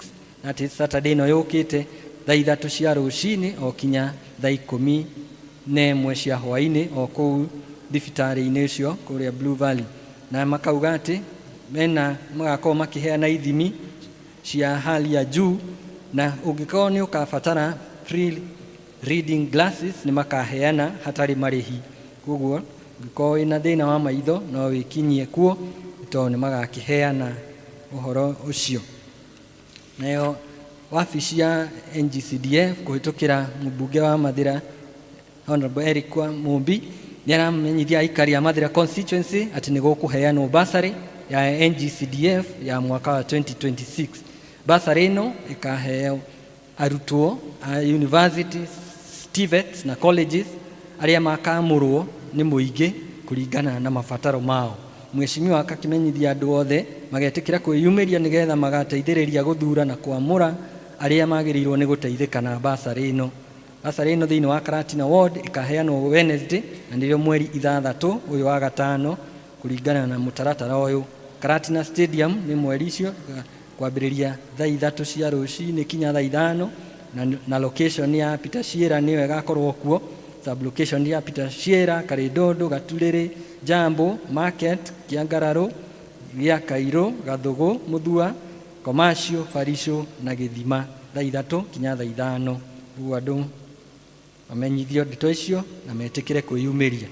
that is Saturday ĩno yũkĩte, thaa 3 cia rũcinĩ o kinya thaa 11 cia hwaĩ-inĩ o kũu thibitarĩ-inĩ ũcio kũrĩa Blue Valley. Na makauga atĩ mena magakorwo makĩheana ithimi cia hali ya juu, na ũngĩkorwo nĩ ũkabatara free reading glasses nĩ makaheana hatarĩ marĩhi. Koguo ũngĩkorwo wĩna thĩna wa maitho no wĩkinyie kuo tondũ nĩ magakĩheana ũhoro ũcio. Nayo wabici ya NGCDF kũhĩtũkĩra mũmbunge wa Mathĩra Honorable Eric wa Mumbi nĩ aramenyithia aikari a Mathĩra constituency atĩ nĩ gũkũheanwo bursary ya NGCDF ya mwaka wa 2026. Bursary ĩno ĩkaheo arutwo a universities, TVETs na colleges arĩa makamũrwo nĩ mũingĩ kũringana na mabataro mao. Mheshimiwa akakĩmenyithia andũ othe magetĩkĩra kwĩyumĩria nĩgetha magateithĩrĩria gũthura na kwamũra arĩa magĩrĩirwo nĩ gũteithĩka na bursary ĩno. Bursary ĩno thĩinĩ wa Karatina Ward ĩkaheanwo Wednesday na nĩrĩo mweri 6 ũyũ wa gatano kũringana na mũtaratara ũyũ. Karatina Stadium nĩ mweri icio kwambĩrĩria thaa 3 cia rũcinĩ kinya thaa 5 na location ya Peter Shearer nĩyo ĩgakorwo kuo. Sub location ya Peter Shearer, Karĩndũndũ, Gaturĩrĩ, Jambo, Market, Kĩangararũ, Gĩa Kairũ, Gathũgũ, Mũthua, Commercial, Baricũ na Gĩthima thaa 3 kinya thaa 5. Ũguo andũ mamenyithio ndeto icio na metĩkĩre kwĩyumĩria.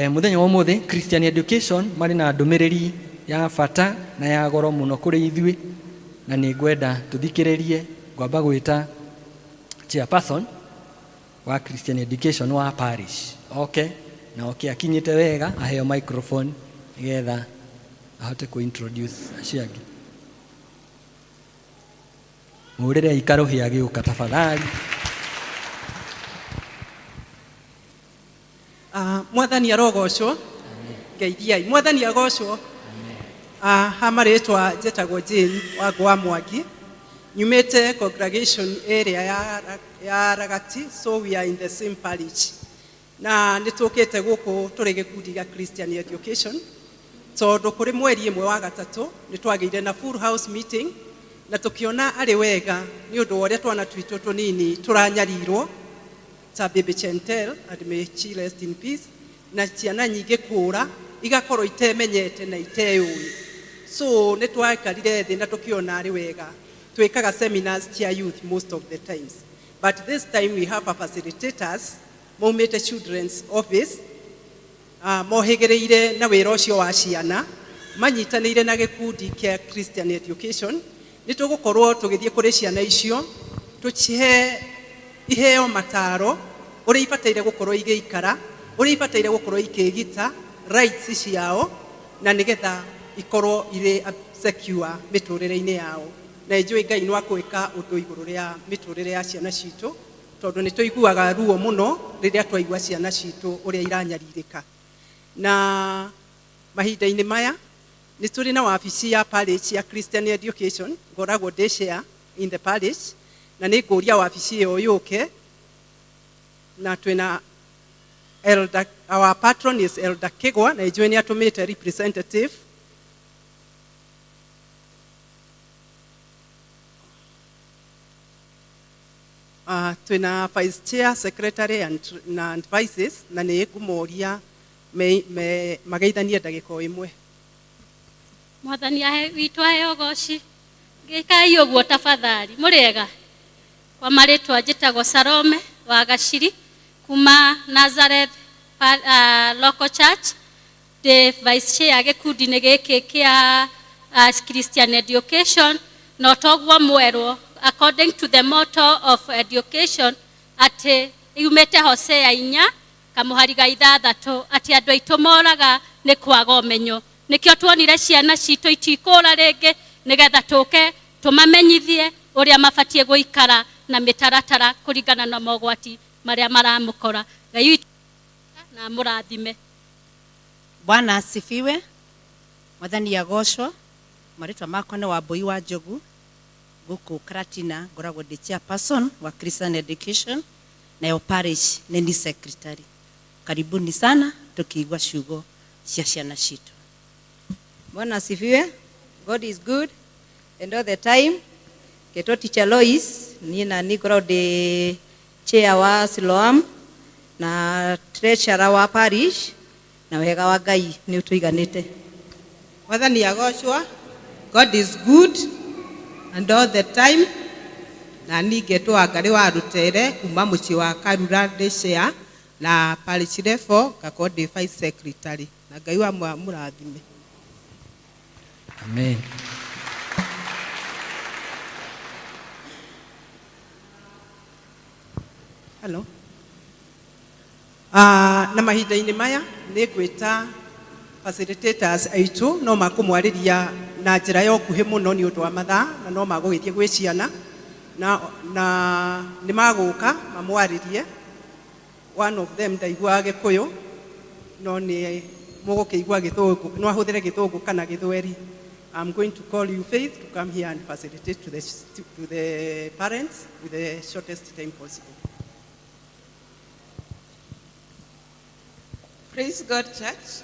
Mũthenya wa ũmũthĩ Christian Education marĩ na ndũmĩrĩri ya bata na ya goro mũno kũrĩ ithuĩ, na nĩ ngwenda tũthikĩrĩrie. Ngwamba gwĩta chairperson wa Christian Education wa parish oke, na oke akinyĩte wega, aheo microphone nĩgetha ahote kũ introduce acio angĩ. Mũrĩre ikarũhĩ agĩũka tafadhali. Mwathani arogocwo. Ngeithiai. Mwathani agocwo. Ha marĩtwa njĩtagwo Jane Wangũ wa Mwangi, nyumĩte congregation area ya Ragati, so we are in the same parish, na nĩ tũkĩte gũkũ tũrĩ gĩkundi gĩa Christian Education tondũ kũrĩ mweri ĩmwe wa gatatũ nĩ twagĩire na full house meeting na tũkĩona arĩ wega nĩ ũndũ wa ũrĩa twana twitũ tũnini tũranyarirwo ta baby Chantel, and may she rest in peace, na ciana nyingĩ kũra igakorwo itemenyete na iteyũĩ. So nĩ twaikarire thĩ na tũkĩona arĩ wega twĩkaga seminars cia youth most of the times, but this time we have a facilitators maumĩte children's office, mohĩgĩrĩire na wĩra ũcio wa ciana manyitanĩire na gĩkundi kĩa Christian Education. Nĩ tũgũkorwo tũgĩthiĩ kũrĩ ciana icio tũcihe iheo mataro ũrĩa ibataire gũkorwo igĩikara, ũrĩa ibataire gũkorwo ikĩgita rights ciao, na nĩgetha ikorwo irĩ secure mĩtũrĩre-inĩ yao. Na njũĩ Ngai no akwĩka ũndũ igũrũ rĩa mĩtũrĩre ya ciana citũ, tondũ nĩ tũiguaga ruo mũno rĩrĩa twaigua ciana citũ ũrĩa iranyarirĩka. Na mahinda-inĩ maya nĩ tũrĩ na wabici ya parish ya Christian Education, ngoragwo ndĩ chair in the parish, na nĩ ngũria wabici ĩyo yũke, na twĩna elder, our patron is Elder Kigwa, na njũĩ nĩ atũmĩte representative. Twĩna vice chair, secretary and vices, na nĩ ngũmoria mageithanie ndagĩka o ĩmwe. Mwathani witũ aheo ũgoci. Gĩkai ũguo tafadhali. Mũrĩega? Kwa marĩtwa njĩtagwo Salome wa Gaciri kuma Nazareth Local Church, ndĩ vice chair gĩkundi-inĩ gĩkĩ kĩa Christian Education. Na toguo mwerwo, according to the motto of education, atĩ yumĩte Hosea 4:6, atĩ andũ aitũ moraga nĩ kwaga ũmenyo. Nĩkĩo tuonire ciana citũ itikũra rĩngĩ, nĩgetha tũke tũmamenyithie ũrĩa mabatiĩ gũikara na mĩtaratara kũringana na mogwati marĩa maramũkora. Ngai witũ na amũrathime. Bwana asifiwe. Mwathani agocwo. Marĩtwa makwa nĩ Wambui wa Njogu, gũkũ Karatina ngoragwo ndĩ chairperson wa Christian Education, nayo parish nĩ ni secretary. Karibuni sana tukiigua ciugo cia ciana citũ. Bwana asifiwe. God is good and all the time. Ketwo Teacher Lois, niĩ na niĩ ngoragwo ndĩ chair wa Siloam na treasurer wa parish, na wega wa Ngai nĩ ũtũiganĩte. Mwathani agocwo. God is good and all the time. Na niĩ ngetwo Wangarĩ wa Rutere kuma mũciĩ wa Karura, ndĩ chair na parish level ngakorwo ndĩ vice secretary, na Ngai wa mũrathime. Amen. Hello. Na mahinda-inĩ maya nĩ ngwĩta facilitators aitũ, no makũmwarĩria na njĩra ya ũkuhĩ mũno nĩ ũndũ wa mathaa, na no magũgĩthiĩ gwĩ ciana na nĩ magũka mamwarĩrie. One of them ndaiguaga Gĩkũyũ, no nĩ mũgũkĩigua Gĩthũngũ, no ahũthĩre Gĩthũngũ kana Gĩthweri. I'm going to call you, Faith, to come here and facilitate to the parents with the shortest time possible. Praise God, church.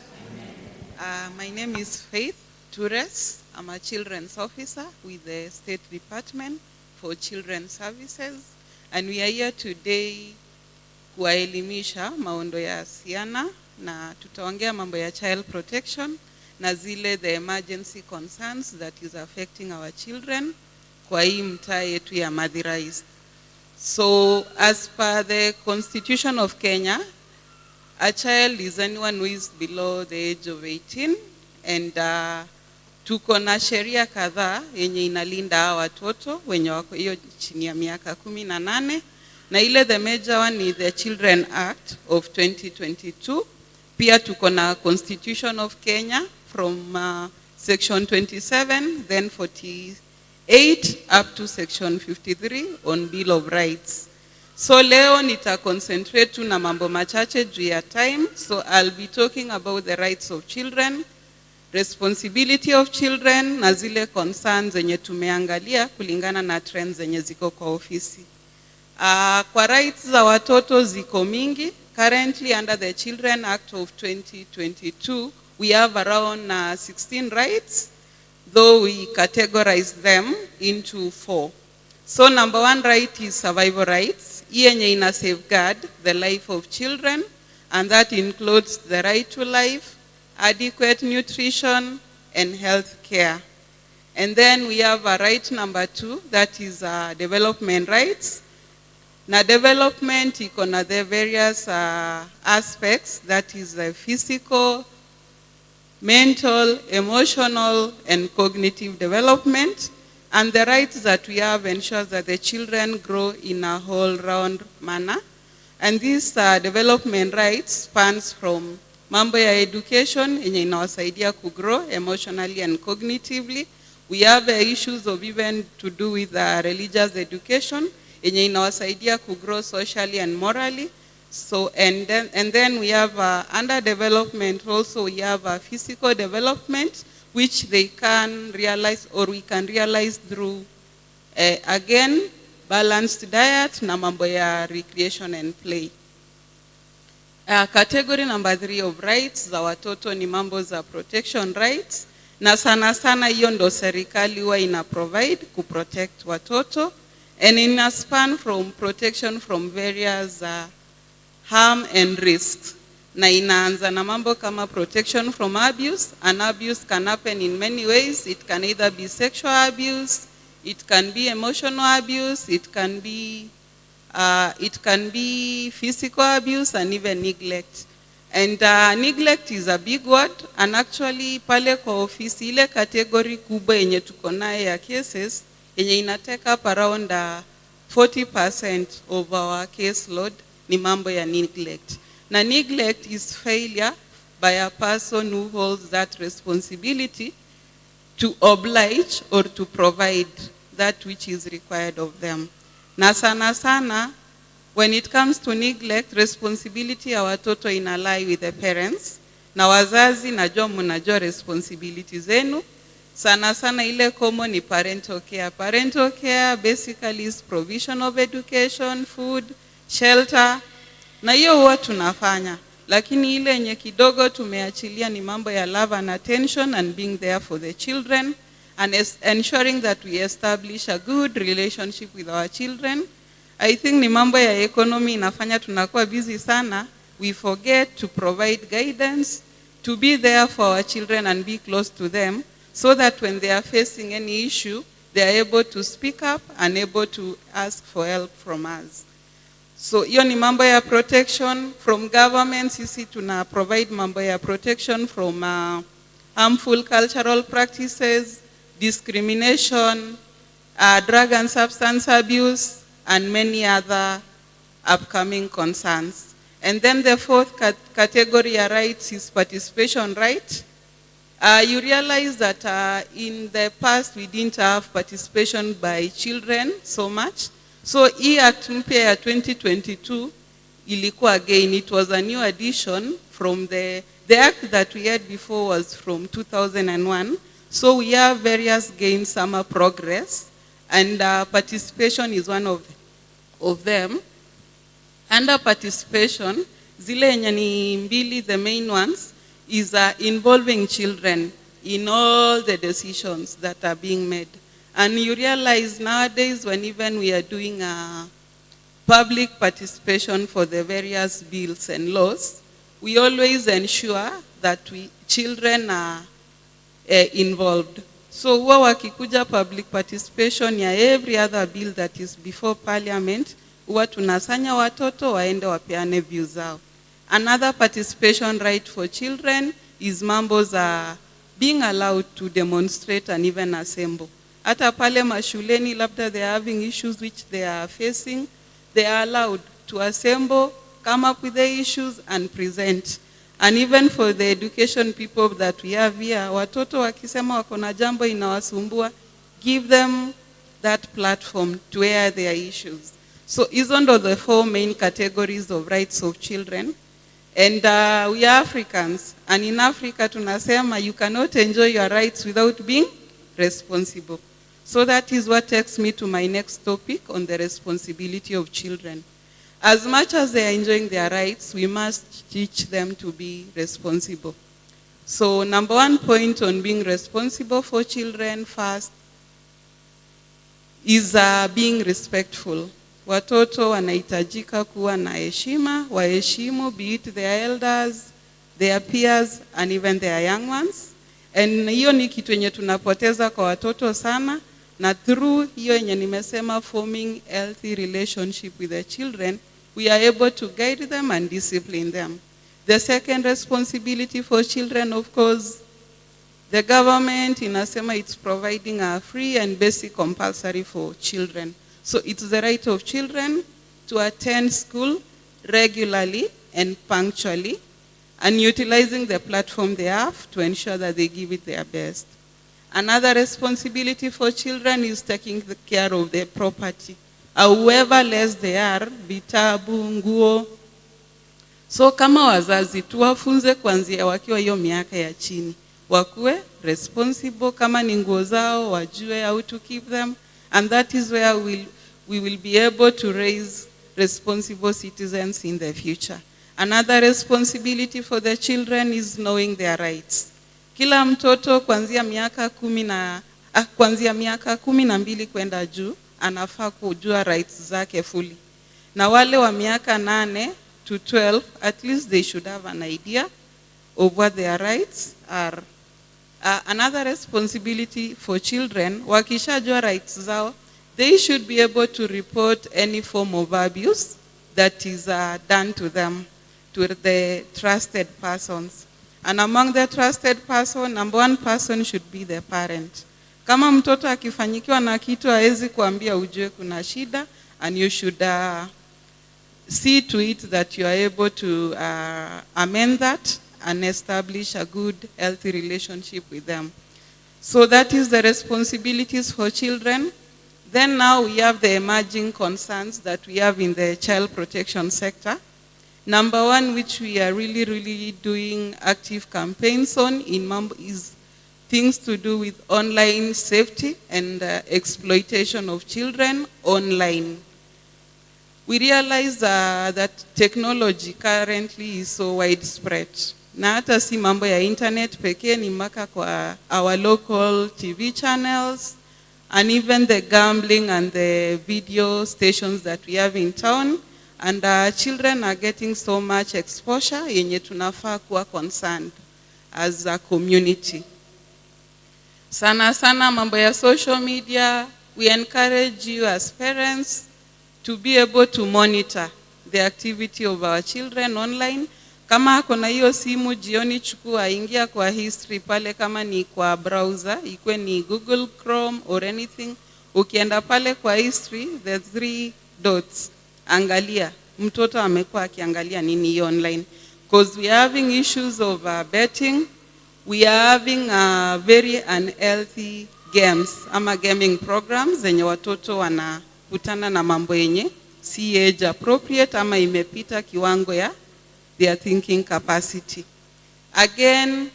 My name is Faith. Tures. I'm a children's officer with the State Department for Children's Services, and we are here today kuwaelimisha maondo ya ciana, na tutaongea mambo ya child protection na zile the emergency concerns that is affecting our children kwa hii mtaa yetu ya Mathira East. So as per the Constitution of Kenya, a child is anyone who is below the age of 18, and tuko na sheria kadhaa yenye inalinda hawa watoto wenye wako hiyo chini ya miaka 18, na ile the major one ni the Children Act of 2022. Pia tuko na Constitution of Kenya from section 27, then 48 up to section 53 on Bill of Rights. So leo nita concentrate tu na mambo machache juu ya time. So I'll be talking about the rights of children, responsibility of children na zile concerns zenye tumeangalia kulingana na trends zenye ziko kwa ofisi. Kwa rights za watoto ziko mingi. Currently under the Children Act of 2022, we have around 16 rights, though we categorize them into four. So number one right is survival rights. Hii yenye ina safeguard the life of children, and that includes the right to life, adequate nutrition, and health care. And then we have a right number two, that is development rights. Na development iko na the various aspects, that is the physical, mental, emotional, and cognitive development. And the rights that we have ensures that the children grow in a whole round manner. And these development rights spans from mambo ya education, yenye inawasaidia kugrow emotionally and cognitively. We have issues of even to do with religious education, yenye inawasaidia kugrow socially and morally. So, and then we have under development also, we have physical development, which they can realize or we can realize through, again, balanced diet na mambo ya recreation and play. Category number three of rights za watoto ni mambo za protection rights, na sana sana hiyo ndo serikali huwa ina provide kuprotect watoto, and ina span from protection from various harm and risks, na inaanza na mambo kama protection from abuse. And abuse can happen in many ways. It can either be sexual abuse, it can be emotional abuse, it can be physical abuse and even neglect. And neglect is a big word, and actually pale kwa ofisi ile category kubwa yenye tuko nayo ya cases yenye ina take up around 40% of our case load ni mambo ya neglect. Na neglect is failure by a person who holds that responsibility to oblige or to provide that which is required of them. Na sana sana, when it comes to neglect, responsibility ya watoto ina lie with the parents. Na wazazi, najua mnajua responsibility zenu. Sana sana ile common ni parental care. Parental care basically is provision of education, food, shelter, na hiyo huwa tunafanya, lakini ile yenye kidogo tumeachilia ni mambo ya love and attention and being there for the children and ensuring that we establish a good relationship with our children. I think ni mambo ya economy inafanya tunakuwa busy sana, we forget to provide guidance, to be there for our children and be close to them so that when they are facing any issue, they are able to speak up and able to ask for help from us. So hiyo ni mambo ya protection from government. Sisi tuna provide mambo ya protection from harmful cultural practices, discrimination, drug and substance abuse, and many other upcoming concerns. And then the fourth category ya rights is participation right. You realize that in the past we didn't have participation by children so much. So hii act mpya ya 2022 ilikuwa, again, it was a new addition from the act that we had before was from 2001. So we have various gains, some progress, and participation is one of them. Under participation, zile yenye ni mbili, the main ones, is involving children. in all the decisions that are being made. And you realize nowadays when even we are doing a public participation for the various bills and laws, we always ensure that we children are involved. So huwa wakikuja public participation ya every other bill that is before parliament, huwa tunasanya watoto waende wapeane views zao. Another participation right for children is mambo za being allowed to demonstrate and even assemble. Hata pale mashuleni labda they are having issues which they are facing, they are allowed to assemble, come up with the issues and present. And even for the education people that we have here, watoto wakisema wako na jambo inawasumbua, give them that platform to air their issues. So hizo ndo the four main categories of rights of children. And we are Africans, and in Africa tunasema you cannot enjoy your rights without being responsible. So that is what takes me to my next topic on the responsibility of children. As much as they are enjoying their rights, we must teach them to be responsible. So number one point on being responsible for children first is being respectful. Watoto wanahitajika kuwa na heshima, waheshimu, be it their elders, their peers, and even their young ones. And hiyo ni kitu yenye tunapoteza kwa watoto sana, na through hiyo yenye nimesema forming healthy relationship with the children, we are able to guide them and discipline them. The second responsibility for children, of course, the government inasema it's providing a free and basic compulsory for children. So it's the right of children to attend school regularly and punctually and utilizing the platform they have to ensure that they give it their best. Another responsibility for children is taking the care of their property. However less they are, vitabu, nguo. So kama wazazi tuwafunze kuanzia wakiwa hiyo miaka ya chini, wakuwe responsible, kama ni nguo zao wajue how to keep them, and that is where we will be able to raise responsible citizens in the future. Another responsibility for the children is knowing their rights. Kila mtoto kuanzia miaka 12 kwenda juu anafaa kujua rights zake fully. Na wale wa miaka 8 to 12, at least they should have an idea of what their rights are. Another responsibility for children, wakishajua rights zao, they should be able to report any form of abuse that is done to them, to the trusted persons. And among the trusted person, number one person should be the parent. Kama mtoto akifanyikiwa na kitu hawezi kuambia, ujue kuna shida, and you should see to it that you are able to amend that and establish a good, healthy relationship with them. So that is the responsibilities for children. Then now we have the emerging concerns that we have in the child protection sector. Number one, which we are really, really doing active campaigns on in Mambo, is things to do with online safety and exploitation of children online. We realize that technology currently is so widespread. Na hata si mambo ya internet pekee, ni mpaka kwa our local TV channels and even the gambling and the video stations that we have in town. And our children are getting so much exposure yenye tunafaa kuwa concerned as a community. Sana sana mambo ya social media, we encourage you as parents to be able to monitor the activity of our children online. Kama ako na hiyo simu jioni, chukua, ingia kwa history pale, kama ni kwa browser, ikuwe ni Google Chrome or anything. Ukienda pale kwa history, the three dots, angalia mtoto amekuwa akiangalia nini hiyo online. Because we are having issues of betting, we are having very unhealthy games ama gaming programs zenye watoto wanakutana na mambo yenye si age appropriate ama imepita kiwango ya their thinking capacity. Again,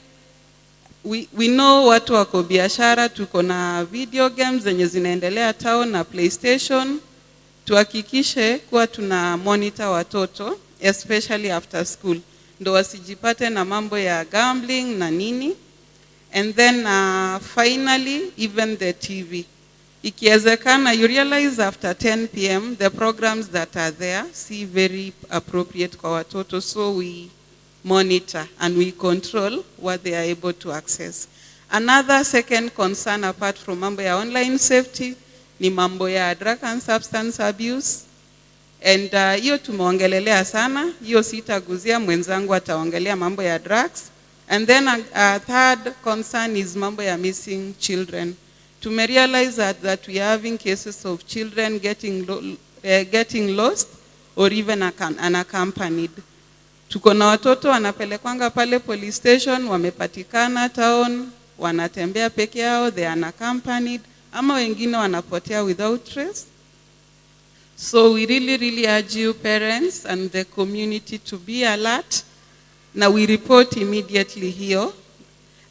we know watu wako biashara, tuko na video games zenye zinaendelea town na PlayStation. Tuhakikishe kuwa tuna monitor watoto especially after school, ndo wasijipate na mambo ya gambling na nini. And then finally, even the TV. Ikiwezekana, you realize after 10 p.m., the programs that are there si very appropriate kwa watoto, so we monitor and we control what they are able to access. Another second concern apart from mambo ya online safety ni mambo ya drug and substance abuse. And hiyo tumeongelelea sana, hiyo sitaguzia, mwenzangu ataongelea mambo ya drugs. And then a third concern is mambo ya missing children. Tumerealize that we are having cases of children getting lost or even unaccompanied. Tuko na watoto wanapelekwanga pale police station, wamepatikana town, wanatembea peke yao, they are unaccompanied, ama wengine wanapotea without trace. So we really, really urge you parents and the community to be alert. Now we report immediately here.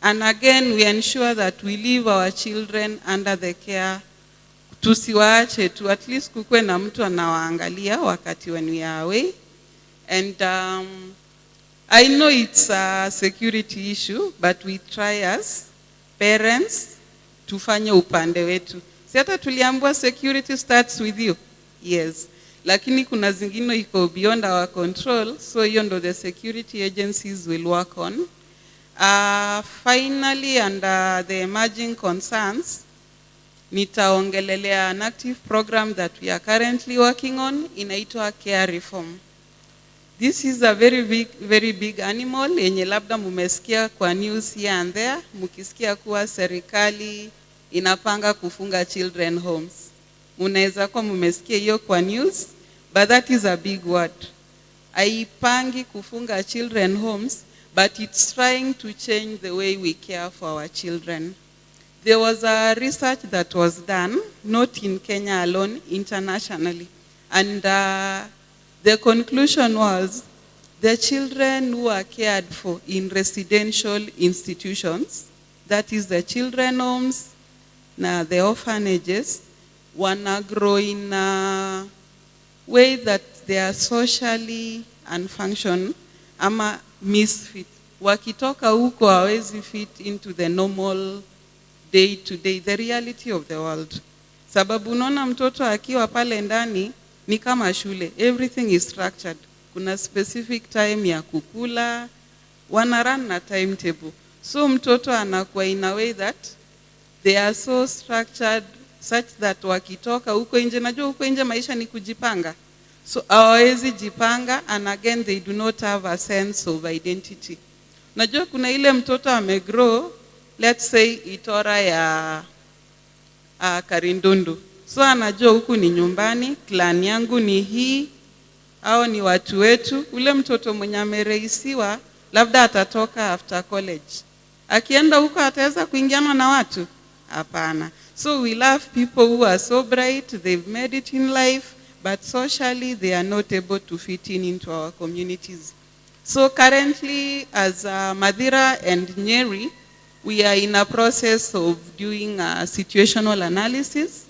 And again, we ensure that we leave our children under the care. Tusiwaache tu, at least kukwe na mtu anawaangalia wakati when we are away. And I know it's a security issue, but we try as parents tufanye upande wetu. Si hata tuliambiwa security starts with you? Yes. Lakini kuna zingine iko beyond our control, so hiyo ndo the security agencies will work on. Finally, under the emerging concerns, nitaongelelea an active program that we are currently working on, inaitwa care reform. This is a very big animal yenye labda mumesikia kwa news here and there, mukisikia kuwa serikali inapanga kufunga children homes. Munaweza kuwa mumesikia hiyo kwa news, but that is a big word. Haipangi kufunga children homes, but it's trying to change the way we care for our children. There was a research that was done, not in Kenya alone, internationally. And the conclusion was the children who are cared for in residential institutions, that is the children homes, na the orphanages, wana grow in a way that they are socially unfunction ama misfit. Wakitoka huko hawezi fit into the normal day to day, the reality of the world. Sababu unaona mtoto akiwa pale ndani ni kama shule, everything is structured. Kuna specific time ya kukula, wana run na timetable. So mtoto anakuwa in a way that they are so structured such that wakitoka huko nje, najua huko nje maisha ni kujipanga, so hawawezi jipanga, and again they do not have a sense of identity. Najua kuna ile mtoto amegrow, let's say Itora ya Karindundu, so anajua huku ni nyumbani, clan yangu ni hii, au ni watu wetu. Ule mtoto mwenye amereisiwa labda atatoka after college, akienda huko ataweza kuingiana na watu? Hapana. So we love people who are so bright, they've made it in life, but socially they are not able to fit in into our communities. So currently, as Mathira and Nyeri, we are in a process of doing a situational analysis.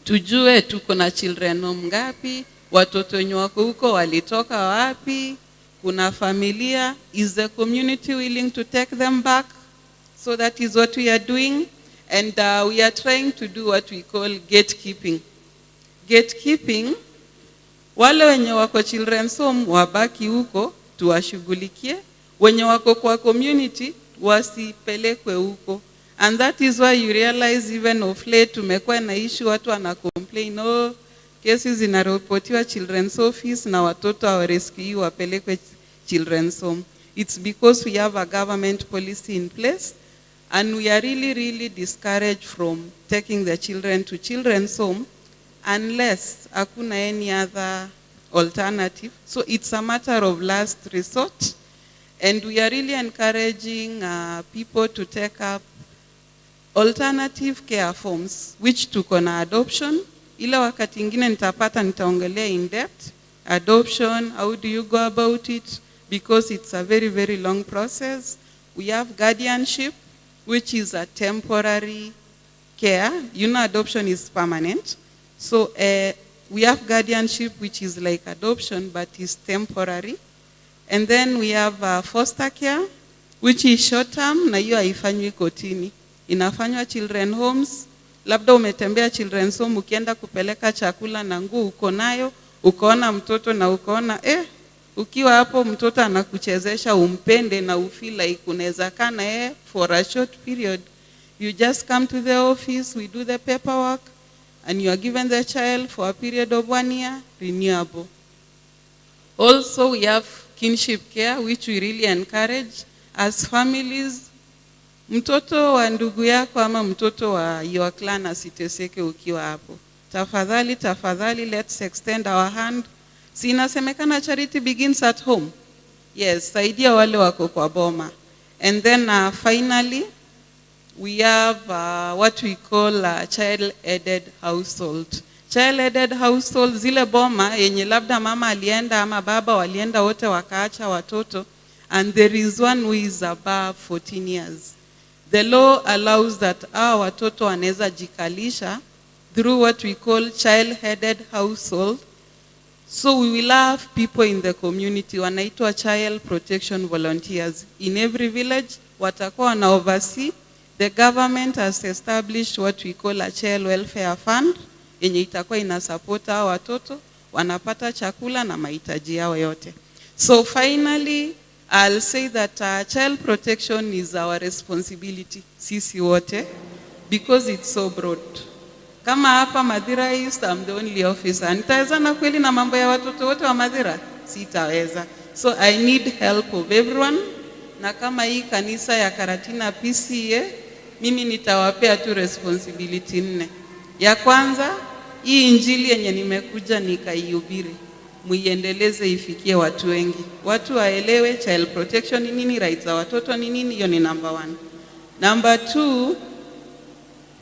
Tujue tuko na children home ngapi, watoto wenye wako huko walitoka wapi, kuna familia, is the community willing to take them back? So that is what we are doing. And we are trying to do what we call gatekeeping. Gatekeeping, wale wenye wako children's home wabaki huko tuwashughulikie, wenye wako kwa community wasipelekwe huko. And that is why you realize even of late tumekuwa na issue, watu wana complain, oh, kesi zinaripotiwa children's office na watoto hawarescue wapelekwe children's home. It's because we have a government policy in place and we are really, really discouraged from taking the children to children's home unless hakuna any other alternative. So it's a matter of last resort. And we are really encouraging people to take up alternative care forms, which tuko na adoption. Ile wakati ingine nitapata nitaongelea in depth. Adoption, how do you go about it? Because it's a very, very long process. We have guardianship, which is a temporary care. You know, adoption is permanent. So we have guardianship, which is like adoption, but is temporary. And then we have foster care, which which is short term, na hiyo haifanywi kotini, inafanywa children homes. Labda umetembea children's home, ukienda kupeleka chakula na nguo uko nayo, ukaona mtoto na ukaona ukiwa hapo mtoto anakuchezesha, umpende na ufeel like unaweza kaa na yeye for a short period. You just come to the office, we do the paperwork, and you are given the child for a period of 1 year, renewable. Also, we have kinship care, which we really encourage as families. Mtoto wa ndugu yako ama mtoto wa your clan asiteseke ukiwa hapo. Tafadhali, tafadhali, let's extend our hand. Si inasemekana charity begins at home? Yes, saidia wale wako kwa boma. And then finally, we have what we call a child-headed household. Child-headed household, zile boma yenye labda mama alienda ama baba walienda wote wakaacha watoto, and there is one who is above 14 years. The law allows that hawa watoto wanaweza jikalisha through what we call child-headed household. So we will have people in the community wanaitwa child protection volunteers. In every village watakuwa wana oversee. The government has established what we call a child welfare fund yenye itakuwa ina support hao watoto wanapata chakula na mahitaji yao yote. So finally, I'll say that child protection is our responsibility, sisi wote, because it's so broad. Kama hapa Mathira East, I'm the only officer. Nitawezana kweli na mambo ya watoto wote wa Mathira? Sitaweza. So I need help of everyone. Na kama hii kanisa ya Karatina PCEA, mimi nitawapea tu responsibility 4. Ya kwanza, hii injili yenye nimekuja nikaihubiri, muiendeleze ifikie watu wengi. Watu waelewe child protection ni nini, rights za watoto ni nini, hiyo ni number 1. Number 2,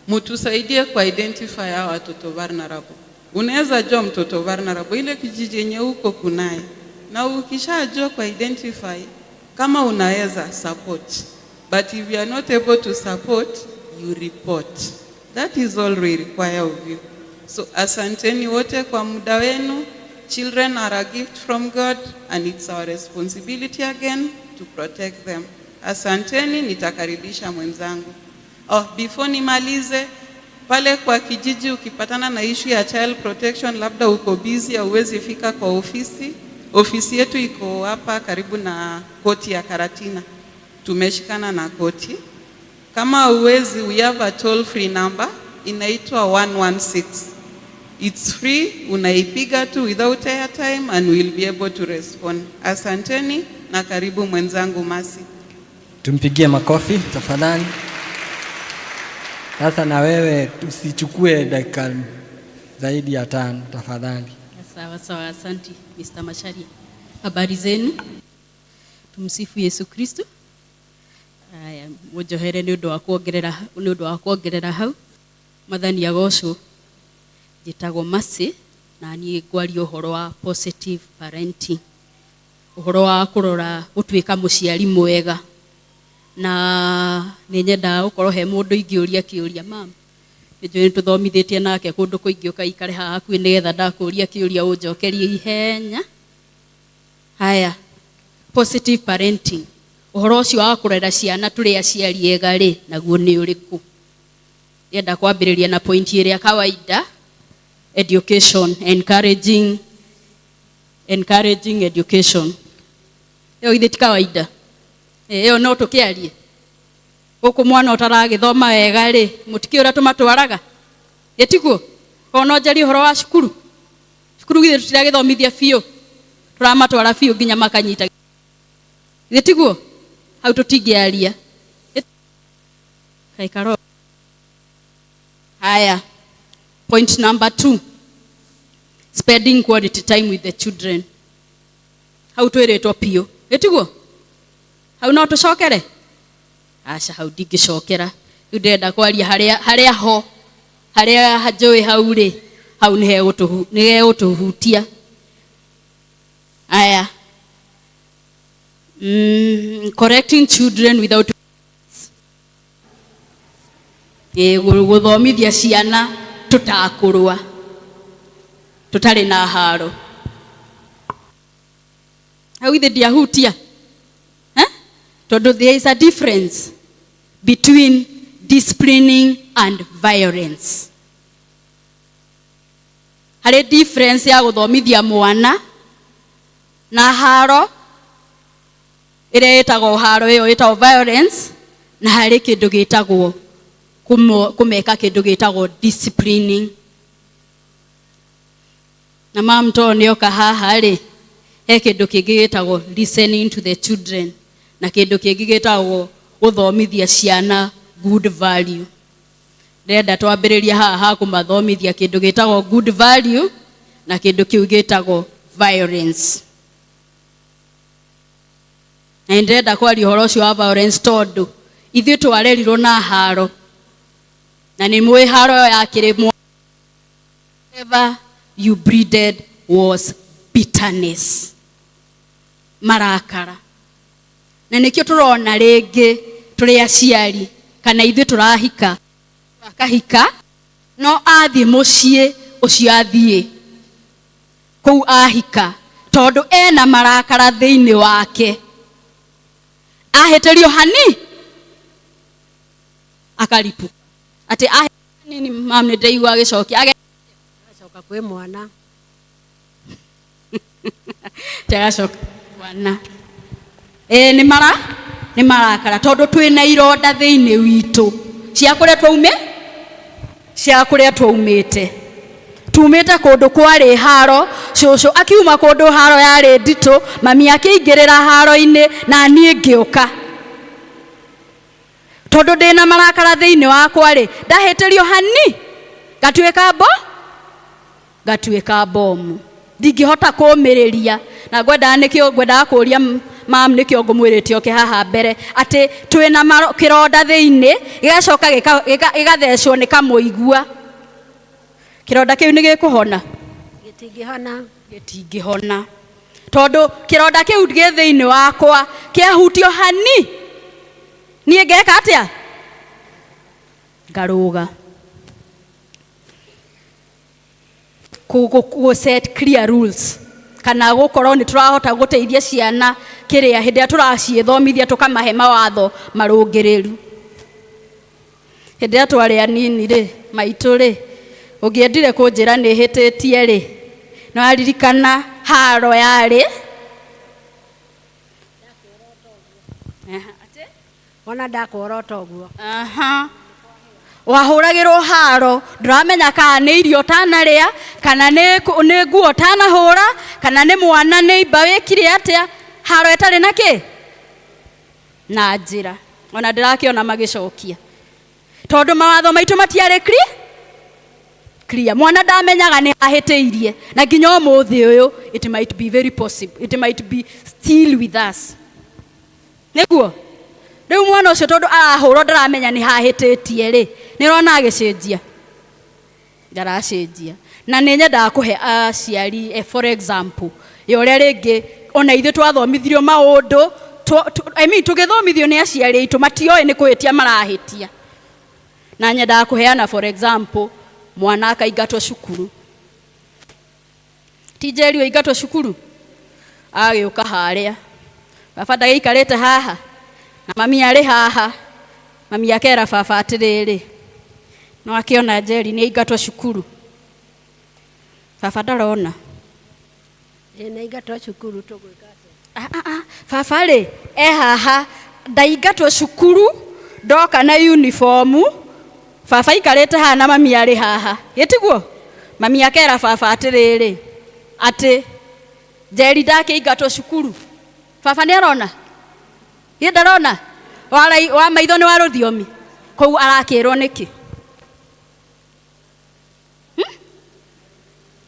mutusaidie ku identify hawa watoto vulnerable. Unaweza jua mtoto vulnerable ile kijiji yenye uko kunaye. Na ukishajua ku identify, kama unaweza support. But if you are not able to support, you report. That is all we require of you. So asanteni wote kwa muda wenu. Children are a gift from God and it's our responsibility again to protect them. Asanteni, nitakaribisha mwenzangu. Oh, before nimalize, pale kwa kijiji ukipatana na issue ya child protection, labda uko busy hauwezi fika kwa ofisi. Ofisi yetu iko hapa karibu na koti ya Karatina. Tumeshikana na koti. Kama huwezi, we have a toll free number inaitwa 116. It's free, unaipiga tu without airtime and we'll be able to respond. Asanteni na karibu mwenzangu Masi. Tumpigie makofi tafadhali. Sasa na wewe usichukue dakika zaidi ya 5 tafadhali. Sawa sawa, asante Mr. Macharia. Habari zenu? Tumsifu Yesu Kristo. Aya, munjohere ni undu wa kuongerera, ni undu wa kuongerera hau. Mwathani agocwo. Njĩtagwo Mercy na niĩ ngwaria ũhoro wa positive parenting. Ũhoro wa kũrora gũtuĩka mũciari mwega. Na nĩ nyendaga gũkorwo he mũndũ ingĩũria kĩũria, ma'am. Nĩ njũĩ nĩtũthomithĩtie nake kũndũ kũingĩ, ũkaikare haha hakuhĩ nĩgetha ndakũria kĩũria ũnjokerie ihenya. Haya, positive parenting. Ũhoro ũcio wa kũrera ciana tũrĩ aciari ega rĩ, naguo nĩ ũrĩkũ? Ndĩrenda kwambĩrĩria na point ĩrĩa kawaida, education, encouraging education. Ĩyo githĩ ti kawaida? Ĩyo no tũkĩarie. Gũkũ mwana ũtaragĩthoma wega rĩ, mũtikĩũĩ ũrĩa tũmatwaraga? Ĩtiguo? Korwo no njarie ũhoro wa cukuru. Cukuru githĩ tũtiragĩthomithia biũ? Tũramatwara biũ nginya makanyita. Githĩ tiguo? Hau tũtingĩaria. Kaikaro. Haya. Point number 2. Spending quality time with the children. Hau twĩrĩtwo biũ. Ĩtiguo? Hau no tũcokere? Aca, hau ndingĩcokera. Rĩu ndĩrenda kwaria harĩa ho, harĩa njũĩ hau rĩ, hau nĩ hegũtũhutia. Aya. Correcting children without gũthomithia ciana tũtakũrũa, tũtarĩ na haro. Hau ithe ndiahutia. Tondũ there is a difference between disciplining and violence. Harĩ difference ya gũthomithia mwana na haro ĩrĩa ĩtagwo haro ĩyo ĩtagwo violence, na harĩ kĩndũ gĩtagwo kũmeka kĩndũ gĩtagwo disciplining. Na mam to nĩoka haha rĩ, he kĩndũ kĩngĩ gĩtagwo listening to the children, na kĩndũ kĩngĩ gĩtagwo gũthomithia ciana good value. Ndĩrenda twambĩrĩrie haha ha kũmathomithia kĩndũ gĩtagwo good value na kĩndũ kĩu gĩtagwo violence. Na nĩ ndĩrenda kwaria ũhoro ũcio wa violence tondũ ithuĩ twarerirwo na haro, na nĩ mũĩ haro ĩyo yakĩrĩ whatever you breeded was bitterness, marakara. Na nĩkĩo tũrona rĩngĩ tũrĩ aciari kana ithuĩ tũrahika, akahika no athiĩ mũciĩ ũcio, athiĩ kũu ahika tondũ ena marakara thĩinĩ wake, ahĩtĩrio hani akaripu atĩ ahĩtĩrio hanini. Mam, nĩ ndĩraigua agĩcokia Agacoka kwĩ mwana. Agacoka mwana. Ĩĩ, nĩ mara nĩ marakara tondũ twĩna ironda thĩinĩ witũ cia kũrĩa twaume cia kũrĩa twaumĩte. Tumĩte kũndũ kwarĩ haro, cũcũ akiuma kũndũ haro yarĩ nditũ, mami akĩingĩrĩra haro-inĩ na niĩ ngĩũka. Tondũ ndĩna marakara thĩinĩ wakwa rĩ, ndahĩtĩrio hani ngatuĩka mbo ngatuĩka bomu, ndingĩhota kũmĩrĩria. Na ngwendaga nĩkĩo ngwendaga kũria mam, nĩkĩo ngũmwĩrĩte oke haha mbere, atĩ twĩna kĩronda thĩinĩ gĩgacoka gĩgathecwo nĩ kamũigua. Kĩronda kĩu nĩ gĩkũhona? Gĩtingĩhona. Gĩtingĩhona tondũ kĩronda kĩu gĩ thĩinĩ wakwa kĩahutio hani niĩ ngeka atĩa? Ngarũga. Kũ set clear rules kana gũkorwo nĩ tũrahota gũteithia ciana kĩrĩa hĩndĩ ĩrĩa tũraciĩthomithia, tũkamahe mawatho marũngĩrĩru. Hĩndĩ ĩrĩa twarĩ anini rĩ, maitũ rĩ, ũngĩendire kũnjĩra nĩ hĩtĩtie rĩ, nĩ waririkana haro yarĩ? Wona ndakworota ũguo. Aha. Wahũragĩrwo haro, ndũramenya kana nĩ irio ũtanarĩa, kana nĩ nguo ũtanahũra, kana nĩ mwana nĩ imba wĩkire atĩa, haro ĩtarĩ na kĩ na njĩra. Ona ndĩrakĩona magĩcokia tondũ mawatho maitũ matiarĩ clear. Mwana ndamenyaga nĩ ahĩtĩirie, na nginya ũmũthĩ ũyũ it might be very possible, it might be still with us. Nĩguo rĩu mwana ũcio tondũ arahũrwo ndaramenya nĩ hahĩtĩtie rĩ, nĩ ũrona agĩcenjia? Ndaracenjia. Na nĩ nyendaga kũhe aciari for example ya ũrĩa rĩngĩ ona ithuĩ twathomithirio maũndũ I mean, tũgĩthomithio nĩ aciari aitũ matioĩ nĩ kũhĩtia marahĩtia. Na nyendaga kũheana for example, mwana akaingatwo cukuru, ti Njeri ũingatwo cukuru, agĩũka harĩa baba ndagĩikarĩte haha na mami arĩ haha. Mami akera baba atĩrĩrĩ, no akĩona Njeri nĩ aingatwo cukuru. Baba ndarona. Ĩ, nĩ aingatwo cukuru, tũgwĩka atĩa? Ah, ah, ah. Baba rĩ e haha, ndaingatwo cukuru, ndoka na uniform, baba aikarĩte haha na mami arĩ haha, gĩtiguo? Mami akera baba atĩrĩrĩ, atĩ Njeri ndakĩingatwo cukuru. Baba nĩ arona? Gĩ ndarona? Wa maitho nĩ wa rũthiomi kũu arakĩrwo nĩkĩ?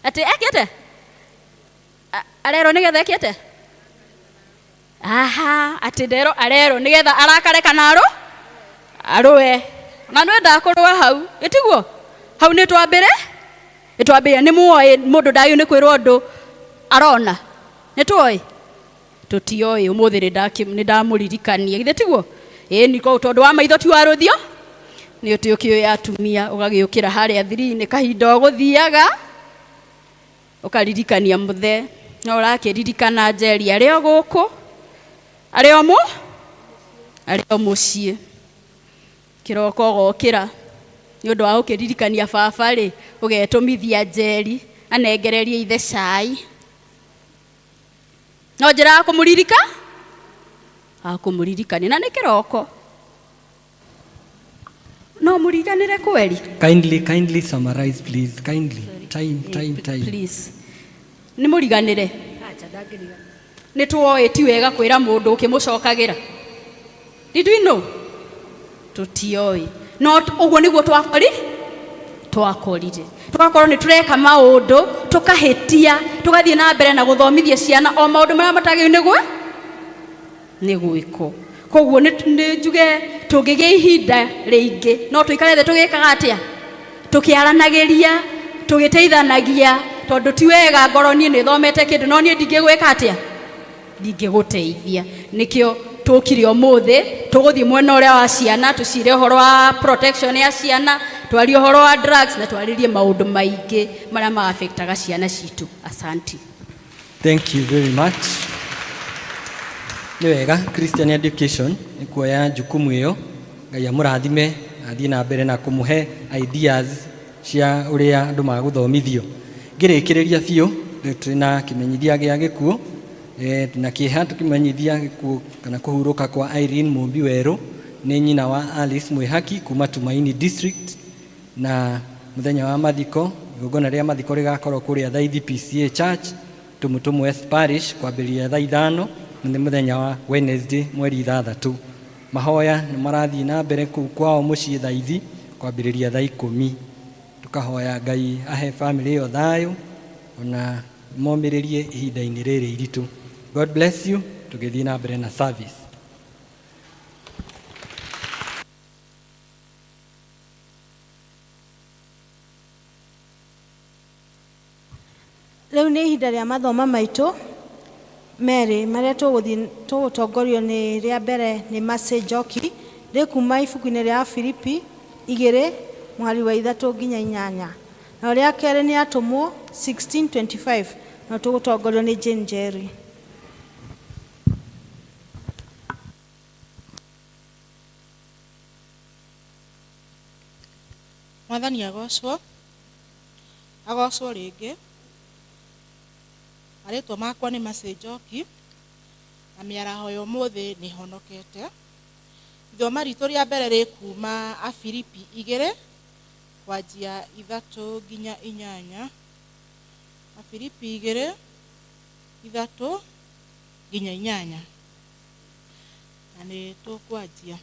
Atĩ ekĩte arerwo nĩgetha ekĩte aha, atĩ nderwo arerwo nĩgetha arakare kana arũe na nĩwendaga kũrũa hau, ĩtiguo? Hau nĩ twambĩre nĩ twambĩre nĩ muoĩ mũndũ ndagĩrĩirwo nĩ kwĩrwo ũndũ arona. Nĩ tuoĩ tũtioĩ? Ũmũthĩ nĩ ndamũririkania, githĩ tiguo? Ĩĩ, nĩ tondũ wa maitho ti wa rũthio nĩ ũtĩ ũkĩũĩ atumia ũgagĩũkĩra harĩa thiri-inĩ kahinda ũgũthiaga ũkaririkania mũthe no ũrakĩririkana Njeri arĩ o gũkũ, arĩ o mũ Arĩ o mũciĩ kĩroko ũgokĩra nĩ ũndũ wa gũkĩririkania baba rĩ, ũgetũmithia Njeri anengererie ithe cai. No njĩra ya kũmũririka akũmũririkania na nĩ kĩroko no mũriganĩre kweri. Kindly, kindly summarize, please. Kindly. Time, time, time. Please. Nĩ mũriganĩre. Nĩ tuoĩ ti wega kwĩra mũndũ ũkĩmũcokagĩra. Did we know? Tũtioĩ. No ũguo nĩguo twakori twakorire. Tũgakorwo nĩ tũreka maũndũ tũkahĩtia tũgathiĩ na mbere na gũthomithia ciana o maũndũ marĩa matagĩrĩirwo nĩ nĩ gwĩkwo. Koguo nĩ njuge tũngĩgĩa ihinda rĩingĩ no tũikare thĩ tũgĩkaga atĩa, tũkĩaranagĩria, tũgĩteithanagia, tondũ ti wega ngorwo niĩ nĩ thomete kĩndũ no niĩ ndingĩgwĩka atĩa, ndingĩgũteithia. Nĩkĩo tũkire ũmũthĩ tũgũthiĩ mwena ũrĩa wa ciana, tũcire ũhoro wa protection ya ciana, twarie ũhoro wa drugs na twarĩrie maũndũ maingĩ marĩa ma-affectaga ciana citũ. Asanti. Thank you very much. Nĩ wega Christian Education nĩ kuoya jukumu ĩyo. Ngai amũrathime athiĩ na mbere na kũmũhe ideas cia ũrĩa andũ magũthomithio. Ngĩrĩkĩrĩria biũ, rĩu twĩna kĩmenyithia gĩa gĩkuũ na kĩeha, tũkĩmenyithia gĩkuũ kana kũhurũka kwa Irene Mũmbi Werũ, nĩ nyina wa Alice Mwĩhaki kuma Tumaini District, na mũthenya wa mathiko, igongona rĩa mathiko rĩgakorwo kũrĩa Thaithi PCA Church, Tumutumu West Parish, kwambĩrĩria thaa 5 nĩ mũthenya wa Wednesday mweri 6. Mahoya nĩ marathiĩ na mbere kũu kwao mũciĩ Thaithi kwambĩrĩria thaa 10. Tũkahoya Ngai ahe family ĩyo thayũ ona momĩrĩrie ihinda-inĩ rĩrĩ iritũ. God bless you. Tũgĩthiĩ na mbere na service. Rĩu nĩ ihinda rĩa mathoma maitũ merĩ marĩa tũgũthiĩ tũgũtongorio nĩ rĩa mbere nĩ Mercy Njoki, rĩ kuma ibuku-inĩ rĩa Filipi 2 mũhari wa 3 nginya 8, na rĩa kerĩ nĩ Atũmwo 16:25, na tũgũtongorio nĩ Jane Njeri. Mwathani agocwo, agocwo rĩngĩ. Marĩtwa makwa nĩ Mercy Njoki, na mĩaraho ya ũmũthĩ nĩ honokete. Ithoma ritũ rĩa mbere rĩ kuma Afilipi 2 kwanjia 3 nginya 8. Afilipi 2 3 nginya 8. Na nĩ tũkwanjia.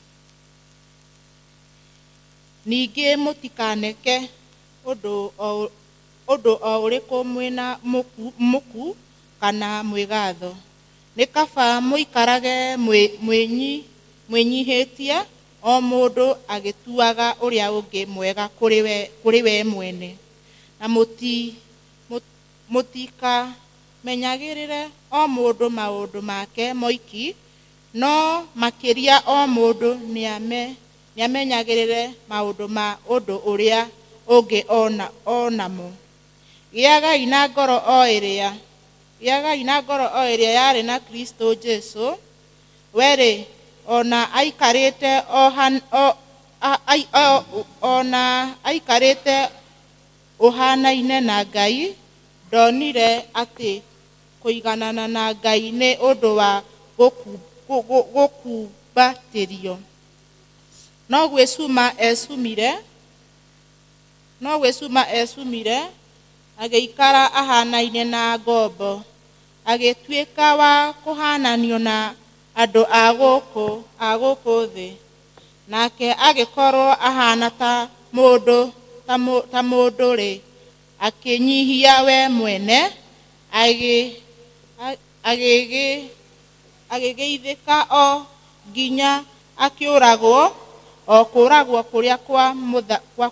Ningĩ mũtikaneke ũndũ o ũrĩkũ mwĩna muku kana mwĩgatho, nĩ kaba mũikarage mwĩnyihĩtie, o mũndũ agĩtuaga ũrĩa ũngĩ mwega kũrĩ we mwene, na mũtikamenyagĩrĩre o mũndũ maũndũ make moiki, no makĩria o mũndũ nĩamenyagĩrĩre maũndũ ma ũndũ ũrĩa ũngĩ onamo. Gĩagai na ngoro o ĩrĩa yarĩ na Kristo Jesũ, we-rĩ, ona aikarĩte ũhanaine na Ngai, ndonire atĩ kũiganana na Ngai nĩ ũndũ wa gũkumbatĩrio. No gwĩcuma ecumire, agĩikara ahanaine na ngombo, agĩtuĩka wa kũhananio na andũ a gũkũ thĩ. Nake agĩkorwo ahana ta mũndũ-rĩ, akĩnyihia we mwene, agĩgĩithĩka o nginya akĩũragwo, o kũũragwo kũrĩa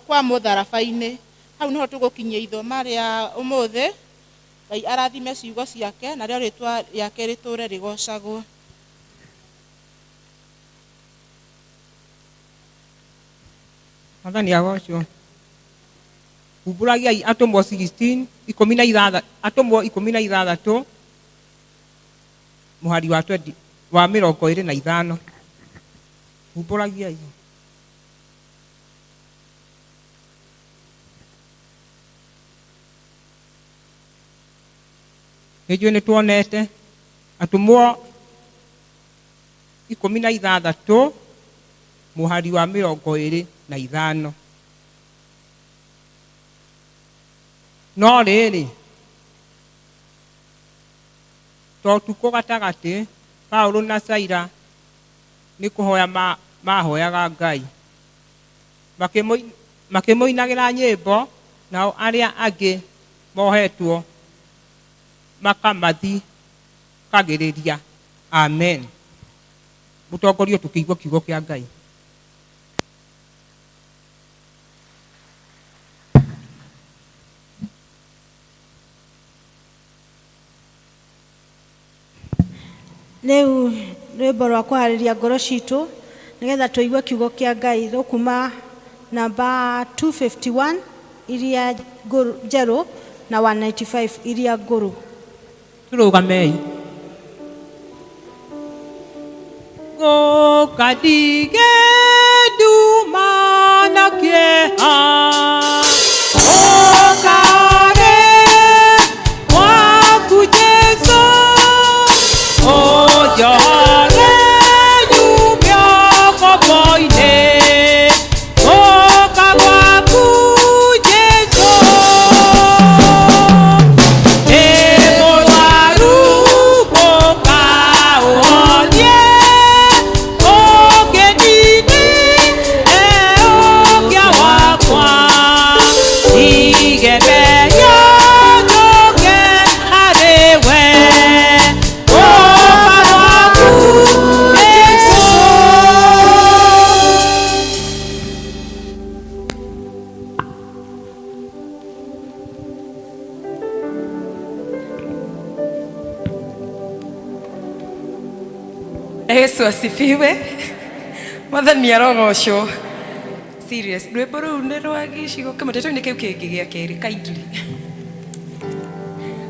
kwa mũtharaba-inĩ. Hau nĩho tũgũkinyia ithoma rĩa ũmũthĩ. Ngai arathime ciugo ciake, narĩo rĩtwa rĩake rĩtũũre rĩgocagwo. Mwathani agocwo. Umbũragiai Atũmwo 16 16, Atũmwo 16 mũhari wa 20 wa 25. Humbũragiai. Nĩnjũĩ nĩ tuonete atũmwo 16 mũhari wa 25. No rĩrĩ, ta ũtukũ gatagatĩ, Paũlũ na Saila nĩ kũhoya maahoyaga Ngai, makĩmũinagĩra nyĩmbo, nao arĩa angĩ mohetwo makamathikagĩrĩria. Amen. Mũtongorio tũkĩigua kiugo kĩa Ngai. Rĩu rwĩmbo rwa kũharĩria ngoro citũ nĩgetha tũigue kiugo kĩa Ngai rũkuma namba 251 iria njerũ na 195 iria ngũrũ. Tũrũgamei. Ngũka ndige nduma na kĩeha. Ũkare waku Jesu, ũnjohore nyume ũkombo-inĩ. Ngũka gwaku Jesu, ndĩ mũrwaru ngũka ũhonie. Ũngĩnini ũkĩa wakwa, igemerio njũke harĩ we. Ngũka gwaku Jesu. Yesu asifiwe. Mwathani arogocwo. Serious. Rwĩmbo rũu nĩ rwa gĩcigo kĩmwe tũinĩ kĩu kĩngĩ gĩa kerĩ kindly.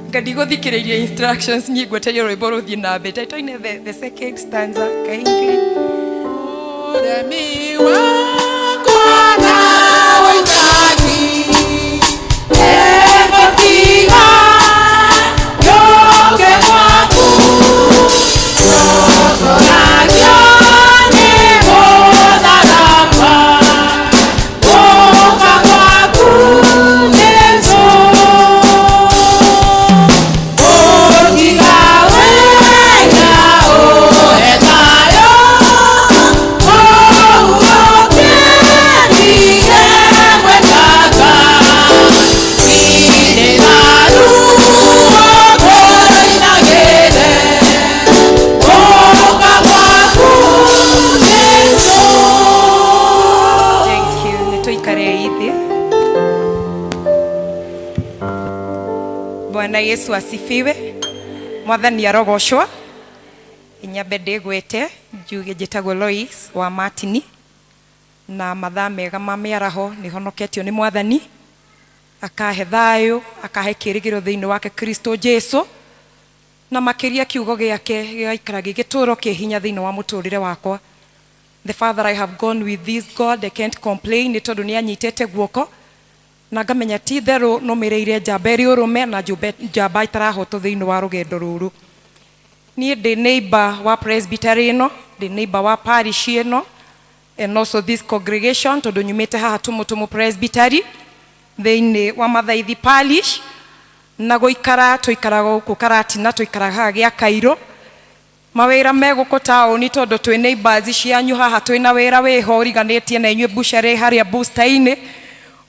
Nga ndigũthikĩrĩirie instructions niĩ ngwetereire rwĩmbo rũthiĩ na mbere. Tũine the second stanza kindly. Ũremi wakwa na ũitani, egũtiga njũke gwaku. Tongoragio nĩ mũtharaba, gũka gwaku Jesũ. Ũtiga wega ũhe thayũ, ũhurũke ndige gwĩtanga. Ndĩ na ruo ngũinagĩre, gũka gwaku Jesũ. Thank you. Nĩ tũikarei thĩ. Bwana Yesu asifiwe. Mwathani arogocwo. Nyambe ndĩgwĩte njuge njĩtagwo Lois wa Martini na mathaa mega ma mĩaraho nĩ honoketio nĩ Mwathani, akahe thayũ, akahe kĩĩrĩgĩrĩro thĩinĩ wake Kristo Jesu, na makĩria kiugo gĩake gĩgaikara gĩ gĩtũũro kĩ hinya thĩinĩ wa mũtũrĩre wakwa. The father I have gone with this God, I can't complain, nĩ tondũ nĩ anyitĩte guoko na ngamenya ti itherũ nũmĩrĩire njamba ĩrĩ ũrũme na njamba ĩtarahotwo thĩinĩ wa rũgendo rũrũ. Niĩ ndĩ neighbor wa presbytery ĩno, ndĩ neighbor wa parish ĩno, and also this congregation, tondũ nyumĩte haha Tumutumu presbytery thĩinĩ wa Mathaithi parish, na gũikara tũikaraga gũkũ Karatina, tũikaraga haha gĩa Kairũ. Mawĩra me gũkũ taũni tondũ twĩ neighbors cianyu haha, twĩna wĩra wĩho ũriganĩtie na inyuĩ butchery harĩa booster-inĩ.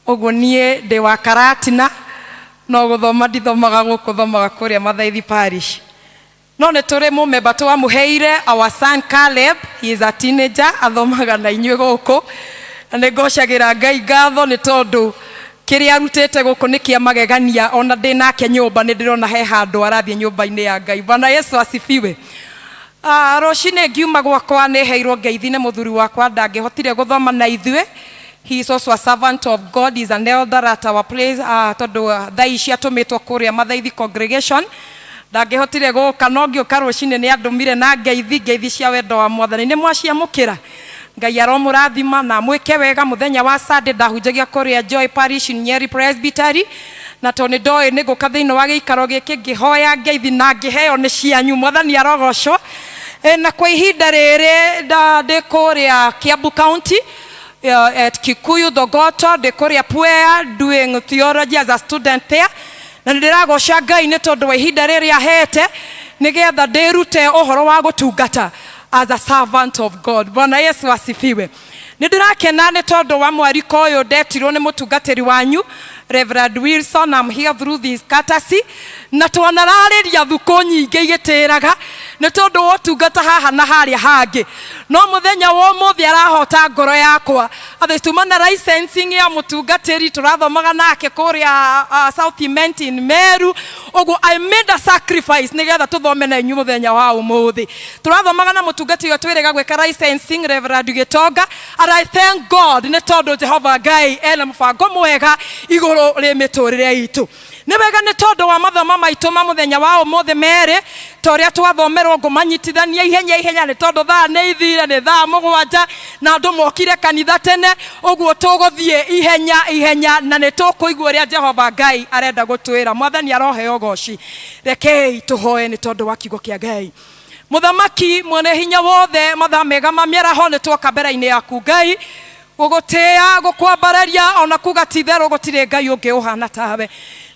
Ũguo niĩ ndĩ wa Karatina, no gũthoma ndithomaga gũkũ, thomaga kũrĩa Mathaithi parish. No nĩ tũrĩ mũmemba twamũheire, our son Caleb, he is a teenager, athomaga na inyuĩ gũkũ. Na nĩ ngocagĩra Ngai ngatho nĩ tondũ kĩrĩa arutĩte gũkũ nĩ kĩa magegania, ona ndĩ nake nyũmba nĩ ndĩrona he handũ arathiĩ nyũmba-inĩ ya Ngai. Bwana Yesu asifiwe. Rũcinĩ ngiuma gwakwa nĩ heirwo ngeithi nĩ mũthuri wakwa ndangĩhotire gũthoma na ithuĩ. He is also a servant of God, he is an elder at our place, tondũ thaa ici atũmĩtwo kũrĩa Mathaithi congregation. Ndangĩhotire gũka, no ngĩũka rũcinĩ nĩ andũmire na ngeithi, ngeithi cia wendo wa Mwathani. Nĩ mwaciamũkĩra? Ngai aromũrathima na mwĩke wega. Mũthenya wa Sunday ndahunjagia kũrĩa Joy Parish Nyeri Presbytery, na tondũ nĩ ndoĩ nĩ ngũka thĩinĩ wa gĩikaro gĩkĩ, ngĩhoya ngeithi na ngĩheo nĩ cianyu. Mwathani arogocwo. Na kwa ihinda rĩrĩ ndĩ kũrĩa Kiambu County, at Kikuyu Thogoto, ndĩ kũrĩa Puea doing theology as a student there, na nĩ ndĩragoca Ngai nĩ tondũ wa ihinda rĩrĩ ahete nĩgetha ndĩrute ũhoro wa gũtungata as a servant of God. Bwana Yesu asifiwe. Nĩ ndĩrakena nĩ tondũ wa mwariko ũyũ ndetirwo nĩ mũtungatĩri wanyu Reverend Wilson. I'm here through this courtesy, na twanararĩria thukũ nyingĩ igĩtĩraga nĩ tondũ wa ũtungata haha na harĩa hangĩ, no mũthenya wa ũmũthĩ arahota ngoro yakwa atĩ tuma na licensing ya mũtungatĩri tũrathomaga nake kũrĩa South Imenti Meru. Ũguo I made a sacrifice nĩgetha tũthome na inyuĩ mũthenya wa ũmũthĩ. Tũrathomaga na mũtungatĩri ũyũ twĩrĩga gwĩka licensing, Reverend Gĩtonga, and I thank God nĩ tondũ Jehova Ngai ena mũbango mwega igũrũ rĩ mĩtũrĩre itũ. Nĩ wega nĩ tondũ wa mathomo maitũ ma mũthenya wa ũmũthĩ merĩ ta ũrĩa twathomerwo, ngũmanyitithania ihenya ihenya nĩ tondũ thaa nĩ ithire, nĩ thaa 7 na andũ mokire kanitha tene. Ũguo tũgũthiĩ ihenya ihenya na nĩ tũkũigua ũrĩa Jehova Ngai arenda gũtwĩra. Mwathani aroheo goci. Rekei tũhoe nĩ tondũ wa kiugo kĩa Ngai. Mũthamaki mwene hinya wothe, mathaa mega ma mĩaraho nĩ twoka mbere-inĩ yaku Ngai, gũgũtĩĩa, gũkwambararia, ona kuga ti itherũ gũtirĩ Ngai ũngĩ ũhana tawe.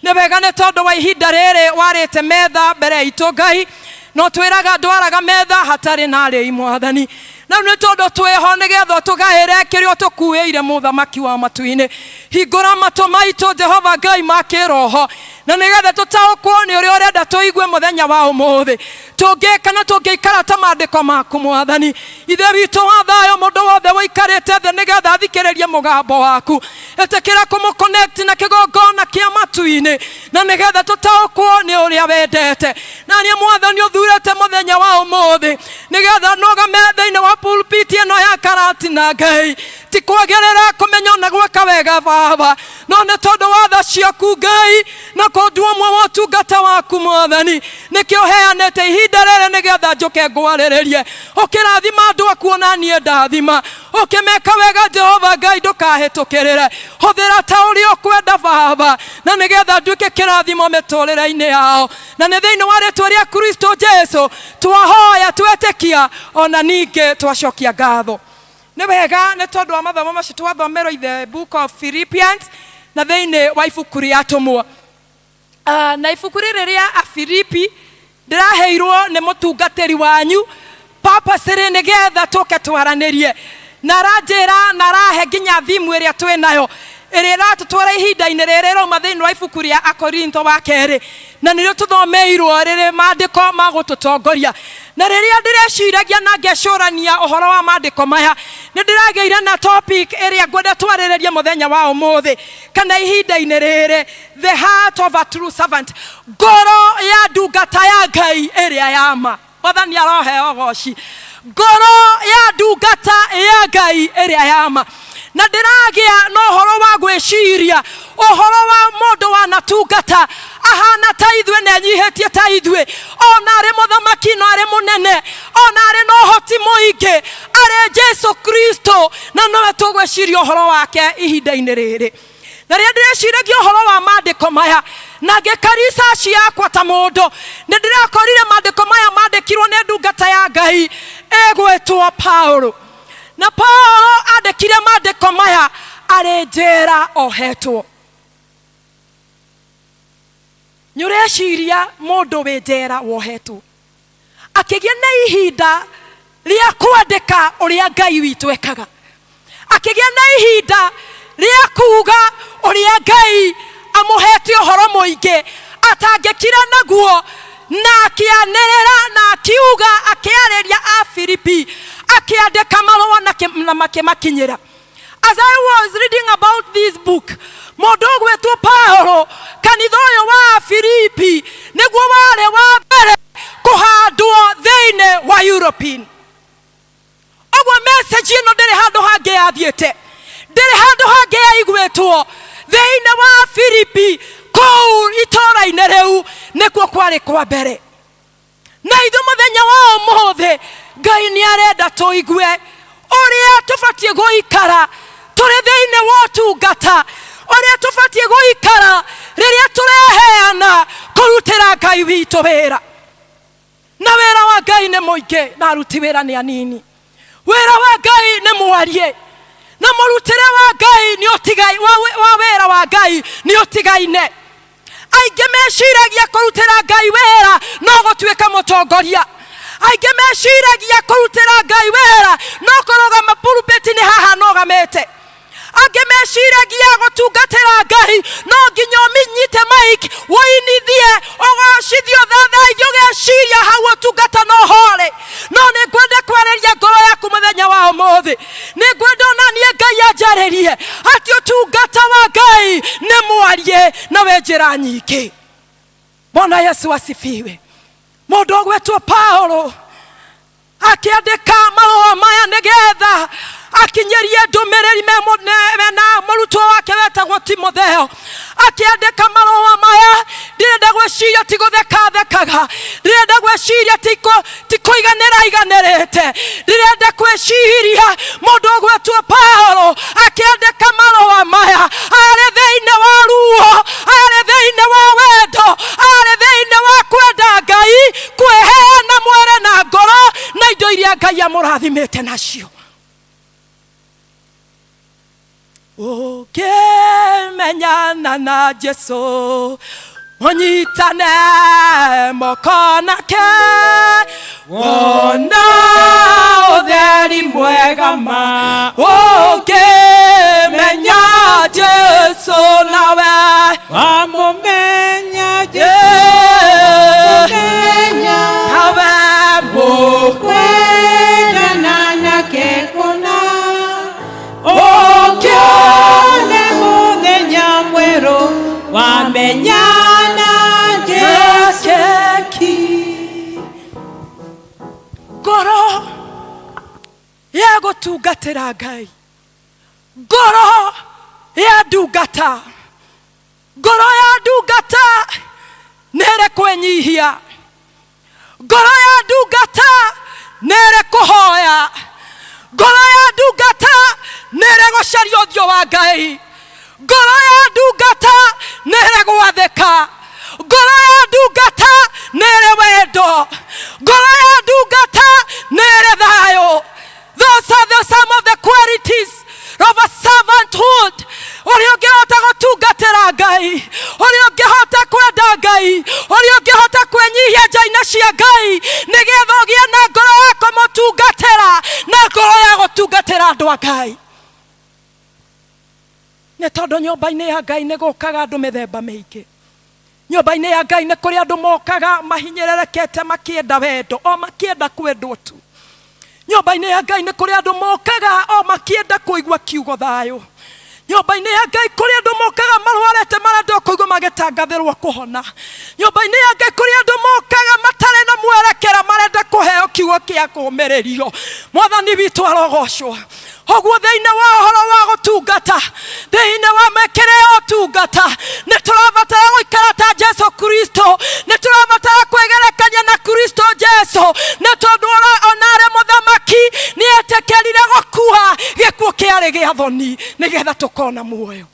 Nĩ wega nĩ tondũ wa ihinda rĩrĩ warĩte metha mbere itũ Ngai, no twĩraga ndwaraga metha hatarĩ na arĩi. Mwathani, na nĩ tondũ twĩho nĩgetha ũtũgaĩre kĩrĩa ũtũkuĩire. Mũthamaki wa matu-inĩ, hingũra matũ maitũ Jehova Ngai ma kĩroho, na nĩgetha tũtaũkwo nĩ ũrĩa ũrenda tũigue mũthenya wa ũmũthĩ. Tũngĩka na tũngĩikara ta maandĩko maku, Mwathani Ithe witũ wa thayũ, mũndũ wothe ũikarĩte thĩ nĩgetha athikĩrĩrie mũgambo waku, ĩtĩkĩra kũmũconnect na kĩgongona kĩa matu-inĩ, na nĩgetha tũtaũkwo nĩ ũrĩa wendete. Na niĩ, Mwathani, ũthurĩte mũthenya wa ũmũthĩ nĩgetha nũgame thĩinĩ wa pulpit ĩno ya Karatina Ngai, ti kwagĩrĩra kũmenya na gwĩka wega Baba, no nĩ tondũ wa tha ciaku Ngai na kũndua ũmwe wa ũtungata waku. Mwathani, nĩkĩo heanĩte ihinda rĩrĩ nĩgetha njũke ngwarĩrĩrie. Ũkĩrathima andũ aku, ona niĩ ndathima. Ũkĩmeka wega, Jehova Ngai, ndũkahĩtũkĩrĩre. Hũthĩra ta ũrĩa ũkwenda Baba, na nĩgetha nduĩke kĩrathimo mĩtũrĩre-inĩ yao, na nĩ thĩinĩ wa rĩtwa rĩa Kristo Jesu twahoya, twetĩkia, ona ningĩ twacokia ngatho. Nĩ wega nĩ tondũ wa mathomo macio twathomerwo in the book of Philippians na thĩinĩ wa ibuku rĩa Atũmwo. Na ibuku rĩrĩ rĩa Afilipi ndĩraheirwo nĩ mũtungatĩri wanyu purposely nĩgetha tũke twaranĩrie, na aranjĩra na arahe nginya thimu ĩrĩa twĩ nayo ĩrĩa ĩratũtwara ihinda-inĩ rĩrĩ ĩrauma thĩinĩ wa ibuku rĩa Akorintho wa kerĩ, na nĩrĩo tũthomeirwo rĩrĩ maandĩko ma gũtũtongoria. Na rĩrĩa ndĩreciragia na ngecũrania ũhoro wa maandĩko maya, nĩ ndĩragĩire na topic ĩrĩa ngwenda twarĩrĩrie mũthenya wa ũmũthĩ kana ihinda-inĩ rĩrĩ: the heart of a true servant, ngoro ya ndungata ya Ngai ĩrĩa ya ma. Mwathani aroheo goci. Ngoro ya ndungata ya Ngai ĩrĩa ya ma. Na ndĩragĩa na ũhoro wa gwĩciria ũhoro wa mũndũ wanatungata ahana ta ithuĩ na enyihĩtie ta ithuĩ, ona arĩ mũthamaki no arĩ mũnene, ona arĩ na ũhoti mũingĩ, arĩ Jesu Kristo, na nowe tũgwĩciria ũhoro wake ihinda-inĩ rĩrĩ. Na rĩrĩa ndĩreciragia ũhoro wa maandĩko maya na ngĩka research yakwa ta mũndũ, nĩ ndĩrakorire maandĩko maya mandĩkirwo nĩ ndungata ya Ngai ĩgwĩtwo Paulo, na Paulo andĩkire maandĩko maya arĩ njĩra ohetwo. Nĩ ũreciria mũndũ wĩ njera wohetwo akĩgĩa na ihinda rĩa kwandĩka ũrĩa Ngai witũ ekaga, akĩgĩa na ihinda rĩa kuga ũrĩa Ngai amũhete ũhoro mũingĩ atangĩkira naguo, na akĩanĩrĩra na akiuga, akĩarĩria a Filipi, akĩandĩka marũa na makĩmakinyĩra? As I was reading about this book, mũndũ ũgwĩtwo Paulo, kanitha ũyũ wa Filipi nĩguo warĩ wa mbere kũhandwo thĩinĩ wa European. Ũguo message ĩno ndĩrĩ handũ hangĩ yathiĩte, ndĩrĩ handũ hangĩ yaiguĩtwo. Thĩinĩ wa Filipi kũu itũũra-inĩ rĩu nĩkuo kwarĩ kwa mbere. Na ithuĩ mũthenya wa ũmũthĩ Ngai nĩ arenda tũigue. Ũrĩa tũbatiĩ gũikara tũrĩ thĩinĩ wa ũtungata, ũrĩa tũbatiĩ gũikara rĩrĩa tũreheana kũrutĩra Ngai witũ wĩra. Na wĩra wa Ngai nĩ mũingĩ na aruti wĩra nĩ anini. Wĩra wa Ngai nĩ mwarie na mũrutĩre wa Ngai nĩ ũtigai, wa, wa wĩra wa Ngai nĩ ũtigaine. Aingĩ meciragia kũrutĩra Ngai wĩra no gũtuĩka mũtongoria. Aingĩ meciragia kũrutĩra Ngai wĩra no kũrũgama pulpit-inĩ haha nũgamĩte. Angĩ meciragia gũtungatĩra Ngai no nginya ũmĩnyite mic ũinithie ũgocithie ũthathaithie ũgeciria hau ũtungata no hore. No nĩ ngwenda kwarĩria ngoro yaku mũthenya wa ũmũthĩ. Nĩ ngwenda ona niĩ Ngai anjarĩrie atĩ ũtungata wa Ngai nĩ mwarie na wĩ njĩra nyingĩ. Bwana Yesu asifiwe. Mũndũ ũgwĩtwo Paulo akĩandĩka marũa maya nĩgetha akinyĩrie ndũmĩrĩri mena mũrutwo wake wetagwo Timotheo. Akĩandĩka marũa maya, ndirenda gwĩciria ti gũtheka thekaga, ndirenda gwĩciria ti kũiganĩra aiganĩrĩte, ndirenda gwĩciria mũndũ ũgwĩtwo Paulo akĩandĩka marũa maya arĩ thĩinĩ wa ruo, arĩ thĩinĩ wa wendo, arĩ thĩinĩ wa kwenda Ngai, kwĩheana mwĩrĩ na ngoro na indo iria Ngai amũrathimĩte nacio. Ũngĩmenyana na Jesu mũnyitane moko nake, wona ũtheri mwega ma. Ũngĩmenya Jesu nawe wamũmenya Jesu nawe mũkwendana nake kũna, ũkĩone mũthenya mwerũ wamenyana Jesu. Ngoro ya gũtungatĩra Ngai, ngoro ya ndungata, ngoro ya ndungata nĩ ĩrĩ kwĩnyihia, ngoro ya ndungata nĩ ĩrĩ kũhoya, ngoro ya ndungata nĩ ĩrĩ gũcaria ũthiũ wa Ngai, ngoro ya ndungata nĩ ĩrĩ gwathĩka, ngoro ya ndungata nĩ ĩrĩ wendo, ngoro ya ndungata nĩ ĩrĩ thayũ. Those are the some of the qualities of a servanthood. Ũrĩa ũngĩhota gũtungatĩra Ngai, ũrĩa ũngĩhota kwenda Ngai, ũrĩa ũngĩhota kwĩnyihia nja-inĩ cia Ngai, nĩgetha ũgĩe na ngoro ya kũmũtungatĩra na ngoro ya gũtungatĩra andũ a Ngai. Nĩ tondũ nyũmba-inĩ ya Ngai nĩ gũkaga andũ mĩthemba mĩingĩ. Nyũmba-inĩ ya Ngai nĩ kũrĩ andũ mokaga mahinyĩrĩrĩkĩte makĩenda wendo, o makĩenda kwendwo tu. Nyũmba-inĩ ya Ngai nĩ kũrĩ andũ mokaga o makĩenda kũigua kiugo thayũ. Nyũmba-inĩ ya Ngai kũrĩ andũ mokaga marwarĩte marenda o kũigua magĩtangathĩrwo kũhona. Nyũmba-inĩ ya Ngai kũrĩ andũ mokaga matarĩ na mwerekera marenda kũheo kiugo kĩa kũũmĩrĩrio. Mwathani witũ arogocwo. Ũguo thĩinĩ wa ũhoro wa gũtungata, thĩinĩ wa mĩkĩre ya ũtungata, nĩ tũrabatara gũikara ta Jesu Kristo, nĩ tũrabatara kwĩgerekania na Kristo Jesu, nĩ tondũ ona arĩ mũthamaki nĩ etĩkĩrire gũkua gĩkuũ kĩarĩ gĩa thoni nĩgetha tũkona muoyo.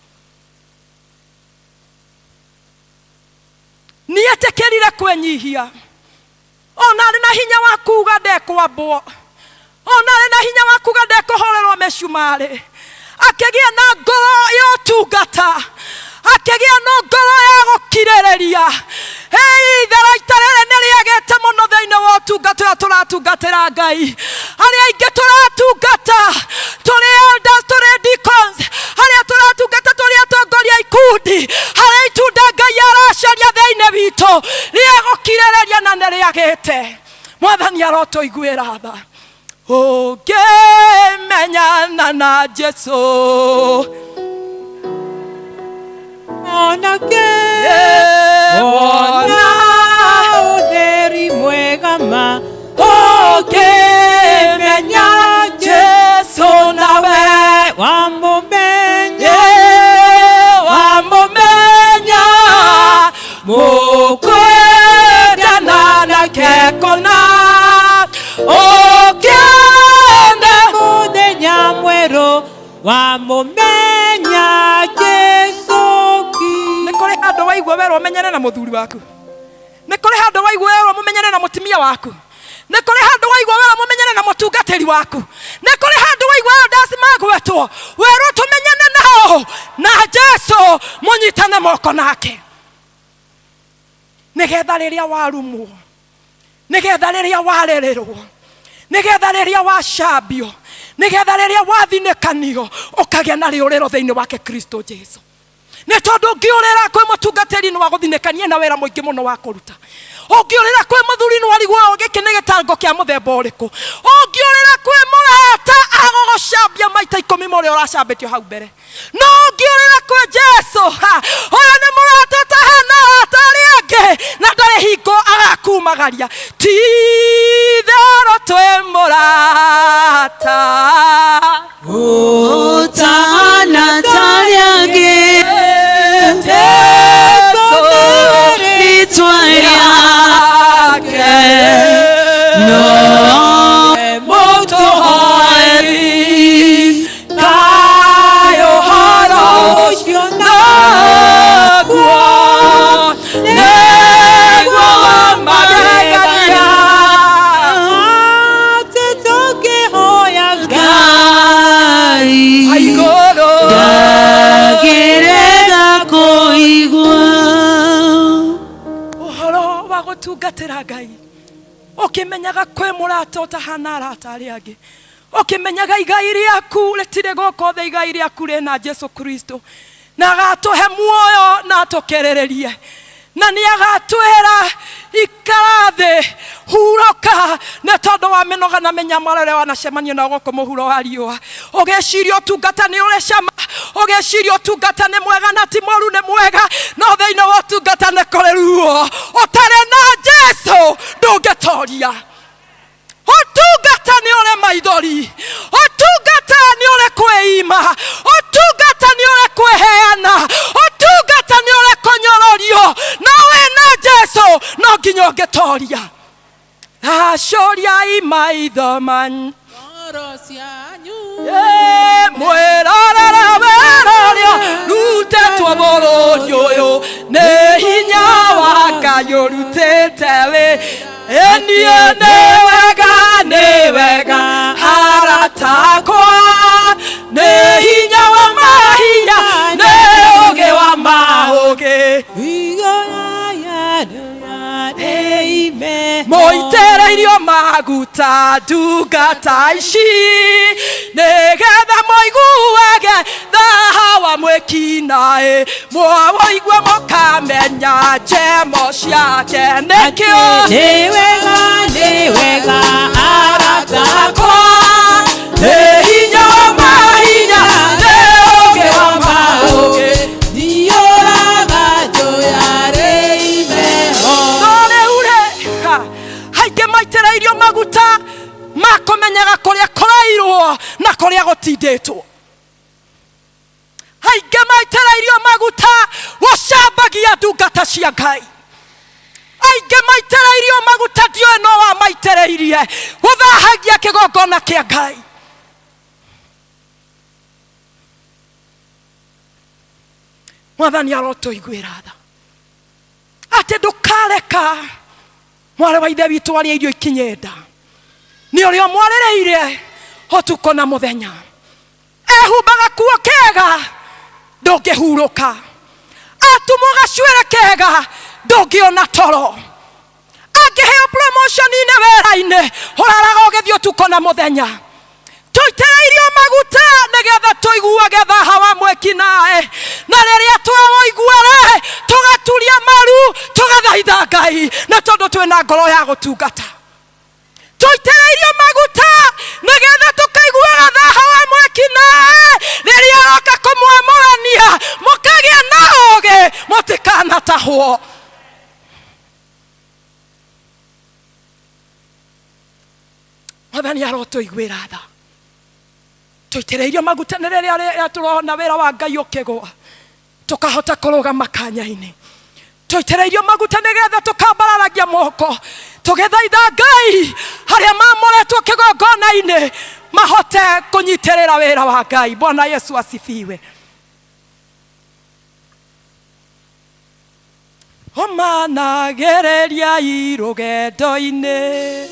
Nĩ etĩkĩrire kwĩnyihia, ona arĩ na hinya wa kuga ndekwambwo, ona arĩ na hinya wa kuga ndekũhorerwo mĩcumarĩ, akĩgĩa na ngoro ya ũtungata, akĩgĩa na ngoro ya gũkirĩrĩria. Hei, itharaita rĩrĩ nĩ rĩagĩte mũno thĩinĩ wa ũtungata ũrĩa tũratungatĩra Ngai. Arĩa aingĩ tũratungata tũrĩ elders, tũrĩ deacons, arĩa tũratungata tũrĩ atongoria ikundi, harĩ itunda Ngai aracaria thĩinĩ witũ rĩa gũkirĩrĩria na nĩ rĩagĩte. Mwathani arotũiguĩra tha. Ũngĩmenyana na Jesu onake wona ũtheri mwega ma, ũngĩmenya Jesu nawe wamũmenya, wamũmenya mũkwendana nake kũna, ũkĩone mũthenya Wamũmenya Jesu. Nĩ kũrĩ handũ waigua werwo ũmenyane na mũthuri waku? Nĩ kũrĩ handũ waigua werwo mũmenyane na mũtumia waku? Nĩ kũrĩ handũ waigua werwo mũmenyane na mũtungatĩri waku? Nĩ kũrĩ handũ waigua elders magwetwo werwo tũmenyane nao na Jesu, mũnyitane moko nake, nĩgetha rĩrĩa warumwo, nĩgetha rĩrĩa warererwo, nĩgetha rĩrĩa wacambio, nĩgetha rĩrĩa wathinĩkanio, ũkagĩa na rĩũrĩro thĩinĩ wake Kristo Jesu? Nĩ tondũ ũngĩũrĩra kwĩ mũtungatĩri nĩ wagũthinĩkania na wĩra mũingĩ mũno wa kũruta. Ũngĩũrĩra kwĩ mũthuri nĩ warigwo gĩkĩ nĩ gĩtango kĩa mũthemba ũrĩkũ. Ũngĩũrĩra kwĩ mũrata agũgũcambia maita 10 ma ũrĩa ũracambĩtio hau mbere. No ũngĩũrĩra kwĩ Jesu, ha, ũyũ nĩ mũrata ũtahana arata arĩa angĩ, na ndarĩ hingo agakumagaria. Ti itherũ twĩ mũrata ũtahana tarĩa angĩ. Jesu rĩtwa rĩake no mũtũhoi kaĩ ũhoro ũcio naguo nĩguo wa magegania. Atĩ tũngĩhoya Ngai Igũrũ ndangĩrega kũigua. Ũhoro wa gũtungatĩra Ngai ũkĩmenyaga kwĩ mũrata ũtahana arata arĩa angĩ, ũkĩmenyaga igai rĩaku rĩtirĩ gũkũ thĩ, igai rĩaku rĩna Jesu Kristo, na agatũhe muoyo na atũkerererie, na nĩ agatwĩra ikara thĩ, hurũka, nĩ tondũ wa mĩnoga na mĩnyamaro ĩrĩa wanacemania nayo gũkũ mũhuro wa riũa. Ũgĩciria ũtungata nĩ ũrĩ cama, ũgĩciria ũtungata nĩ mwega, na ti mũru, nĩ mwega, no thĩinĩ wa ũtungata nĩ kũrĩ ruo. Ũtarĩ na Jesu ndũngĩtoria. Ũtungata nĩ ũrĩ maithori, ũtungata nĩ ũrĩ kwĩima, ũtungata nĩ ũrĩ kwĩheana, ũtungata nĩ ũrĩ kũnyororio, no wĩna Jesu no nginya ũngĩtoria. Acũriai maitho manyu, mwĩrorere wĩra ũrĩa rutĩtwo bũrũri ũyũ, nĩ hinya wa Ngai ũrutĩte wĩ ĩniĩ. Nĩ wega, nĩ wega aratakwa, nĩ hinya wa mahinya, nĩ ũgĩ wa maũgĩ, mũitĩrĩirio maguta ndungata ici, nĩgetha mũiguage thaha wa mwĩkinaĩ, mwaũigua mũkamenya njemo ciake. Nĩkĩo nĩ wega, nĩ wega aratakwa, nĩ hinya wa mahinya, nĩ ũgĩ wa maũgĩ. Ndiũraga njũya rĩimeho. No rĩu rĩ, ha, aingĩ maitĩrĩirio maguta makũmenyaga kũrĩa kũrairwo na kũrĩa gũtindĩtwo. Aingĩ maitĩrĩirio maguta gũcambagia ndungata cia Ngai. Aingĩ maitĩrĩirio maguta, ndiũĩ no wa maitĩrĩirie gũthahagia kĩgongona kĩa Ngai. Mwathani arotũiguĩra tha atĩ ndũkareka mwarĩ wa ithe witũ arĩa irio ikinye nda, nĩ ũrĩa ũmwarĩrĩire ũtukũ na mũthenya. Ehumbaga kuo kega, ndũngĩhurũka. Atumwo gacuĩrĩ kega, ndũngĩona toro. Angĩheo promotion-inĩ wĩra-inĩ, ũraraga ũgĩthiĩ ũtukũ na mũthenya. Tũitĩrĩirio maguta nĩgetha tũiguage thaha wa mwĩkinaĩ, na rĩrĩa twaũigua-rĩ, tũgaturia maru, tũgathaitha Ngai, nĩ tondũ twĩna ngoro ya gũtungata. Tũitĩrĩirio maguta nĩgetha tũkaiguaga thaha wa mwĩkinaĩ, rĩrĩa aroka kũmwamũrania, mũkagĩa na ũũgĩ, mũtikanatahwo. Mwathani arotũiguĩra tha. Tũitĩrĩirio maguta nĩ rĩrĩa rĩrĩa tũrona wĩra wa Ngai ũkĩgũa, tũkahota kũrũgama kanya-inĩ. Tũitĩrĩirio maguta nĩgetha tũkambararagia moko tũgĩthaitha Ngai harĩa mamũretwo kĩgongona-inĩ. Mahote kũnyitĩrĩra wĩra wa Ngai. Bwana Yesu asifiwe. Ũmanagĩrĩriai rũgendo-inĩ.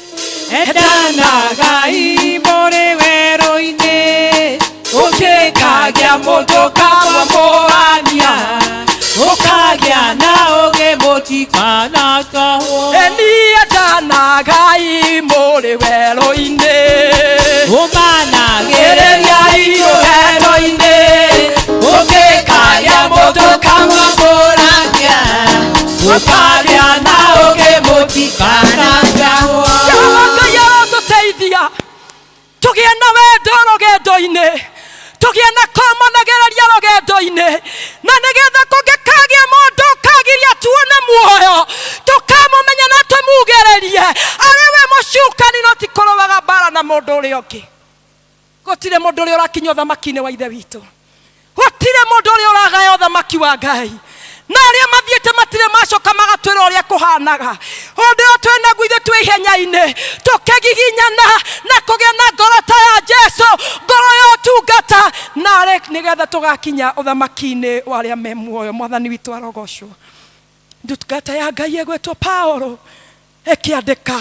Endanagai mũrĩ werũ-inĩ, ũngĩkagĩa mũndũ ũkamũania, ũkagĩa na ũgĩ mũtikanatahwo. Eni endanagai mũrĩ werũ-inĩ. Ũmanagĩrĩriai rũgendo-inĩ, ũngĩkagĩa mũndũ ũkamũania, ũkagĩa na ũgĩ mũtikanatahwo. Jehova Ngai arotũteithia tũgĩe na wendo rũgendo-inĩ, tũgĩe na kũmanagĩrĩria rũgendo-inĩ, na nĩgetha kũngĩkagĩa mũndũ ũkagiria tuone muoyo, tũkamũmenya na tũmugĩrĩrie arĩ we mũcukani, no ti kũrũaga mbara na mũndũ ũrĩa ũngĩ. Gũtirĩ mũndũ ũrĩa ũrakinya ũthamaki-inĩ wa Ithe witũ, gũtirĩ mũndũ ũrĩa ũragaya ũthamaki wa Ngai, na arĩa mathiĩte matirĩ macoka magatwĩra ũrĩa kũhanaga. Ũndũ ũyũ twĩ naguo ithuĩ twĩ ihenya-inĩ, tũkĩgiginyana na kũgĩa na ngoro ta ya Jesu, ngoro ya ũtungata, narĩ nĩgetha tũgakinya ũthamaki-inĩ wa arĩa me muoyo. Mwathani witũ arogocwo. Ndungata ya Ngai ĩgwĩtwo Paulo ĩkĩandĩka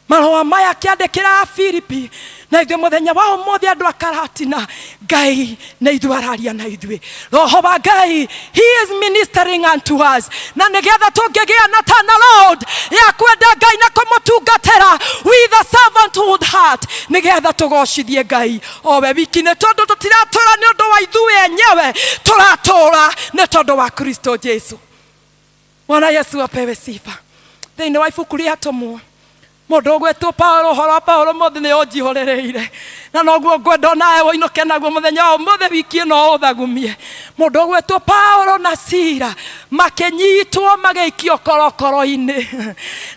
marũa maya, akĩandĩkĩra Afilipi, na ithuĩ mũthenya wa ũmũthĩ andũ a Karatina, Ngai nĩ ithuĩ araria na ithuĩ. Roho wa Ngai, he is ministering unto us, na nĩgetha tũngĩgĩa na turnaround ya kwenda Ngai na kũmũtungatĩra with a servanthood heart, nĩgetha tũgocithie Ngai owe wiki, nĩ tondũ tũtiratũra nĩ ũndũ wa ithuĩ enyewe, tũratũra nĩ tondũ wa Kristo Jesu. Bwana Yesu apewe sifa. Thĩinĩ wa ibuku rĩa Atũmwo, mũndũ ũgwĩtwo Paulo, ũhoro wa Paulo mũthĩ nĩ ũnjihũrĩrĩire, na noguo ngwenda onawe ũinũke naguo mũthenya wa ũmũthĩ, wiki ĩno ũthagumie. Mũndũ ũgwĩtwo Paulo na Sila makĩnyitwo magĩikio korokoro-inĩ,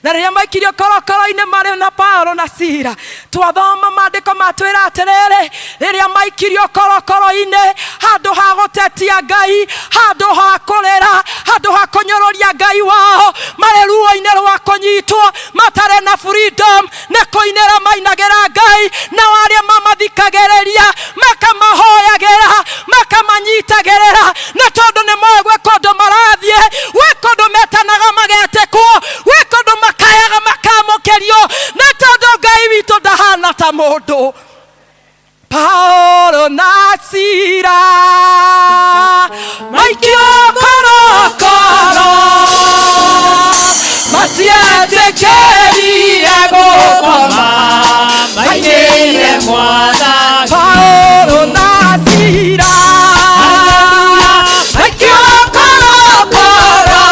na rĩrĩa maikirio korokoro-inĩ marĩ na Paulo na Sila, twathoma maandĩko matwĩra atĩrĩrĩ, rĩrĩa maikirio korokoro-inĩ, handũ ha gũtetia Ngai, handũ ha kũrĩra, handũ ha kũnyũrũria Ngai wao, marĩ ruo-inĩ rwa kũnyitwo, matarĩ na freedom, nĩ kũinĩra mainagĩra Ngai, nao arĩa mamathikagĩrĩria makamahoyagĩra, makamanyitagĩrĩra, nĩ tondũ nĩ moĩ gwĩ kũndũ marathiĩ, gwĩ kũndũ metanaga magetĩkwo, gwĩ kũndũ makayaga makamũkĩrio, nĩ tondũ Ngai witũ ndahana ta mũndũ. Paulo na Sila maikio korokoro, matietĩkĩrire gũkoma, mainĩire Mwathani. Paulo na Sila maikio korokoro,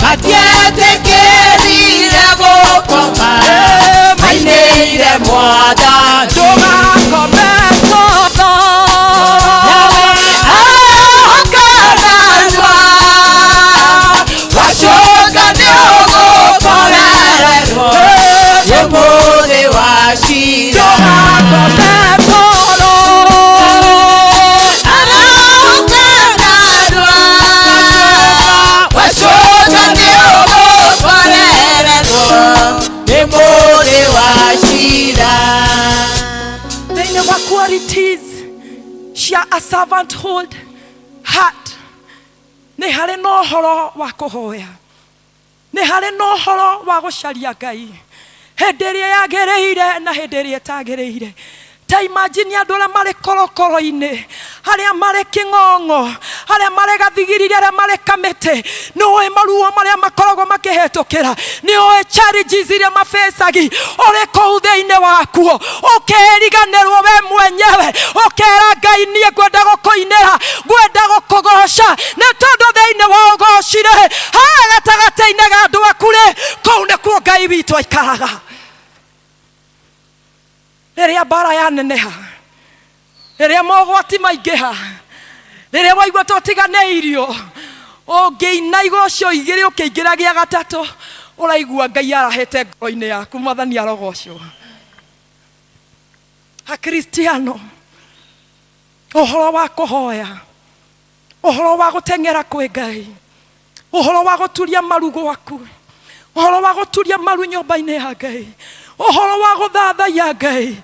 matietĩkĩrire gũkoma, mainĩire Mwathani. Ndũgakome toro, akananwa, wacoka nĩ ũgũkorererwo nĩ mũthĩ wa cira. Ndũgakome toro, akananwa, wacoka nĩ ũgũkorererwo nĩ mũthĩ wa cira. Thĩinĩ wa qualities cia a servanthood heart, nĩ harĩ na ũhoro wa kũhoya, nĩ harĩ na ũhoro wa gũcaria Ngai hĩndĩ ĩrĩa yagĩrĩire na hĩndĩ ĩrĩa ĩtagĩrĩire. Ta imagine andũ arĩa marĩ korokoro-inĩ, arĩa marĩ kĩng'ong'o, arĩa marĩ gathigiriri, arĩa marĩ kamĩtĩ, nĩ ũĩ maruo marĩa makoragwo makĩhetũkĩra, nĩ ũĩ challenges iria mabecagi ũrĩ kũu thĩinĩ wakuo, ũkeriganĩrwo we mwenyewe, ũkera Ngai niĩ ngwenda gũkũinĩra, ngwenda gũkũgoca, nĩ tondũ thĩinĩ wa ũgocire haha gatagatĩ-inĩ ga andũ aku rĩ, kũu nĩkuo Ngai witũ aikaraga. Rĩrĩa mbara yaneneha, rĩrĩa mogwati maingĩha, rĩrĩa waigua tũtiganĩirio, ũngĩina igoco igĩrĩ ũkĩingĩra gĩa gatatũ, ũraigua Ngai arahĩte ngoro-inĩ yaku. Mwathani arogocwo. Akristiano, ũhoro wa kũhoya, ũhoro wa gũteng'era kwĩ Ngai, ũhoro wa gũturia maru gwaku, ũhoro wa gũturia maru nyũmba-inĩ ya Ngai, ũhoro wa gũthathaiya Ngai,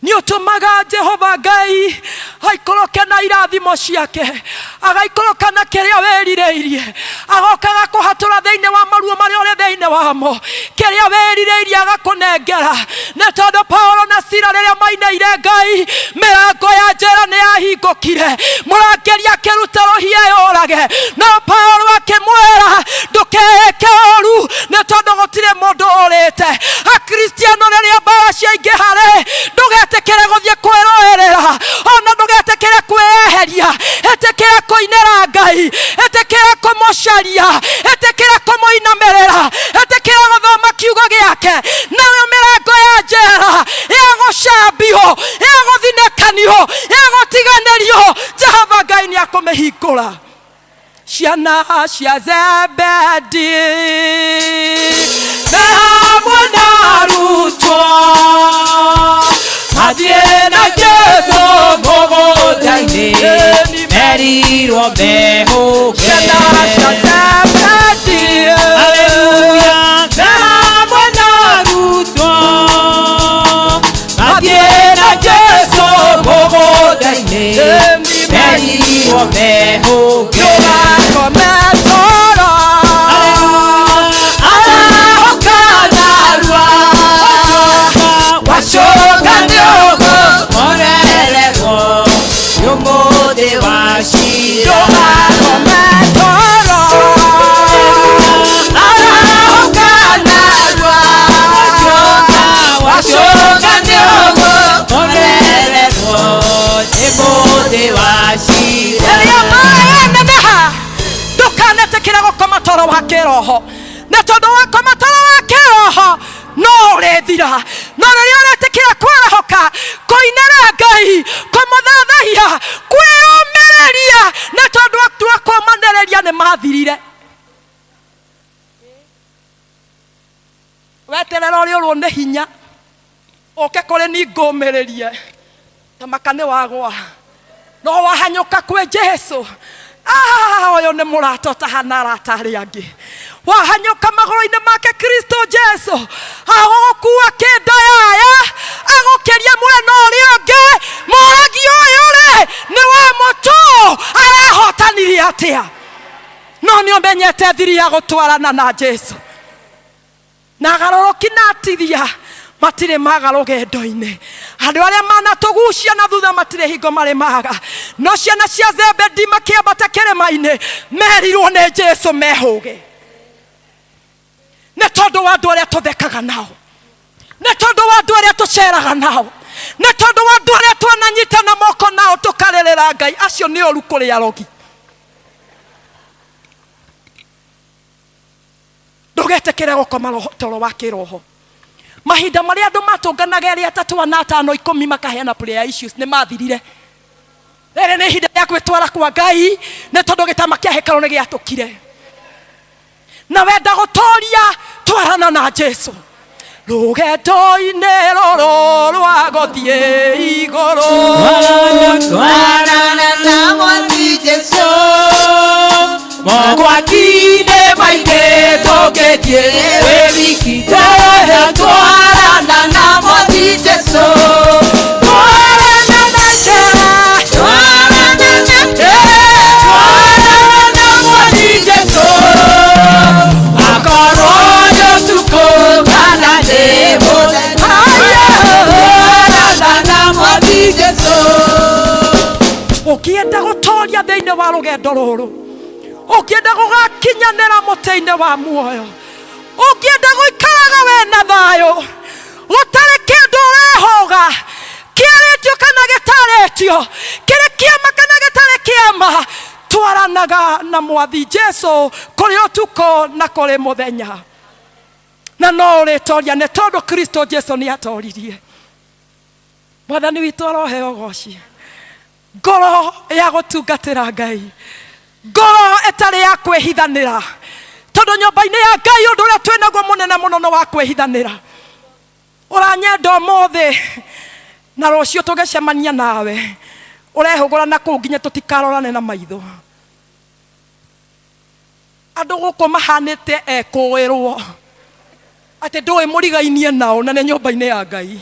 Nĩ ũtũmaga Jehova Ngai aikũrũke na irathimo ciake, agaikũrũka na kĩrĩa wĩrirĩirie, agoka agakũhatũra thĩinĩ wa maruo marĩa ũrĩ thĩinĩ wamo, kĩrĩa wĩrirĩirie agakũnengera. Nĩ tondũ Paulo na Sila rĩrĩa mainĩire Ngai, mĩrango ya njera nĩ yahingũkire, mũrangĩri akĩruta rũhiũ eyũrage, no Paulo akĩmwĩra ndũkeĩke ũru, nĩ tondũ gũtirĩ mũndũ ũrĩte. Akristiano rĩrĩa mbara ciaingĩha-rĩ, ndũgetĩkĩre gũthiĩ kwĩrũĩrĩra, ona ndũgetĩkĩre kwĩyeheria. Ĩtĩkĩra kũinĩra Ngai, ĩtĩkĩra kũmũcaria, ĩtĩkĩra kũmũinamĩrĩra, ĩtĩkĩra gũthoma kiugo gĩake. Nayo mĩrango ya njera ĩgũcambio, ĩgũthinĩkanio, ĩgũtiganĩrio, Jehova Ngai nĩ akũmĩhingũra. Ciana cia Zebedi me hamwe na arutwo mathiĩ na Jesu mũgũnda-inĩ merirwo mehũge. Ciana cia Zebedi Haleluya, me hamwe na arutwo mathiĩ na Jesu mũgũnda-inĩ merirwo mehũge. Ndũgakome toro, arahũka narua, wacũka nĩũgũkorererwo nĩ ũmũthĩ wa cira. Ndũgakome toro, arahũka narua, wacũka nĩũgũkorererwo nĩ mũthĩ wa cira. Rĩrĩa maĩ neneha, ndũkanetĩkĩre gũkoma toro wa kĩroho, nĩ tondũ wakoma toro wa kĩroho no ũrĩthira. No rĩrĩa ũretĩkĩra kwarahũka, kũinĩra Ngai, kũmũthathaiya, kwĩyũmĩrĩria, nĩ tondũ atua kũmanĩrĩria nĩ mathirire. Weterera ũrĩ ũrwo nĩ hinya, ũke kũrĩ ni ngũmĩrĩrie, ta maka nĩ wagwa, no wahanyũka kwĩ Jesu. Ũyũ nĩ mũrata ũtahana arata arĩa angĩ. Wahanyũka magũrũ-inĩ make Kristo Jesu, agũgũkua kĩnda yaya, agũkĩria mwena ũrĩa ũngĩ. Mũragi ũyũ rĩ, nĩ wa mũtũ, arehotanirie atĩa? No nĩ ũmenyete thiri ya gũtwarana na Jesu. Na agarũrũki na atithia matirĩ maga rũgendo-inĩ. Andũ arĩa manatũgucia na thutha matirĩ hingo marĩ maga. No ciana cia Zebedi makĩambata kĩrĩma-inĩ, merirwo nĩ Jesu mehũge. Nĩ tondũ wa andũ arĩa tũthekaga nao, nĩ tondũ wa andũ arĩa tũceraga nao, nĩ tondũ wa andũ arĩa twananyitana moko nao tũkarĩrĩra Ngai, acio nĩ ũru kũrĩ arogi. Ndũgetĩkĩre gũkoma toro wa kĩroho. Mahinda marĩa andũ matũnganaga erĩ atatũ ana atano ikũmi makaheana prayer issues nĩ mathirire. Rĩrĩ nĩ ihinda rĩa gwĩtwara kwa Ngai, nĩ tondũ gĩtama kĩa hekarũ nĩ gĩatũkire. Na wenda gũtoria, twarana na Jesu. Rũgendo-inĩ rũrũ rwa gũthiĩ igũrũ. Twarana na Mwathi Jesu, mogwati-inĩ maingĩ tũngĩthiĩ wĩ wiki. Twarana na Mwathi Jesu, twarana na Jesu, twarana na Jesu, twarana na Mwathi Jesu. Akorwo nĩ ũtukũ kana nĩ mũthenya, twarana na Mwathi Jesu. Ũngĩenda gũtoria thĩinĩ wa rũgendo rũrũ, ũngĩenda gũgakinyanĩra mũtĩ-inĩ wa muoyo, ũngĩenda gũikaraga we na thayũ, gũtarĩ kĩndũ ũrehoga kĩarĩtio kana gĩtarĩtio, kĩrĩ kĩama kana gĩtarĩ kĩama, twaranaga na Mwathi Jesu kũrĩ ũtukũ na kũrĩ mũthenya. Na no ũrĩtoria nĩ tondũ Kristo Jesu nĩ atoririe. Mwathani witũ aroheo ũgoci. Ngoro ya gũtungatĩra Ngai, ngoro ĩtarĩ ya kwĩhithanĩra, tondũ nyũmba-inĩ ya Ngai ũndũ ũrĩa twĩnaguo mũnene mũno nĩ wa kwĩhithanĩra. Ũranyenda ũmũthĩ na rũciũ tũgĩcemania nawe, ũrehũgũra na kũu nginya tũtikarorane na maitho. Andũ gũkũ mahanĩte ekũĩrwo atĩ ndũĩ mũrigainie nao na nĩ nyũmba-inĩ ya Ngai.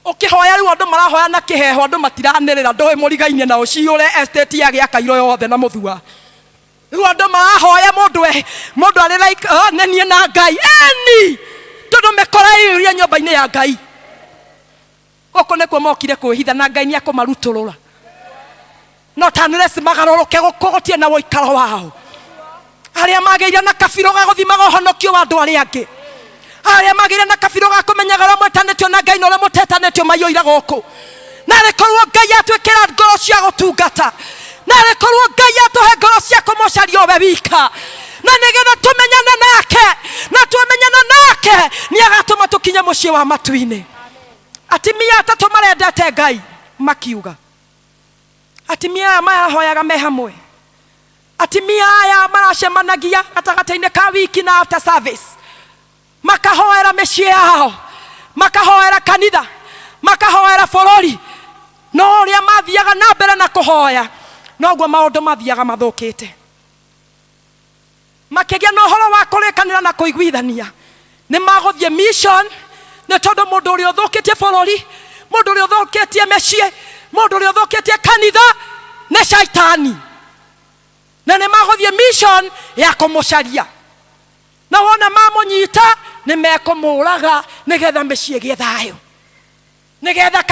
Ũkĩhoya rĩu andũ marahoya na kĩheho, andũ matiranĩrĩra, ndũĩ mũrigainie na ũciyũre estate ya gĩakairwo yothe na mũthua. Rĩu andũ marahoya mũndũ e mũndũ arĩ like oh, nĩ niĩ na Ngai eni, tondũ mĩkora ĩiyũire nyũmba-inĩ ya Ngai. Gũkũ nĩkuo mokire kwĩhitha na Ngai nĩ akũmarutũrũra. No tanĩreci magarũrũke gũkũ gũtirĩ na ũikaro wao. Arĩa magĩire na kabirũ ga gũthimaga ũhonokio wa andũ arĩa angĩ, arĩa magĩire na kabirũ ga kũmenyaga ũrĩa mwetanĩtio na Ngai na ũrĩa mũtetanĩtio maiyũire gũkũ. Narĩ korwo Ngai atwĩkĩra ngoro cia gũtungata, narĩ korwo Ngai atũhe ngoro cia kũmũcaria we wika, na nĩgetha tũmenyane nake, na twamenyana nake nĩ agatũma tũkinye mũciĩ wa matu-inĩ. Atimia atatũ marendete Ngai makiuga, atimia aya marahoyaga me hamwe, atimia aya maracemanagia gatagatĩ-inĩ ka wiki na after service, makahoera mĩciĩ yao, makahoera kanitha, makahoera bũrũri. No ũrĩa mathiaga na mbere na kũhoya, noguo maũndũ mathiaga mathũkĩte. Makĩgĩa na ũhoro wa kũrĩkanĩra na kũiguithania nĩ magũthiĩ mission, nĩ tondũ mũndũ ũrĩa ũthũkĩtie bũrũri, mũndũ ũrĩa ũthũkĩtie mĩciĩ, mũndũ ũrĩa ũthũkĩtie kanitha nĩ shaitani, na nĩ magũthiĩ mission ya kũmũcaria, na wona mamũnyita nĩ mekũmũraga nĩgetha mĩciĩ ĩgĩe thayũ, nĩgetha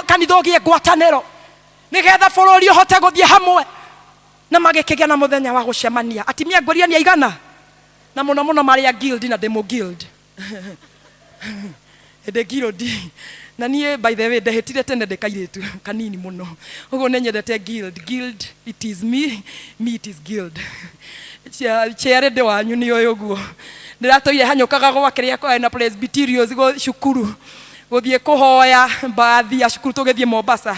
kanitha ũgĩe ngwatanĩro, nĩgetha bũrũri ũhote gũthiĩ hamwe. Na magĩkĩgĩa na mũthenya wa gũcemania. Atimia ngũria nĩ aigana? Na mũno mũno marĩ a guild, na ndĩ mũ guild. Ndĩ guild. Na niĩ by the way ndehĩtire tene ndĩ kairĩtu kanini mũno. Ũguo nĩ nyendete guild. Guild it is me, me it is guild. Chair ndĩ wanyu nĩ ũyũ ũguo. Ndĩratũire hanyũkaga gwa kĩrĩa kwa na Presbyterians cukuru. Gũthiĩ kũhoya mbathi ya cukuru tũgĩthiĩ Mombasa.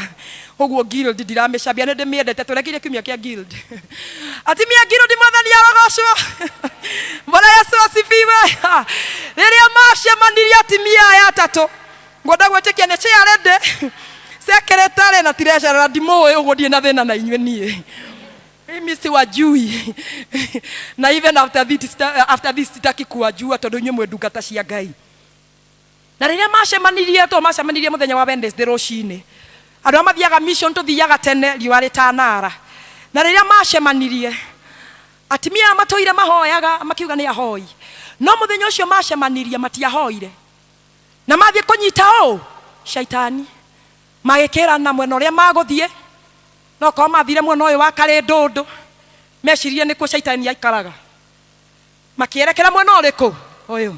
Ũguo guild ndiramĩcambia, nĩ ndĩmĩendete. Tũrekeire kiumia kĩa guild. Atimia guild, mwathani arogocwo. Bwana Yesu asifiwe. Rĩrĩa macemanirie atimia aya atatũ, ngwenda gwĩtĩkia nĩ chair lady, secretary na treasurer, na ndimũĩ ũguo ndirĩ na thĩna na inyuĩ niĩ. Mimi siwajui. Na even after this, after this sitaki kuwajua tondũ inyuĩ mwĩ ndungata cia Ngai. Na rĩrĩa macemanirie, to macemanirie mũthenya wa Wednesday rũcinĩ. Andũ arĩa mathiaga mission tũthiaga tene riũa rĩtanara. Na rĩrĩa macemanirie, atimia aya matũire mahoyaga makiuga nĩ ahoi. No mũthenya ũcio macemanirie matiahoire. Na mathiĩ kũnyita ũ? Shaitani. Magĩkĩrana mwena ũrĩa magũthiĩ. No korwo mathire mwena ũyũ wa Karĩndũndũ, meciririe nĩkuo shaitani aikaraga. Makĩerekera mwena ũrĩkũ? Ũyũ.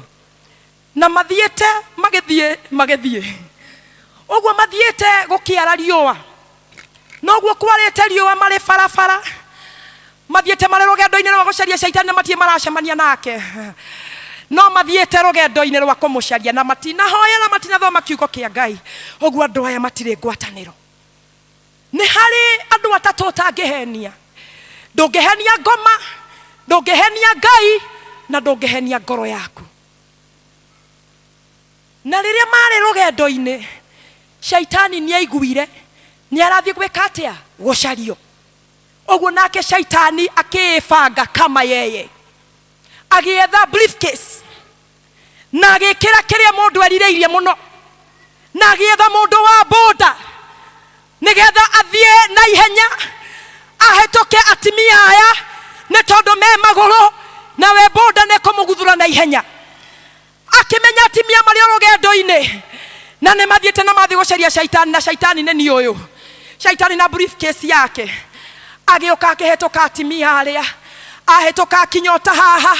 Na mathiĩte magĩthiĩ magĩthiĩ ũguo mathiĩte gũkĩara riũa, noguo kwarĩte riũa marĩ barabara mathiĩte marĩ rũgendo-inĩ rwa gũcaria caitani, na matirĩ maracemania nake, no mathiĩte rũgendo-inĩ rwa kũmũcaria, na matinahoya na matinathoma kiugo kĩa Ngai. Ũguo andũ aya matirĩ ngwatanĩro. Nĩ harĩ andũ atatũ ũtangĩhenia. Ndũngĩhenia ngoma, ndũngĩhenia Ngai, na ndũngĩhenia ngoro yaku. Na rĩrĩa marĩ rũgendo-inĩ, shaitani nĩ aiguire nĩ arathiĩ gwĩka atĩa? Gũcario. Ũguo nake shaitani akĩĩbanga kama yeye, agĩetha briefcase na agĩkĩra kĩrĩa mũndũ erirĩirie mũno, na agĩetha mũndũ wa boda nĩgetha athiĩ na ihenya ahĩtũke atimia aya, nĩ tondũ me magũrũ na we boda nĩ kũmũguthũra na ihenya. Akĩmenya atimia marĩ o rũgendo-inĩ na nĩ mathiĩte na mathiĩ gũcaria shaitani, na shaitani nĩ niĩ ũyũ, shaitani na briefcase yake agĩũka akĩhĩtũka atimia arĩa, ahĩtũka akinya ota haha,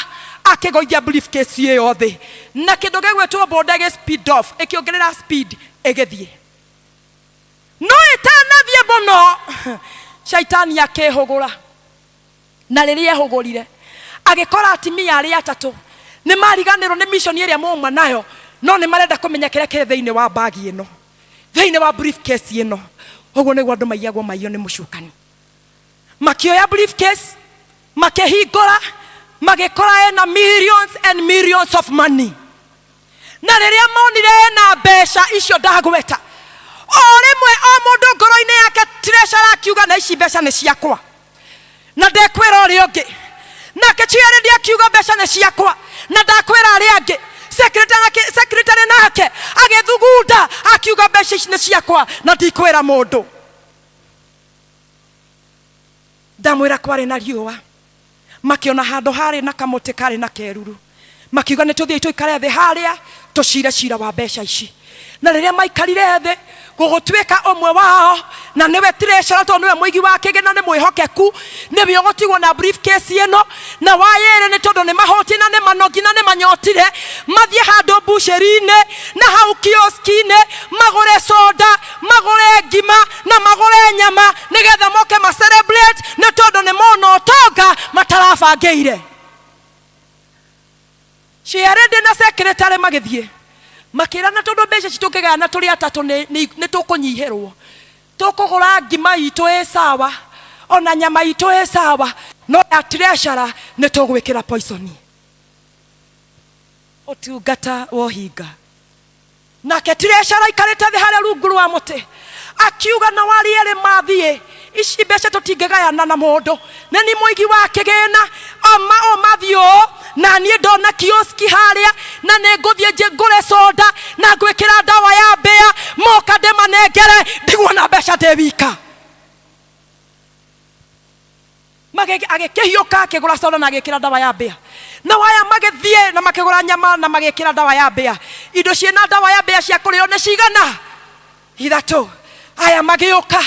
akĩgũithia briefcase ĩyo thĩ, na kĩndũ gĩgwĩtwo boda gĩ speed off, ĩkĩongerera speed ĩgĩthiĩ. No ĩtanathiĩ mũno, shaitani akĩhũgũra, na rĩrĩa ehũgũrire agĩkora atimia arĩa atatũ nĩ mariganĩrwo nĩ mission ĩrĩa mauma nayo, no nĩ marenda kũmenya kĩrĩa kĩrĩ thĩinĩ wa bagi ĩno, thĩinĩ wa briefcase ĩno. Ũguo nĩguo andũ maiyagwo maiyo nĩ mũcukani. Makĩoya briefcase, makĩhingũra, magĩkora ena millions and millions of money. Na rĩrĩa monire ena mbeca icio ndagweta, o rĩmwe o mũndũ ngoro-inĩ yake treasurer akiuga, na ici mbeca nĩ ciakwa, na ndekwĩra ũrĩa ũngĩ. Nake chiaredi akiuga, mbeca nĩ ciakwa, na ndakwĩra arĩa angĩ. Secretary nake agĩthugunda akiuga mbeca ici nĩ ciakwa na ndikwĩra mũndũ. Ndamwĩra kwarĩ na riũa, makiona handũ harĩ na kamũtĩ karĩ na keruru, makiuga nĩ tũthiĩ tũikare thĩ harĩa tũcire cira wa mbeca ici. Na rĩrĩa maikarire thĩ, gũgũtuĩka ũmwe wao na nĩwe treasurer, tondũ nĩwe mũigi wa kĩgĩna, nĩ mwĩhokeku, nĩwe ũgũtigwo na briefcase ĩno, na wayĩrĩ nĩ tondũ nĩ mahũti na nĩ manogi na nĩ manyotire, mathiĩ handũ mbucĩri-inĩ na hau kioski-inĩ magũre soda, magũre ngima na magũre nyama, nĩgetha moke ma celebrate, nĩ tondũ nĩ mona ũtonga matarabangĩire. Ciarĩndĩ na secretary magĩthiĩ makĩrana, tondũ mbeca ici tũngĩgayana tũrĩ atatũ nĩ tũkũnyihĩrwo, tũkũgũra ngima itũ ĩ sawa ona nyama itũ ĩ sawa, no ya treasurer nĩ tũgwĩkĩra poison. Ũtungata wa ũhinga. Nake treasurer aikarĩte thĩ harĩa rungu rwa mũtĩ akiuga, na warĩ erĩ mathiĩ, ici mbeca tũtingĩgayana na mũndũ, nĩ ni mũigi wa kĩgĩna, ama o mathiĩ ũũ na niĩ ndona kioski harĩa na nĩ ngũthiĩ ngũre soda na ngwĩkĩra ndawa ya mbĩa, moka ndĩmanengere, ndiguona mbeca ndĩ wika. Agĩkĩhiũka akĩgũra soda na agĩkĩra ndawa ya mbĩa, na waya magĩthiĩ na makĩgũra nyama na magĩkĩra ndawa ya mbĩa. Indo ciĩna ndawa ya mbĩa cia kũrĩo nĩ cigana? Ithatũ. Aya magĩũka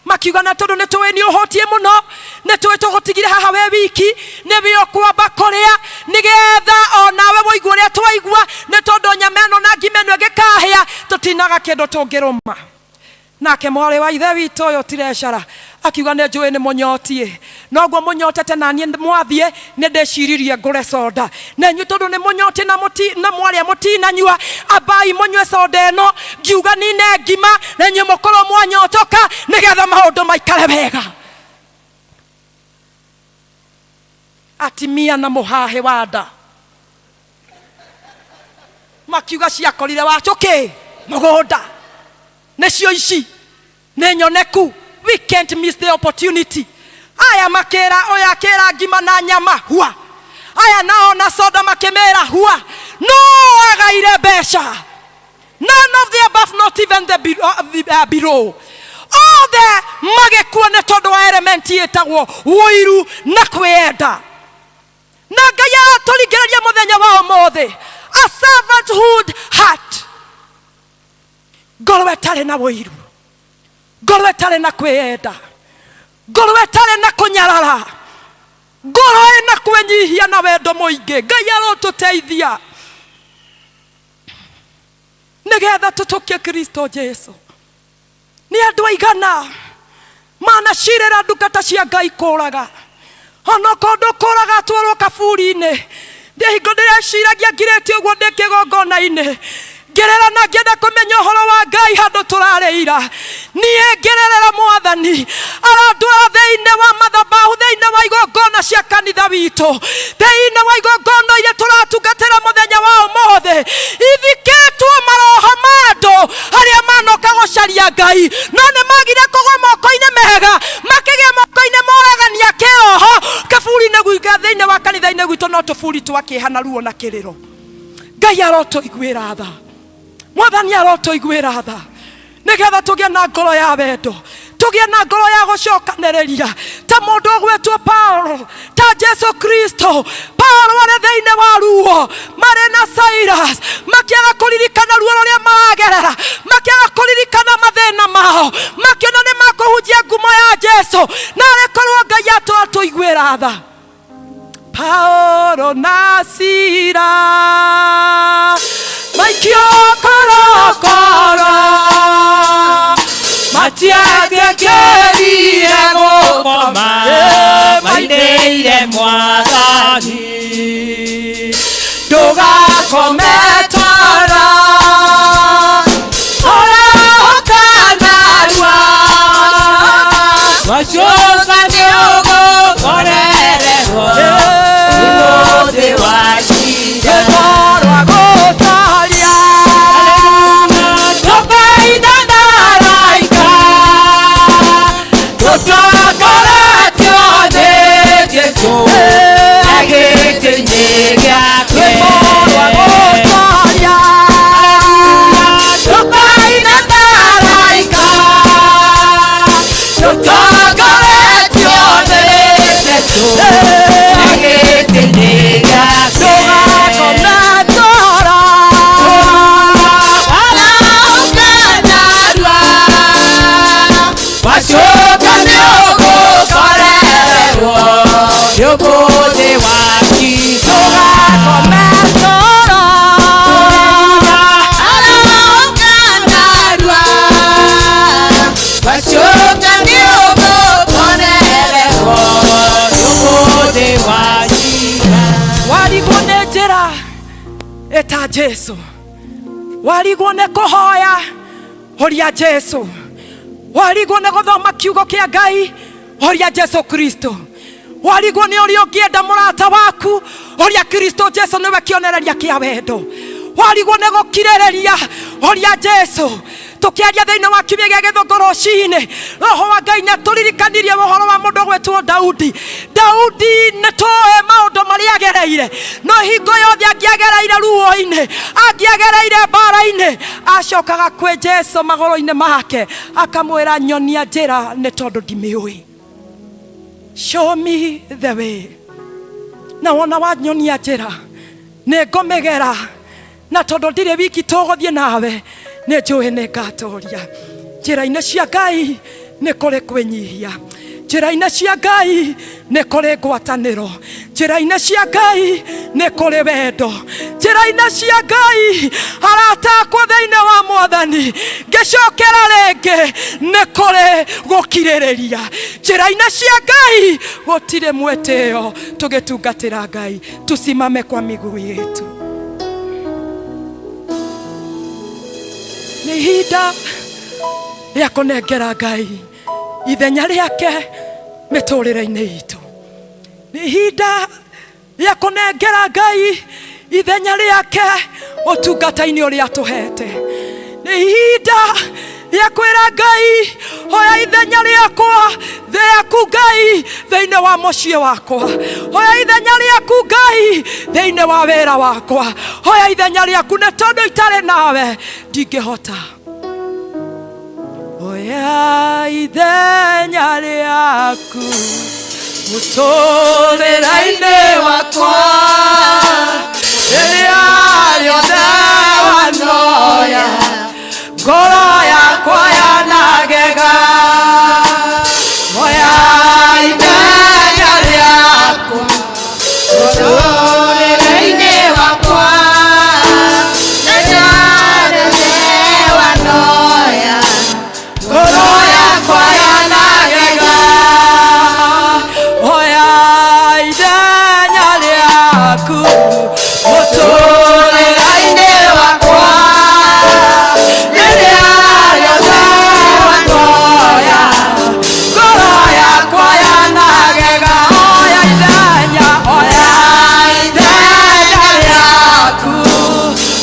makiuga, na tondũ nĩ tũĩ nĩ ũhũtiĩ mũno, nĩ tũĩ tũgũtigire haha we wiki, nĩwe ũkwamba kũrĩa nĩgetha onawe wũigue ũrĩa twaigua, nĩ tondũ nyama ĩno na ngima ĩno ĩngĩkahĩa tũtinaga kĩndũ tũngĩrũma. Nake mwarĩ wa ithe witũ ũyũ treasurer akiuga, nĩ njũĩ nĩ mũnyotiĩ, noguo mũnyotete na niĩ mwathiĩ nĩ ndĩciririe ngũre soda na inyuĩ, tondũ nĩ mũnyotiĩ na na mwarĩa mũtinanyua, ambai mũnyue soda ĩno, ngiuga nine ngima na inyuĩ mũkorwo mwanyotoka nĩgetha maũndũ maikare wega. Atimia na mũhahĩ wa nda makiuga ciakorire wacũkĩ mũgũnda, nĩcio ici nĩ nyoneku, we can't miss the opportunity. Aya makĩra ũyũ akĩra ngima na nyama hua, aya nao na soda makĩmĩra hua, no agaire mbeca. None of the above, not even the below. Othe magĩkua nĩ tondũ wa element ĩtagwo ũiru na kwĩyenda. Na Ngai aratũringĩrĩria mũthenya wa ũmũthĩ, a servanthood heart, ngoro ĩtarĩ na ũiru, ngoro ĩtarĩ na kwĩyenda, ngoro ĩtarĩ na kũnyarara, ngoro ĩna kwĩnyihia na wendo mũingĩ. Ngai arotũteithia nĩgetha tũtũkie Kristo Jesu. Nĩ andũ aigana manacirĩra ndungata cia Ngai kũraga, onokorwo ndũkũraga atwarwo kaburi-inĩ. Ndĩ hingo ndĩreciragia ngirĩte ũguo ndĩ kĩgongona-inĩ, ngĩrĩra na ngĩenda kũmenya ũhoro wa Ngai handũ tũrarĩira. Niĩ ngĩrĩrĩra Mwathani arandwara thĩinĩ wa mathabahu, thĩinĩ wa igongona cia kanitha witũ, thĩinĩ wa igongona iria tũratungatĩra mũthenya wa ũmũthĩ, ithikĩtwo maroho ma andũ arĩa manoka gũcaria Ngai, no nĩ magire kũgwa moko-inĩ mega, makĩgĩa moko-inĩ moragania kĩroho kaburi-inĩ gwitũ. Thĩinĩ wa kanitha-inĩ gwitũ no tũburi twa kĩeha na ruo na kĩrĩro. Ngai arotũiguĩra tha, Mwathani arotũiguĩra tha, nĩgetha tũgĩe na ngoro ya wendo, tũgĩe na ngoro ya gũcokanĩrĩria ta mũndũ ũgwĩtwo Paulo, ta Jesu Kristo. Paulo arĩ thĩinĩ wa ruo marĩ na Silas, makĩaga kũririkana ruo rũrĩa maragerera, makĩaga kũririkana mathĩna mao, makĩona nĩ makũhunjia ngumo ya Jesu. Na arĩ korwo Ngai atũiguĩra tha. Paulo na Sila maikio korokoro, matietĩkĩrire gũkoma, mainĩire Mwathani. Ndũgakome toro, oroka narua. Wacoka nĩ ũgũkorererwo nĩ mũthĩ wa cira. Rwĩmbo rwa gũtoria tũkaina na araika, tũtongoretio nĩ Jesũ e gĩtĩ-inĩ gĩake. Rwĩmbo rwa gũtoria. Wacoka nĩ ũgũkorererwo nĩ ũmũthĩ waci. Tũgakoma toro arauga narua. Wacoka nĩ ũgũkorererwo nĩ ũmũthĩ wacira. Warigwo nĩ njĩra ĩta Jesu, warigwo nĩ kũhoya horia Jesu, warigwo nĩ gũthoma kiugo kĩa Ngai horia Jesu Kristo, warigwo nĩ ũrĩa ũngĩenda mũrata waku horia Kristo. Jesu nĩwe kĩonereria kĩa wendo. Warigwo nĩ gũkirĩrĩria horia Jesu. Tukiaria thĩinĩ wa kiumia gĩa gĩthũngũ rũcinĩ, roho wa Ngai nĩatũririkanirie ũhoro wa mũndũ ũgwĩtwo Daudi. Daudi nĩ tũĩ maũndũ marĩa agereire, no hingo yothe angĩagereire ruo-inĩ, angĩagereire mbara-inĩ, acokaga kwĩ Jesu magũrũ-inĩ make akamwĩra, nyonia njĩra nĩ tondũ ndimĩũĩ. Show me the way. Na wona wanyonia njĩra nĩ ngũmĩgera, na tondũ ndirĩ wiki tũgũthiĩ nawe nĩ njũĩ nĩ ngatoria. Njĩra-inĩ cia Ngai nĩ kũrĩ kwĩnyihia, njĩra-inĩ cia Ngai nĩ kũrĩ ngwatanĩro, njĩra-inĩ cia Ngai nĩ kũrĩ wendo, njĩra-inĩ cia Ngai arata akwa thĩinĩ wa Mwathani ngĩcokera rĩngĩ nĩ kũrĩ gũkirĩrĩria. Njĩra-inĩ cia Ngai gũtirĩ mwĩtĩo. Tũgĩtungatĩra Ngai tusimame kwa miguu yetu. Nĩ ihinda rĩa kũnengera Ngai ithenya rĩake mĩtũrĩre-inĩ itũ. Nĩ ihinda rĩa kũnengera Ngai ithenya rĩake ũtungata-inĩ ũrĩa atũhete. Nĩ ihinda rĩa kwĩra Ngai, hoya ithenya rĩakwa rĩaku Ngai thĩinĩ wa mũciĩ wakwa, hoya ithenya rĩaku Ngai thĩinĩ wa wĩra wakwa, hoya ithenya rĩaku nĩ tondũ itarĩ nawe ndingĩhota. Oya ithenya rĩaku mũtũrĩre-inĩ wakwa, rĩrĩa rĩothe wanoya ngoro yakwa yanagega. Oya ithenya rĩaku mũtũrĩre-inĩ wakwa, rĩrĩa rĩothe wanoya ngoro yakwa yanagega. Oya ithenya rĩaku mũtũrĩre-inĩ wakwa, rĩrĩa rĩothe wanoya ngoro yakwa yanagega. Oya ithenya, oya ithenya rĩaku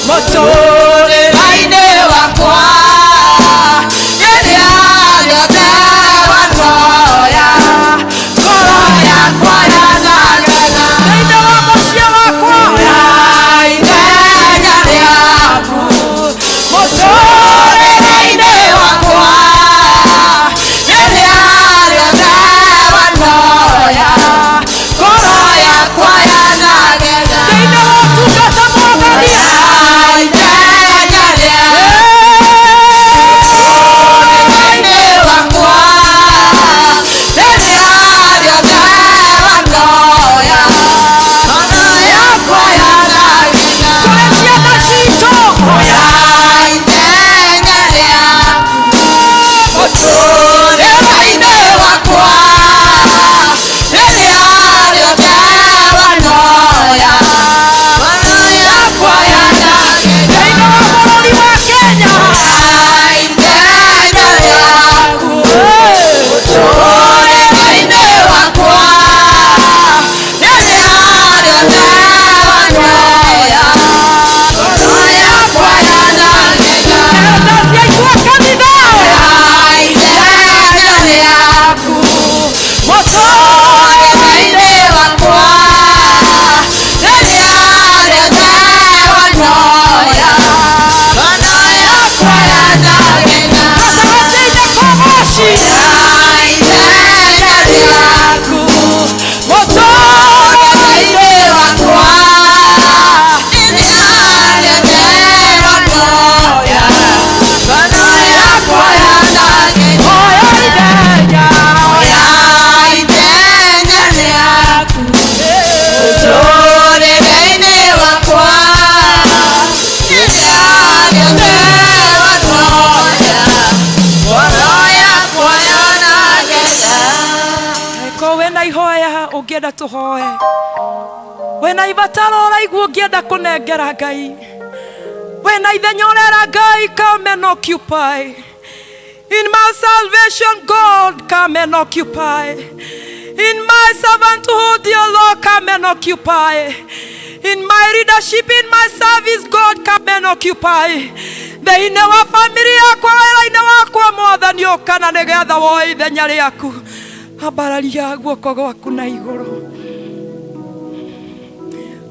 mũtũrĩre-inĩ wakwa, rĩrĩa rĩothe wanoya ngoro yakwa yanagega. Thĩinĩ wa mũciĩ wakwa, oya ithenya rĩaku mũtũrĩre-inĩ wakwa, rĩrĩa rĩothe wanoya ngoro yakwa yanagega. Thĩinĩ wa ũtungata Mwathani, oya ithenya rĩaku mũtũrĩre-inĩ wakwa, rĩrĩa rĩothe wanoya ngoro yakwa yanagega. Kũrĩ ciana citũ, oya ithenya rĩaku mũtũrĩre-inĩ wakwa, rĩrĩa rĩothe wanoya ngoro yakwa yanagega. Thĩinĩ wa bũrũri wa Kenya, oya ithenya rĩaku mũtũrĩre-inĩ wakwa, rĩrĩa rĩothe wanoya ngoro yakwa yanagega. Elders aitũ a kanitha, oya ithenya rĩaku mũtũrĩre-inĩ wakwa, rĩrĩa rĩothe wanoya ngoro yakwa yanagega. Gatagatĩ-inĩ kũgoci, oya ithenya rĩaku mũtũrĩre-inĩ wakwa, rĩrĩa rĩothe wanoya ngoro yakwa yanagega. Oya ithenya ũrahoya ũngĩenda tũhoe wĩna ibataro ũraigua ũngĩenda kũnengera Ngai wĩna ithenya ũrera Ngai come and occupy. In my salvation, God, come and occupy. In my servanthood, dear Lord, come and occupy. In my leadership, in my service, God, come and occupy. Thĩinĩ wa famĩlĩ yakwa, wĩra-inĩ wakwa, Mwathani, ũkana nĩgetha woe ithenya rĩaku. Ambararia guoko gwaku na igũrũ.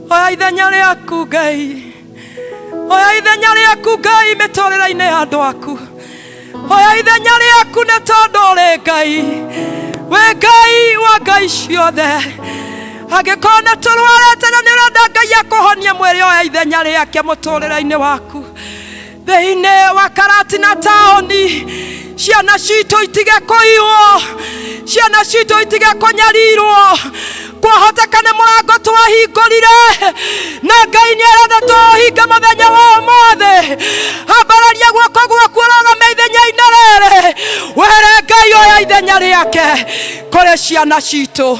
Oya ithenya rĩaku, Ngai. Oya ithenya rĩaku, Ngai, mĩtũrĩre-inĩ ya andũ aku. Oya ithenya rĩaku nĩ tondũ ũrĩ Ngai. Wĩ Ngai wa ngai ciothe. Angĩkorwo nĩ tũrwarĩte na nĩ ũrenda Ngai akũhonie mwĩrĩ, oya ithenya rĩake mũtũrĩre-inĩ waku. Thĩinĩ wa Karatina taũni, ciana citũ itige kũiywo, ciana citũ itige kũnyarirwo. Kwahoteka nĩ mũrango twahingũrire na Ngai nĩ arenda tũũhinge mũthenya wa ũmũthĩ. Ambararia guoko gwaku ũrũgame ithenya-inĩ rĩrĩ, wĩre Ngai oya ithenya rĩake kũrĩ ciana citũ.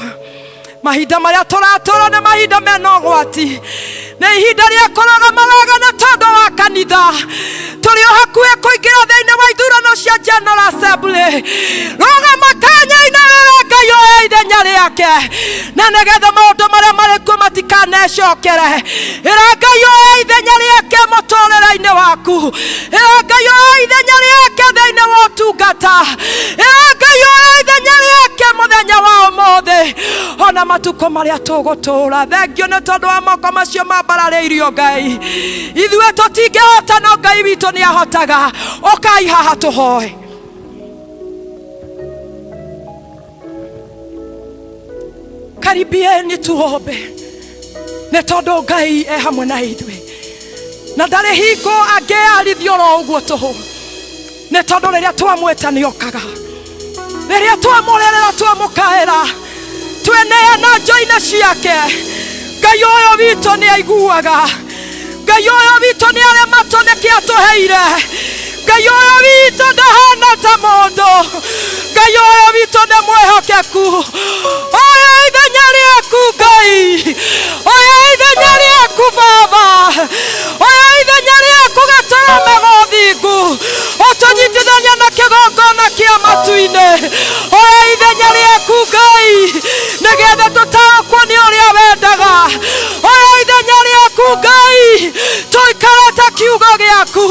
Mahinda marĩa tũratũra nĩ mahinda mena ũgwati, nĩ ihinda rĩa kũrũgama wega nĩ tondũ wa kanitha. Tũrĩ o hakuhĩ kũingĩra thĩinĩ wa ithurano cia General Assembly. Rũgama kanya-inĩ wĩre Ngai oya ithenya rĩake, na nĩgetha maũndũ marĩa marĩ kuo matikanecokere. Ĩra Ngai oya ithenya rĩake mũtũrĩre-inĩ waku. Ĩra Ngai oya ithenya rĩake thĩinĩ wa ũtungata. Ĩra Ngai oya ithenya rĩake mũthenya wa ũmũthĩ ona matukũ marĩa tũgũtũra. Thengio nĩ tondũ wa moko macio mambararĩirio Ngai. Ithuĩ tũtingĩhota, no Ngai witũ nĩ ahotaga. Ũkai haha tũhoe. Karibieni tuombe, nĩ tondũ Ngai e hamwe na ithuĩ na ndarĩ hingo angĩarithio oro ũguo tũhũ, nĩ tondũ rĩrĩa twamwĩta nĩ okaga, rĩrĩa twamũrĩrĩra twamũkaĩra tweneana njo-inĩ ciake. Ngai ũyũ witũ nĩ aiguaga, Ngai ũyũ witũ nĩ arĩ matũ nĩkĩ atũheire. Ngai ũyũ witũ ndahana ta mũndũ, Ngai ũyũ witũ nĩ mwĩhokeku. Oya ithenya rĩaku Ngai, oya ithenya rĩaku Baba, oya ithenya rĩaku gatũrũme ga ũthingu, ũtũnyitithania na kĩgongona kĩa matu-inĩ. Oya ithenya rĩaku Ngai, nĩgetha tũtaũkwo nĩ ũrĩa wendaga. Oya ithenya rĩaku Ngai, tũikare ta kiugo gĩaku.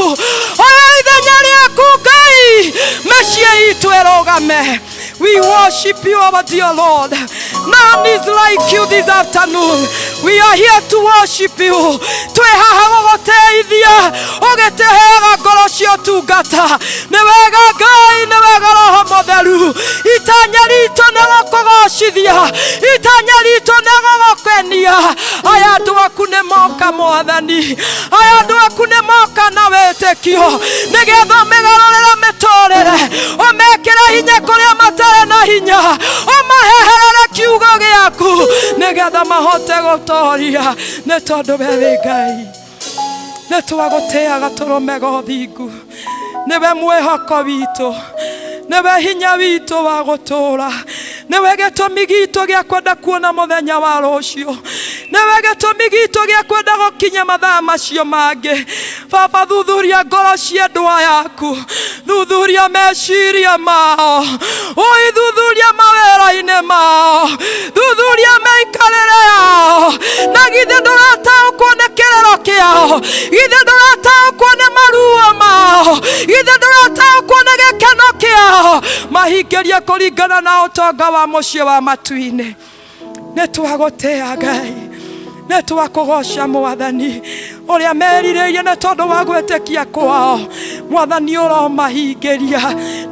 Oya ithenya rĩaku Ngai, mĩciĩ itũ ĩrũgame. We worship you, our dear Lord. None is like you this afternoon. We are here to worship you. Twĩ haha gũgũteithia, ũgĩtũheaga ngoro cia ũtungata. Nĩ wega Ngai, nĩ wega Roho Mũtheru. Itanya ritũ nĩ gũkũgocithia, itanya ritũ nĩ gũgũkenia. Aya andũ aku nĩ moka Mwathani, aya andũ aku nĩ moka na wĩtĩkio, nĩgetha ũmĩgarũrĩre mĩtũrĩre, ũmekĩre hinya kũrĩa matarĩ na hinya, ũmaheherere kiugo gĩaku nĩgetha mahote gũtoria, nĩ tondũ we wĩ Ngai. Nĩ twagũtĩaga tũrũme ga ũthingu, nĩwe mwĩhoko witũ, nĩwe hinya witũ wa gũtũũra, nĩwe gĩtũmi gitũ gĩa kwenda kuona mũthenya wa rũciũ, nĩwe gĩtũmi gitũ gĩa kwenda gũkinya mathaa macio mangĩ. Baba, thuthuria ngoro cia andũ aya aku, thuthuria meciria mao, ũi thuthuria mawĩra-inĩ mao, thuthuria mĩikarĩre yao. Na githĩ ndũrataũkwo nĩ kĩrĩro kĩao? Githĩ ndũrataũkwo nĩ maruo mao? Githĩ ndũrataũkwo nĩ gĩkeno kĩao? Mahingĩrie kũringana na ũtonga wa mũciĩ wa matu-inĩ. Nĩ twagũtĩa Ngai, nĩ twakũgoca Mwathani, ũrĩa merirĩirie nĩ tondũ wa gwĩtĩkia kwao. Mwathani, ũromahingĩria,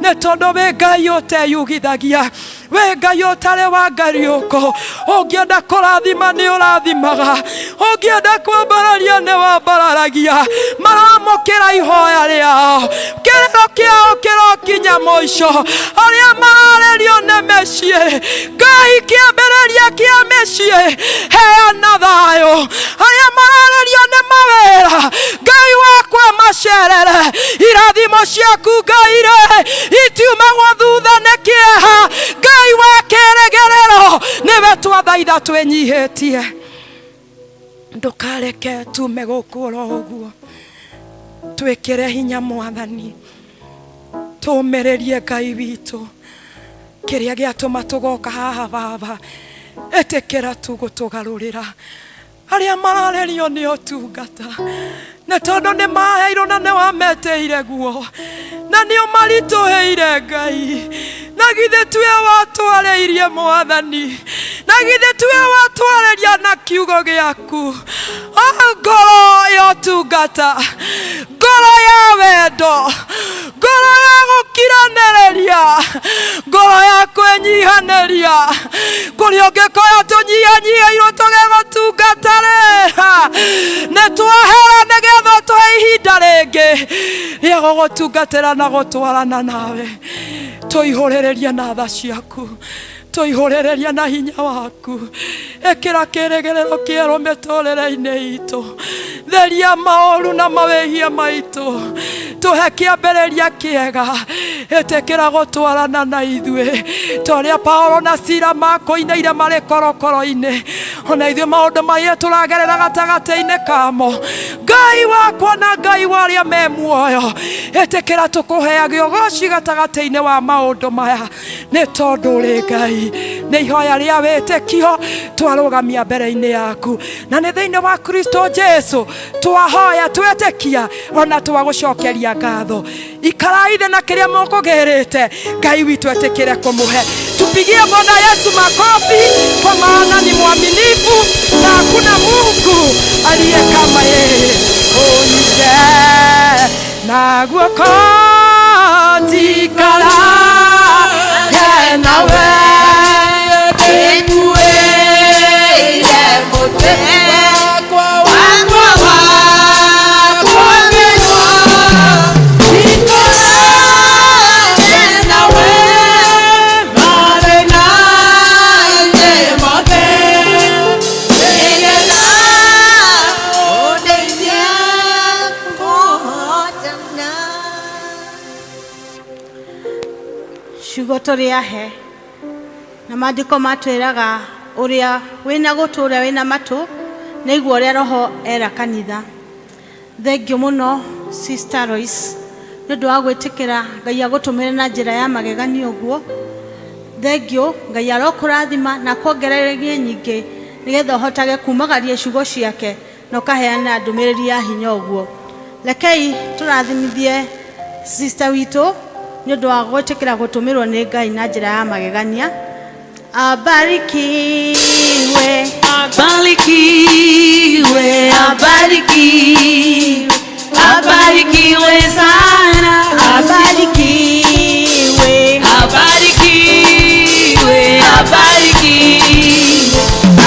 nĩ tondũ wĩ Ngai ũteyugithagia, wĩ Ngai ũtarĩ wa ngariũko. Ũngĩenda kũrathima nĩ ũrathimaga, ũngĩenda kwambararia nĩ wambararagia. Maramũkĩra ihoya rĩao, kĩrĩro kĩao kĩrokinya mũico. Arĩa mararĩrio nĩ mĩciĩ, Ngai, kĩambĩrĩria kĩa mĩciĩ, heana thayũ. Arĩa mararĩrio nĩ mawĩra, Ngai wakwa, macerere. Irathimo ciaku Ngai rĩ itiumagwo thutha nĩ kĩeha. Ngai wa kĩrĩgĩrĩro, nĩwe twatha. Twĩtĩkĩtie ndũkareke tume gũkũ oro ũguo, twĩkĩre hinya Mwathani, tũmĩrĩrie Ngai witũ kĩrĩa gĩatũma tũgoka haha Baba, ĩtĩkĩra tu gũtũgarũrĩra arĩa mararĩrio nĩ ũtungata, nĩ tondũ nĩ maheirwo na nĩ wametĩire guo na nĩ ũmaritũhĩire Ngai, na githĩ tuwe watwarĩirie Mwathani, na githĩ tuwe watwarĩria na kiugo gĩaku. Ngoro ya ũtungata, ngoro ya wendo, ngoro ya gũkiranĩrĩria, ngoro ya kwĩnyihanĩria, kũrĩa ũngĩkorwo tũnyihanyihĩirwo tũgĩgũtungata rĩ, nĩ twahera nĩgetha ũtũhe ihinda rĩngĩ rĩa gũgũtungatĩra na gũtwarana nawe. Tũihũrĩrĩrie na tha ciaku, tũihũrĩrĩrie na hinya waku, ĩkĩra kĩrĩgĩrĩro kĩerũ mĩtũrĩre-inĩ itũ, theria maũru na mawĩhia maitũ, tũhe kĩambĩrĩria kĩega, ĩtĩkĩra gũtwarana na ithuĩ ta ũrĩa Paulo na Sila makũinĩire marĩ korokoro-inĩ, ona ithuĩ maũndũ marĩa tũragerera gatagatĩ-inĩ kamo, Ngai wakwa na Ngai wa arĩa me muoyo, ĩtĩkĩra tũkũheage ũgoci gatagatĩ-inĩ wa maũndũ maya, nĩ tondũ ũrĩ Ngai. Nĩ ihoya rĩa wĩtĩkio twarũgamia mbere-inĩ yaku, na nĩ thĩinĩ wa Kristo Jesu twahoya twĩtĩkia ona twagũcokeria ngatho. Ikarai thĩ na kĩrĩa mũkũgĩrĩte, Ngai witũ etĩkĩre kũmũhe. Tupigie Bwana Yesu makofi, kwa maana ni mwaminifu na hakuna Mungu aliye kama yeye. Unyite na guoko tikara nawe Ndĩkuĩire mũtwe wakwa wa kũmĩrwo, ndikorane nawe mathĩna-inĩ mothe, nĩgetha ũndeithie kũhotana. Ciugo tũrĩ ahe na maandĩko matwĩraga ũrĩa wĩna gũtũ ũrĩa wĩna matũ nĩ aigua ũrĩa roho era kanitha. Thengiũ mũno Sister Lois nĩ ũndũ wa gwĩtĩkĩra Ngai agũtũmĩre na njĩra ya magegania ũguo. Thengiũ, Ngai arokũrathima na akuongererie nyingĩ nĩgetha ũhotage kumagaria ciugo ciake na ũkaheana ndũmĩrĩri ya hinya ũguo. Rekei tũrathimithie sister witũ nĩ ũndũ wa gwĩtĩkĩra gũtũmĩrwo nĩ Ngai na njĩra ya magegania. Abarikiwe, Abarikiwe, abarikiwe, abarikiwe sana. Abarikiwe, abarikiwe, abarikiwe,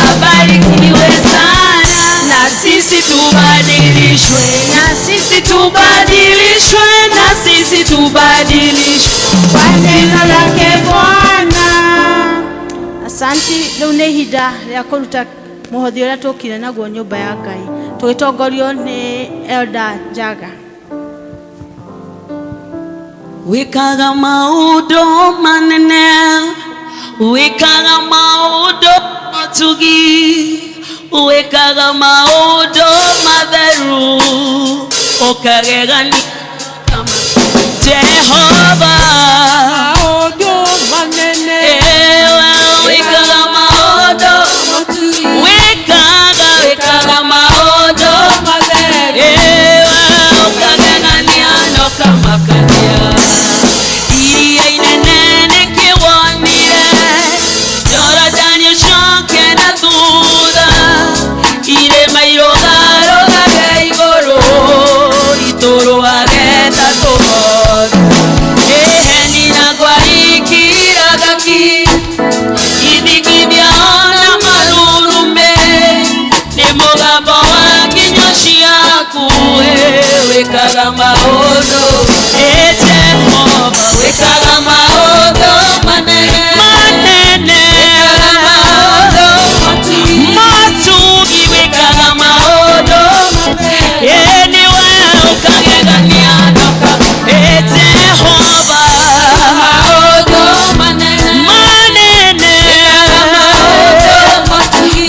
abarikiwe sana. Na sisi tubadilishwe, na sisi tubadilishwe, na sisi tubadilishwe kwa neno lake Bwana. Asanti, rĩu nĩ ihinda rĩa kũruta mũhothi ũrĩa tũkire naguo nyũmba ya Ngai tũgĩtongorio nĩ Elder Njaga. Wĩkaga maũndũ manene, wĩkaga maũndũ matugi, wĩkaga maũndũ matheru, ũkagegania Jehova. Maũndũ manene, Ewe wĩkaga maũndũ, wĩkaga wĩkaga maũndũ matheru, ewe ũkagegania na ũkamakania. Iria inene nĩkĩwonire, Jorodani ũcoke na thutha, irĩma irũgarũgage igũrũ, itũrũage ta tũgondu. Ĩheni na ngwarikiraga ki, ithingithia ona marurume, nĩ mũgambo wa kinyua ciaku, wĩkaga maũndũ, ĩ Jehova, wĩkaga maũndũ manene, manene, wĩkaga maũndũ matugi, wĩkaga maũndũ, ĩ nĩwe ũkagegania ndoka, ĩ Jehova, maũndũ manene, manene, maũndũ matugi,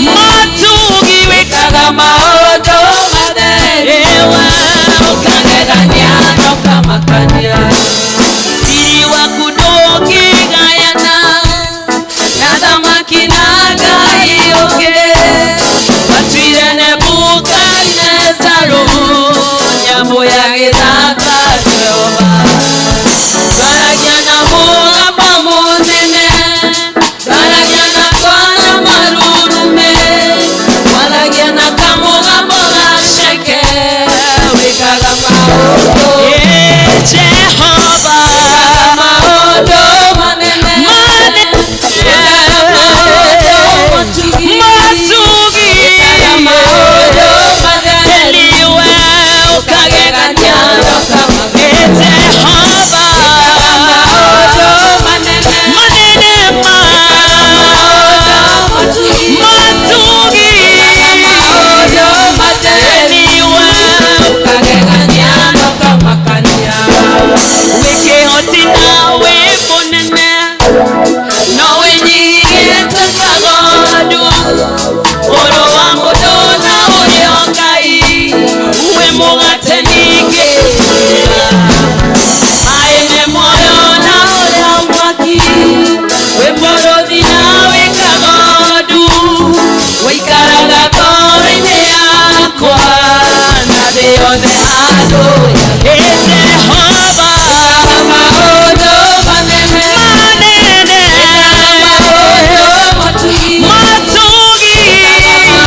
Thĩ yothe handũ Jehova maũndũ manene manene maũndũ matugi matugi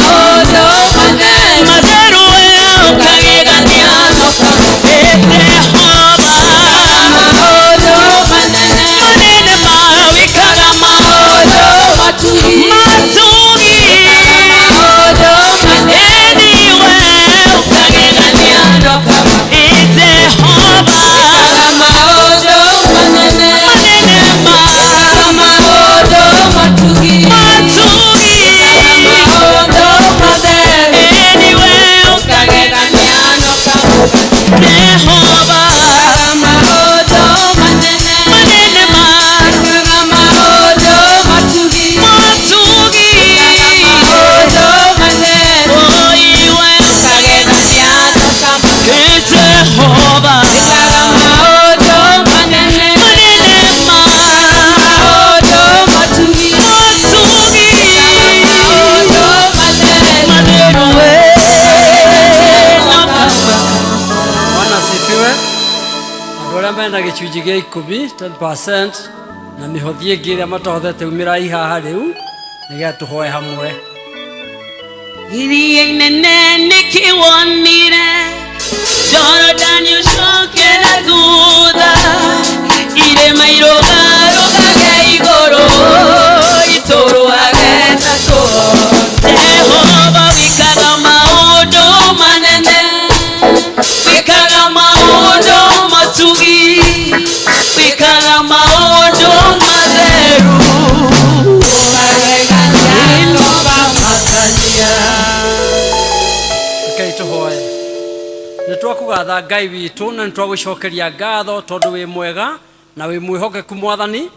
maũndũ manene matheru ũkagegania Jehova maũndũ manene manene mawĩkaga maũndũ matugi matugi maũndũ manene niwe ũkagegania Jehova maũndũ manene manene maũndũ matugi matugi maũndũ matheru niwe ũkagegania Jehova maũndũ manene manene maũndũ matugi matugi maũndũ manene iwe ũkagegania Jehova maũndũ manene manene maũndũ matugi matugi maũndũ manene matheru Bwana asifiwe. Andũ arĩa mena gĩcunjĩ gĩa ikũmi 10% na mĩhothi ĩngĩ ĩrĩa matahotete umĩra haha rĩu nĩgetha tũhoe hamwe. Iria inene nĩkĩwonire Jorodani ũcoke na thutha irĩma irũgarũgage igũrũ itũrũage ta tũũ Jehova wĩkaga maũndũ manene wĩkaga maũndũ matugi wĩkaga maũndũ matheru Rekei tũhoe. Nĩ twakũgatha Ngai witũ na nĩ twagũcokeria ngatho tondũ wĩ mwega na wĩ mwĩhokeku Mwathani.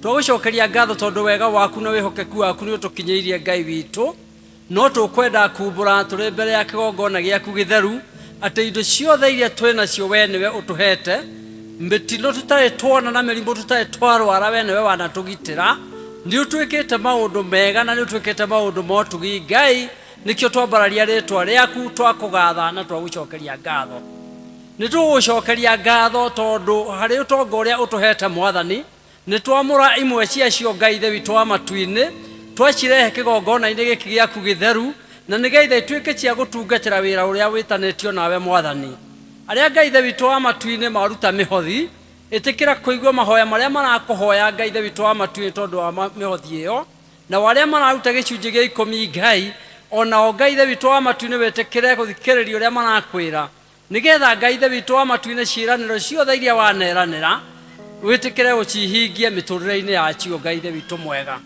Twagũcokeria ngatho tondũ wega waku na wĩhokeku waku nĩ ũtũkinyĩirie Ngai witũ. No tũkwenda kumbũra tũrĩ mbere ya kĩgongona gĩaku gĩtheru atĩ indo ciothe iria twĩ nacio we nĩwe ũtũhete, mĩtino tũtarĩ tuona na mĩrimũ tũtarĩ twarwara we nĩwe wanatũgitĩra. Nĩ ũtwĩkĩte maũndũ mega na nĩ ũtwĩkĩte maũndũ ma ũtugi Ngai, nĩkĩo twambararia rĩtwa rĩaku twakũgatha na twagũcokeria ngatho. Nĩ tũgũcokeria ngatho tondũ harĩ ũtonga ũrĩa ũtũhete Mwathani nĩ twamũra imwe ciacio Ngai Ithe witũ wa matu-inĩ twacirehe kĩgongona-inĩ gĩkĩ gĩaku gĩtheru na nĩgetha ituĩke cia gũtungatĩra wĩra ũrĩa wĩtanĩtio nawe Mwathani. Arĩa Ngai Ithe witũ wa matu-inĩ maruta mĩhothi ĩtĩkĩra kũigua mahoya marĩa marakũhoya Ngai Ithe witũ wa matu-inĩ tondũ wa mĩhothi ĩyo, na arĩa mararuta gĩcunjĩ gĩa ikũmi Ngai onao Ngai Ithe witũ wa matu-inĩ wĩtĩkĩre gũthikĩrĩria ũrĩa marakwĩra nĩgetha Ngai Ithe witũ wa matu-inĩ ciĩranĩro ciothe iria waneranĩra wĩtĩkĩre gũcihingia mĩtũrĩre-inĩ yacio Ngai Ithe witũ mwega.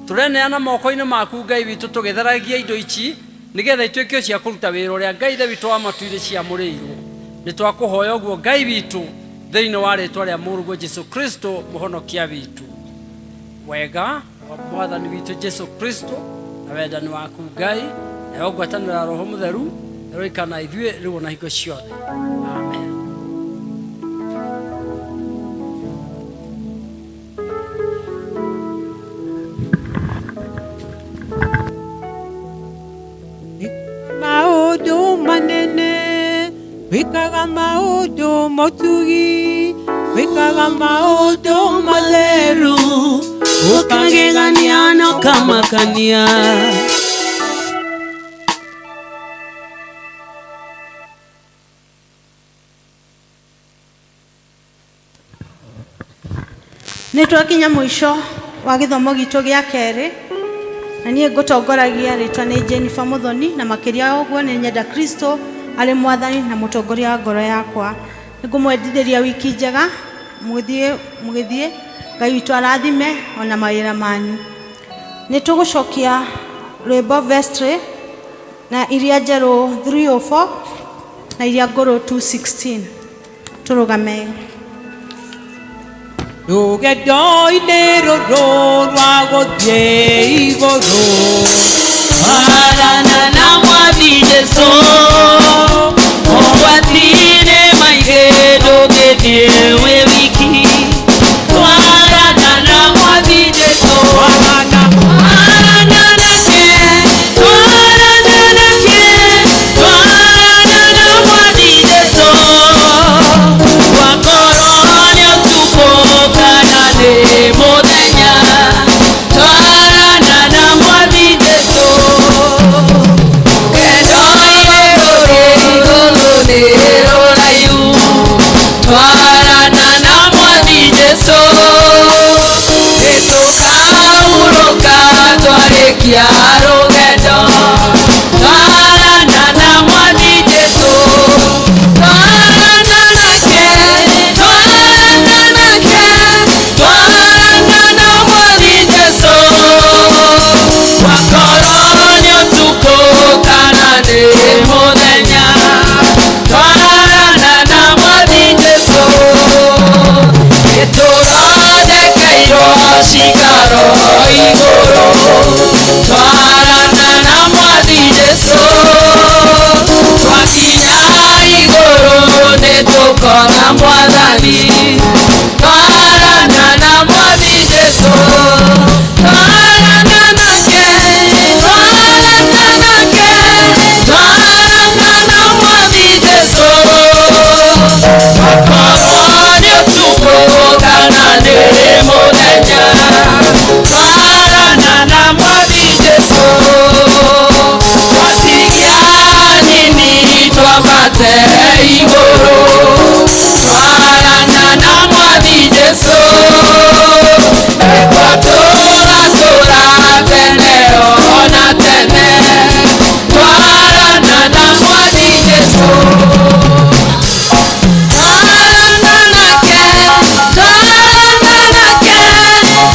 Tũreneana moko-inĩ maku Ngai witũ tũgĩtheragia indo ici nĩgetha ituĩke cia kũruta wĩra ũrĩa Ngai Ithe witũ wa matu-inĩ ciamũrĩirwo. Nĩ twakũhoya ũguo Ngai witũ thĩinĩ wa rĩtwa rĩa Mũrũguo Jesu Kristo mũhonokia witũ. Wega wa Mwathani witũ Jesu Kristo na wendani waku Ngai nayo ngwatanĩro ya Roho Mũtheru ĩroikara na ithuĩ rĩu na hingo ciothe. Amen. Maũndũ manene wĩkaga maũndũ motugi wĩkaga maũndũ matheru ũkagegania na ũkamakania. Nĩ twakinya mũico wa gĩthomo gitũ gĩa kerĩ na niĩ ngũtongoragia rĩtwa nĩ Jennifer Muthoni na makĩria ũguo nĩ nyenda Kristo arĩ mwathani na mũtongoria wa ngoro yakwa. Nĩ ngũmwendithĩria wiki njega mũgĩthiĩ Ngai witũ arathime ona mawĩra manyu. Nĩ tũgũcokia rwĩmbo vestry na iria njerũ 304 na iria ngũrũ 216 tũrũgame. Rũgendo-inĩ rũrũ rwa gũthiĩ igũrũ Twarana na Mwathi Jesũ mogwati-inĩ maingĩ ndũngĩthiĩ wĩ wiki. Twarana na Mwathi Jesũ twarana nake, twarana nake, twarana na Mwathi Igũrũ twarana na Mwathi Jesũ twakinya igũrũ nĩtũkona Mwathani twarana na Mwathi Jesũ twarana nake twarana nake twarana na Mwathi Jesũ akorwo nĩ ũtukũ kana nĩ mũthenya twarana na Mwathi Jesũ twatigia nini twambate igũrũ twarana na Mwathi Jesũ nĩkuo tũratũra tene ona tene twarana na Mwathi Jesũ twarana nake twarana nake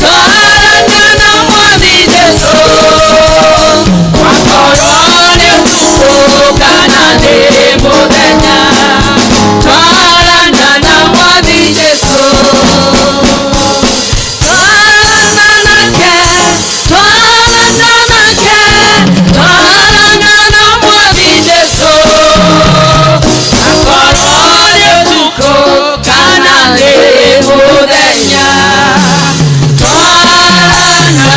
twarana na Mwathi Jesũ akorwo nĩ ũtukũ kana nĩ mũthenya twarana na Mwathi Jesũ twarana nake twarana nake twarana na Mwathi Jesũ akorwo nĩ ũtukũ kana nĩ mũthenya twarana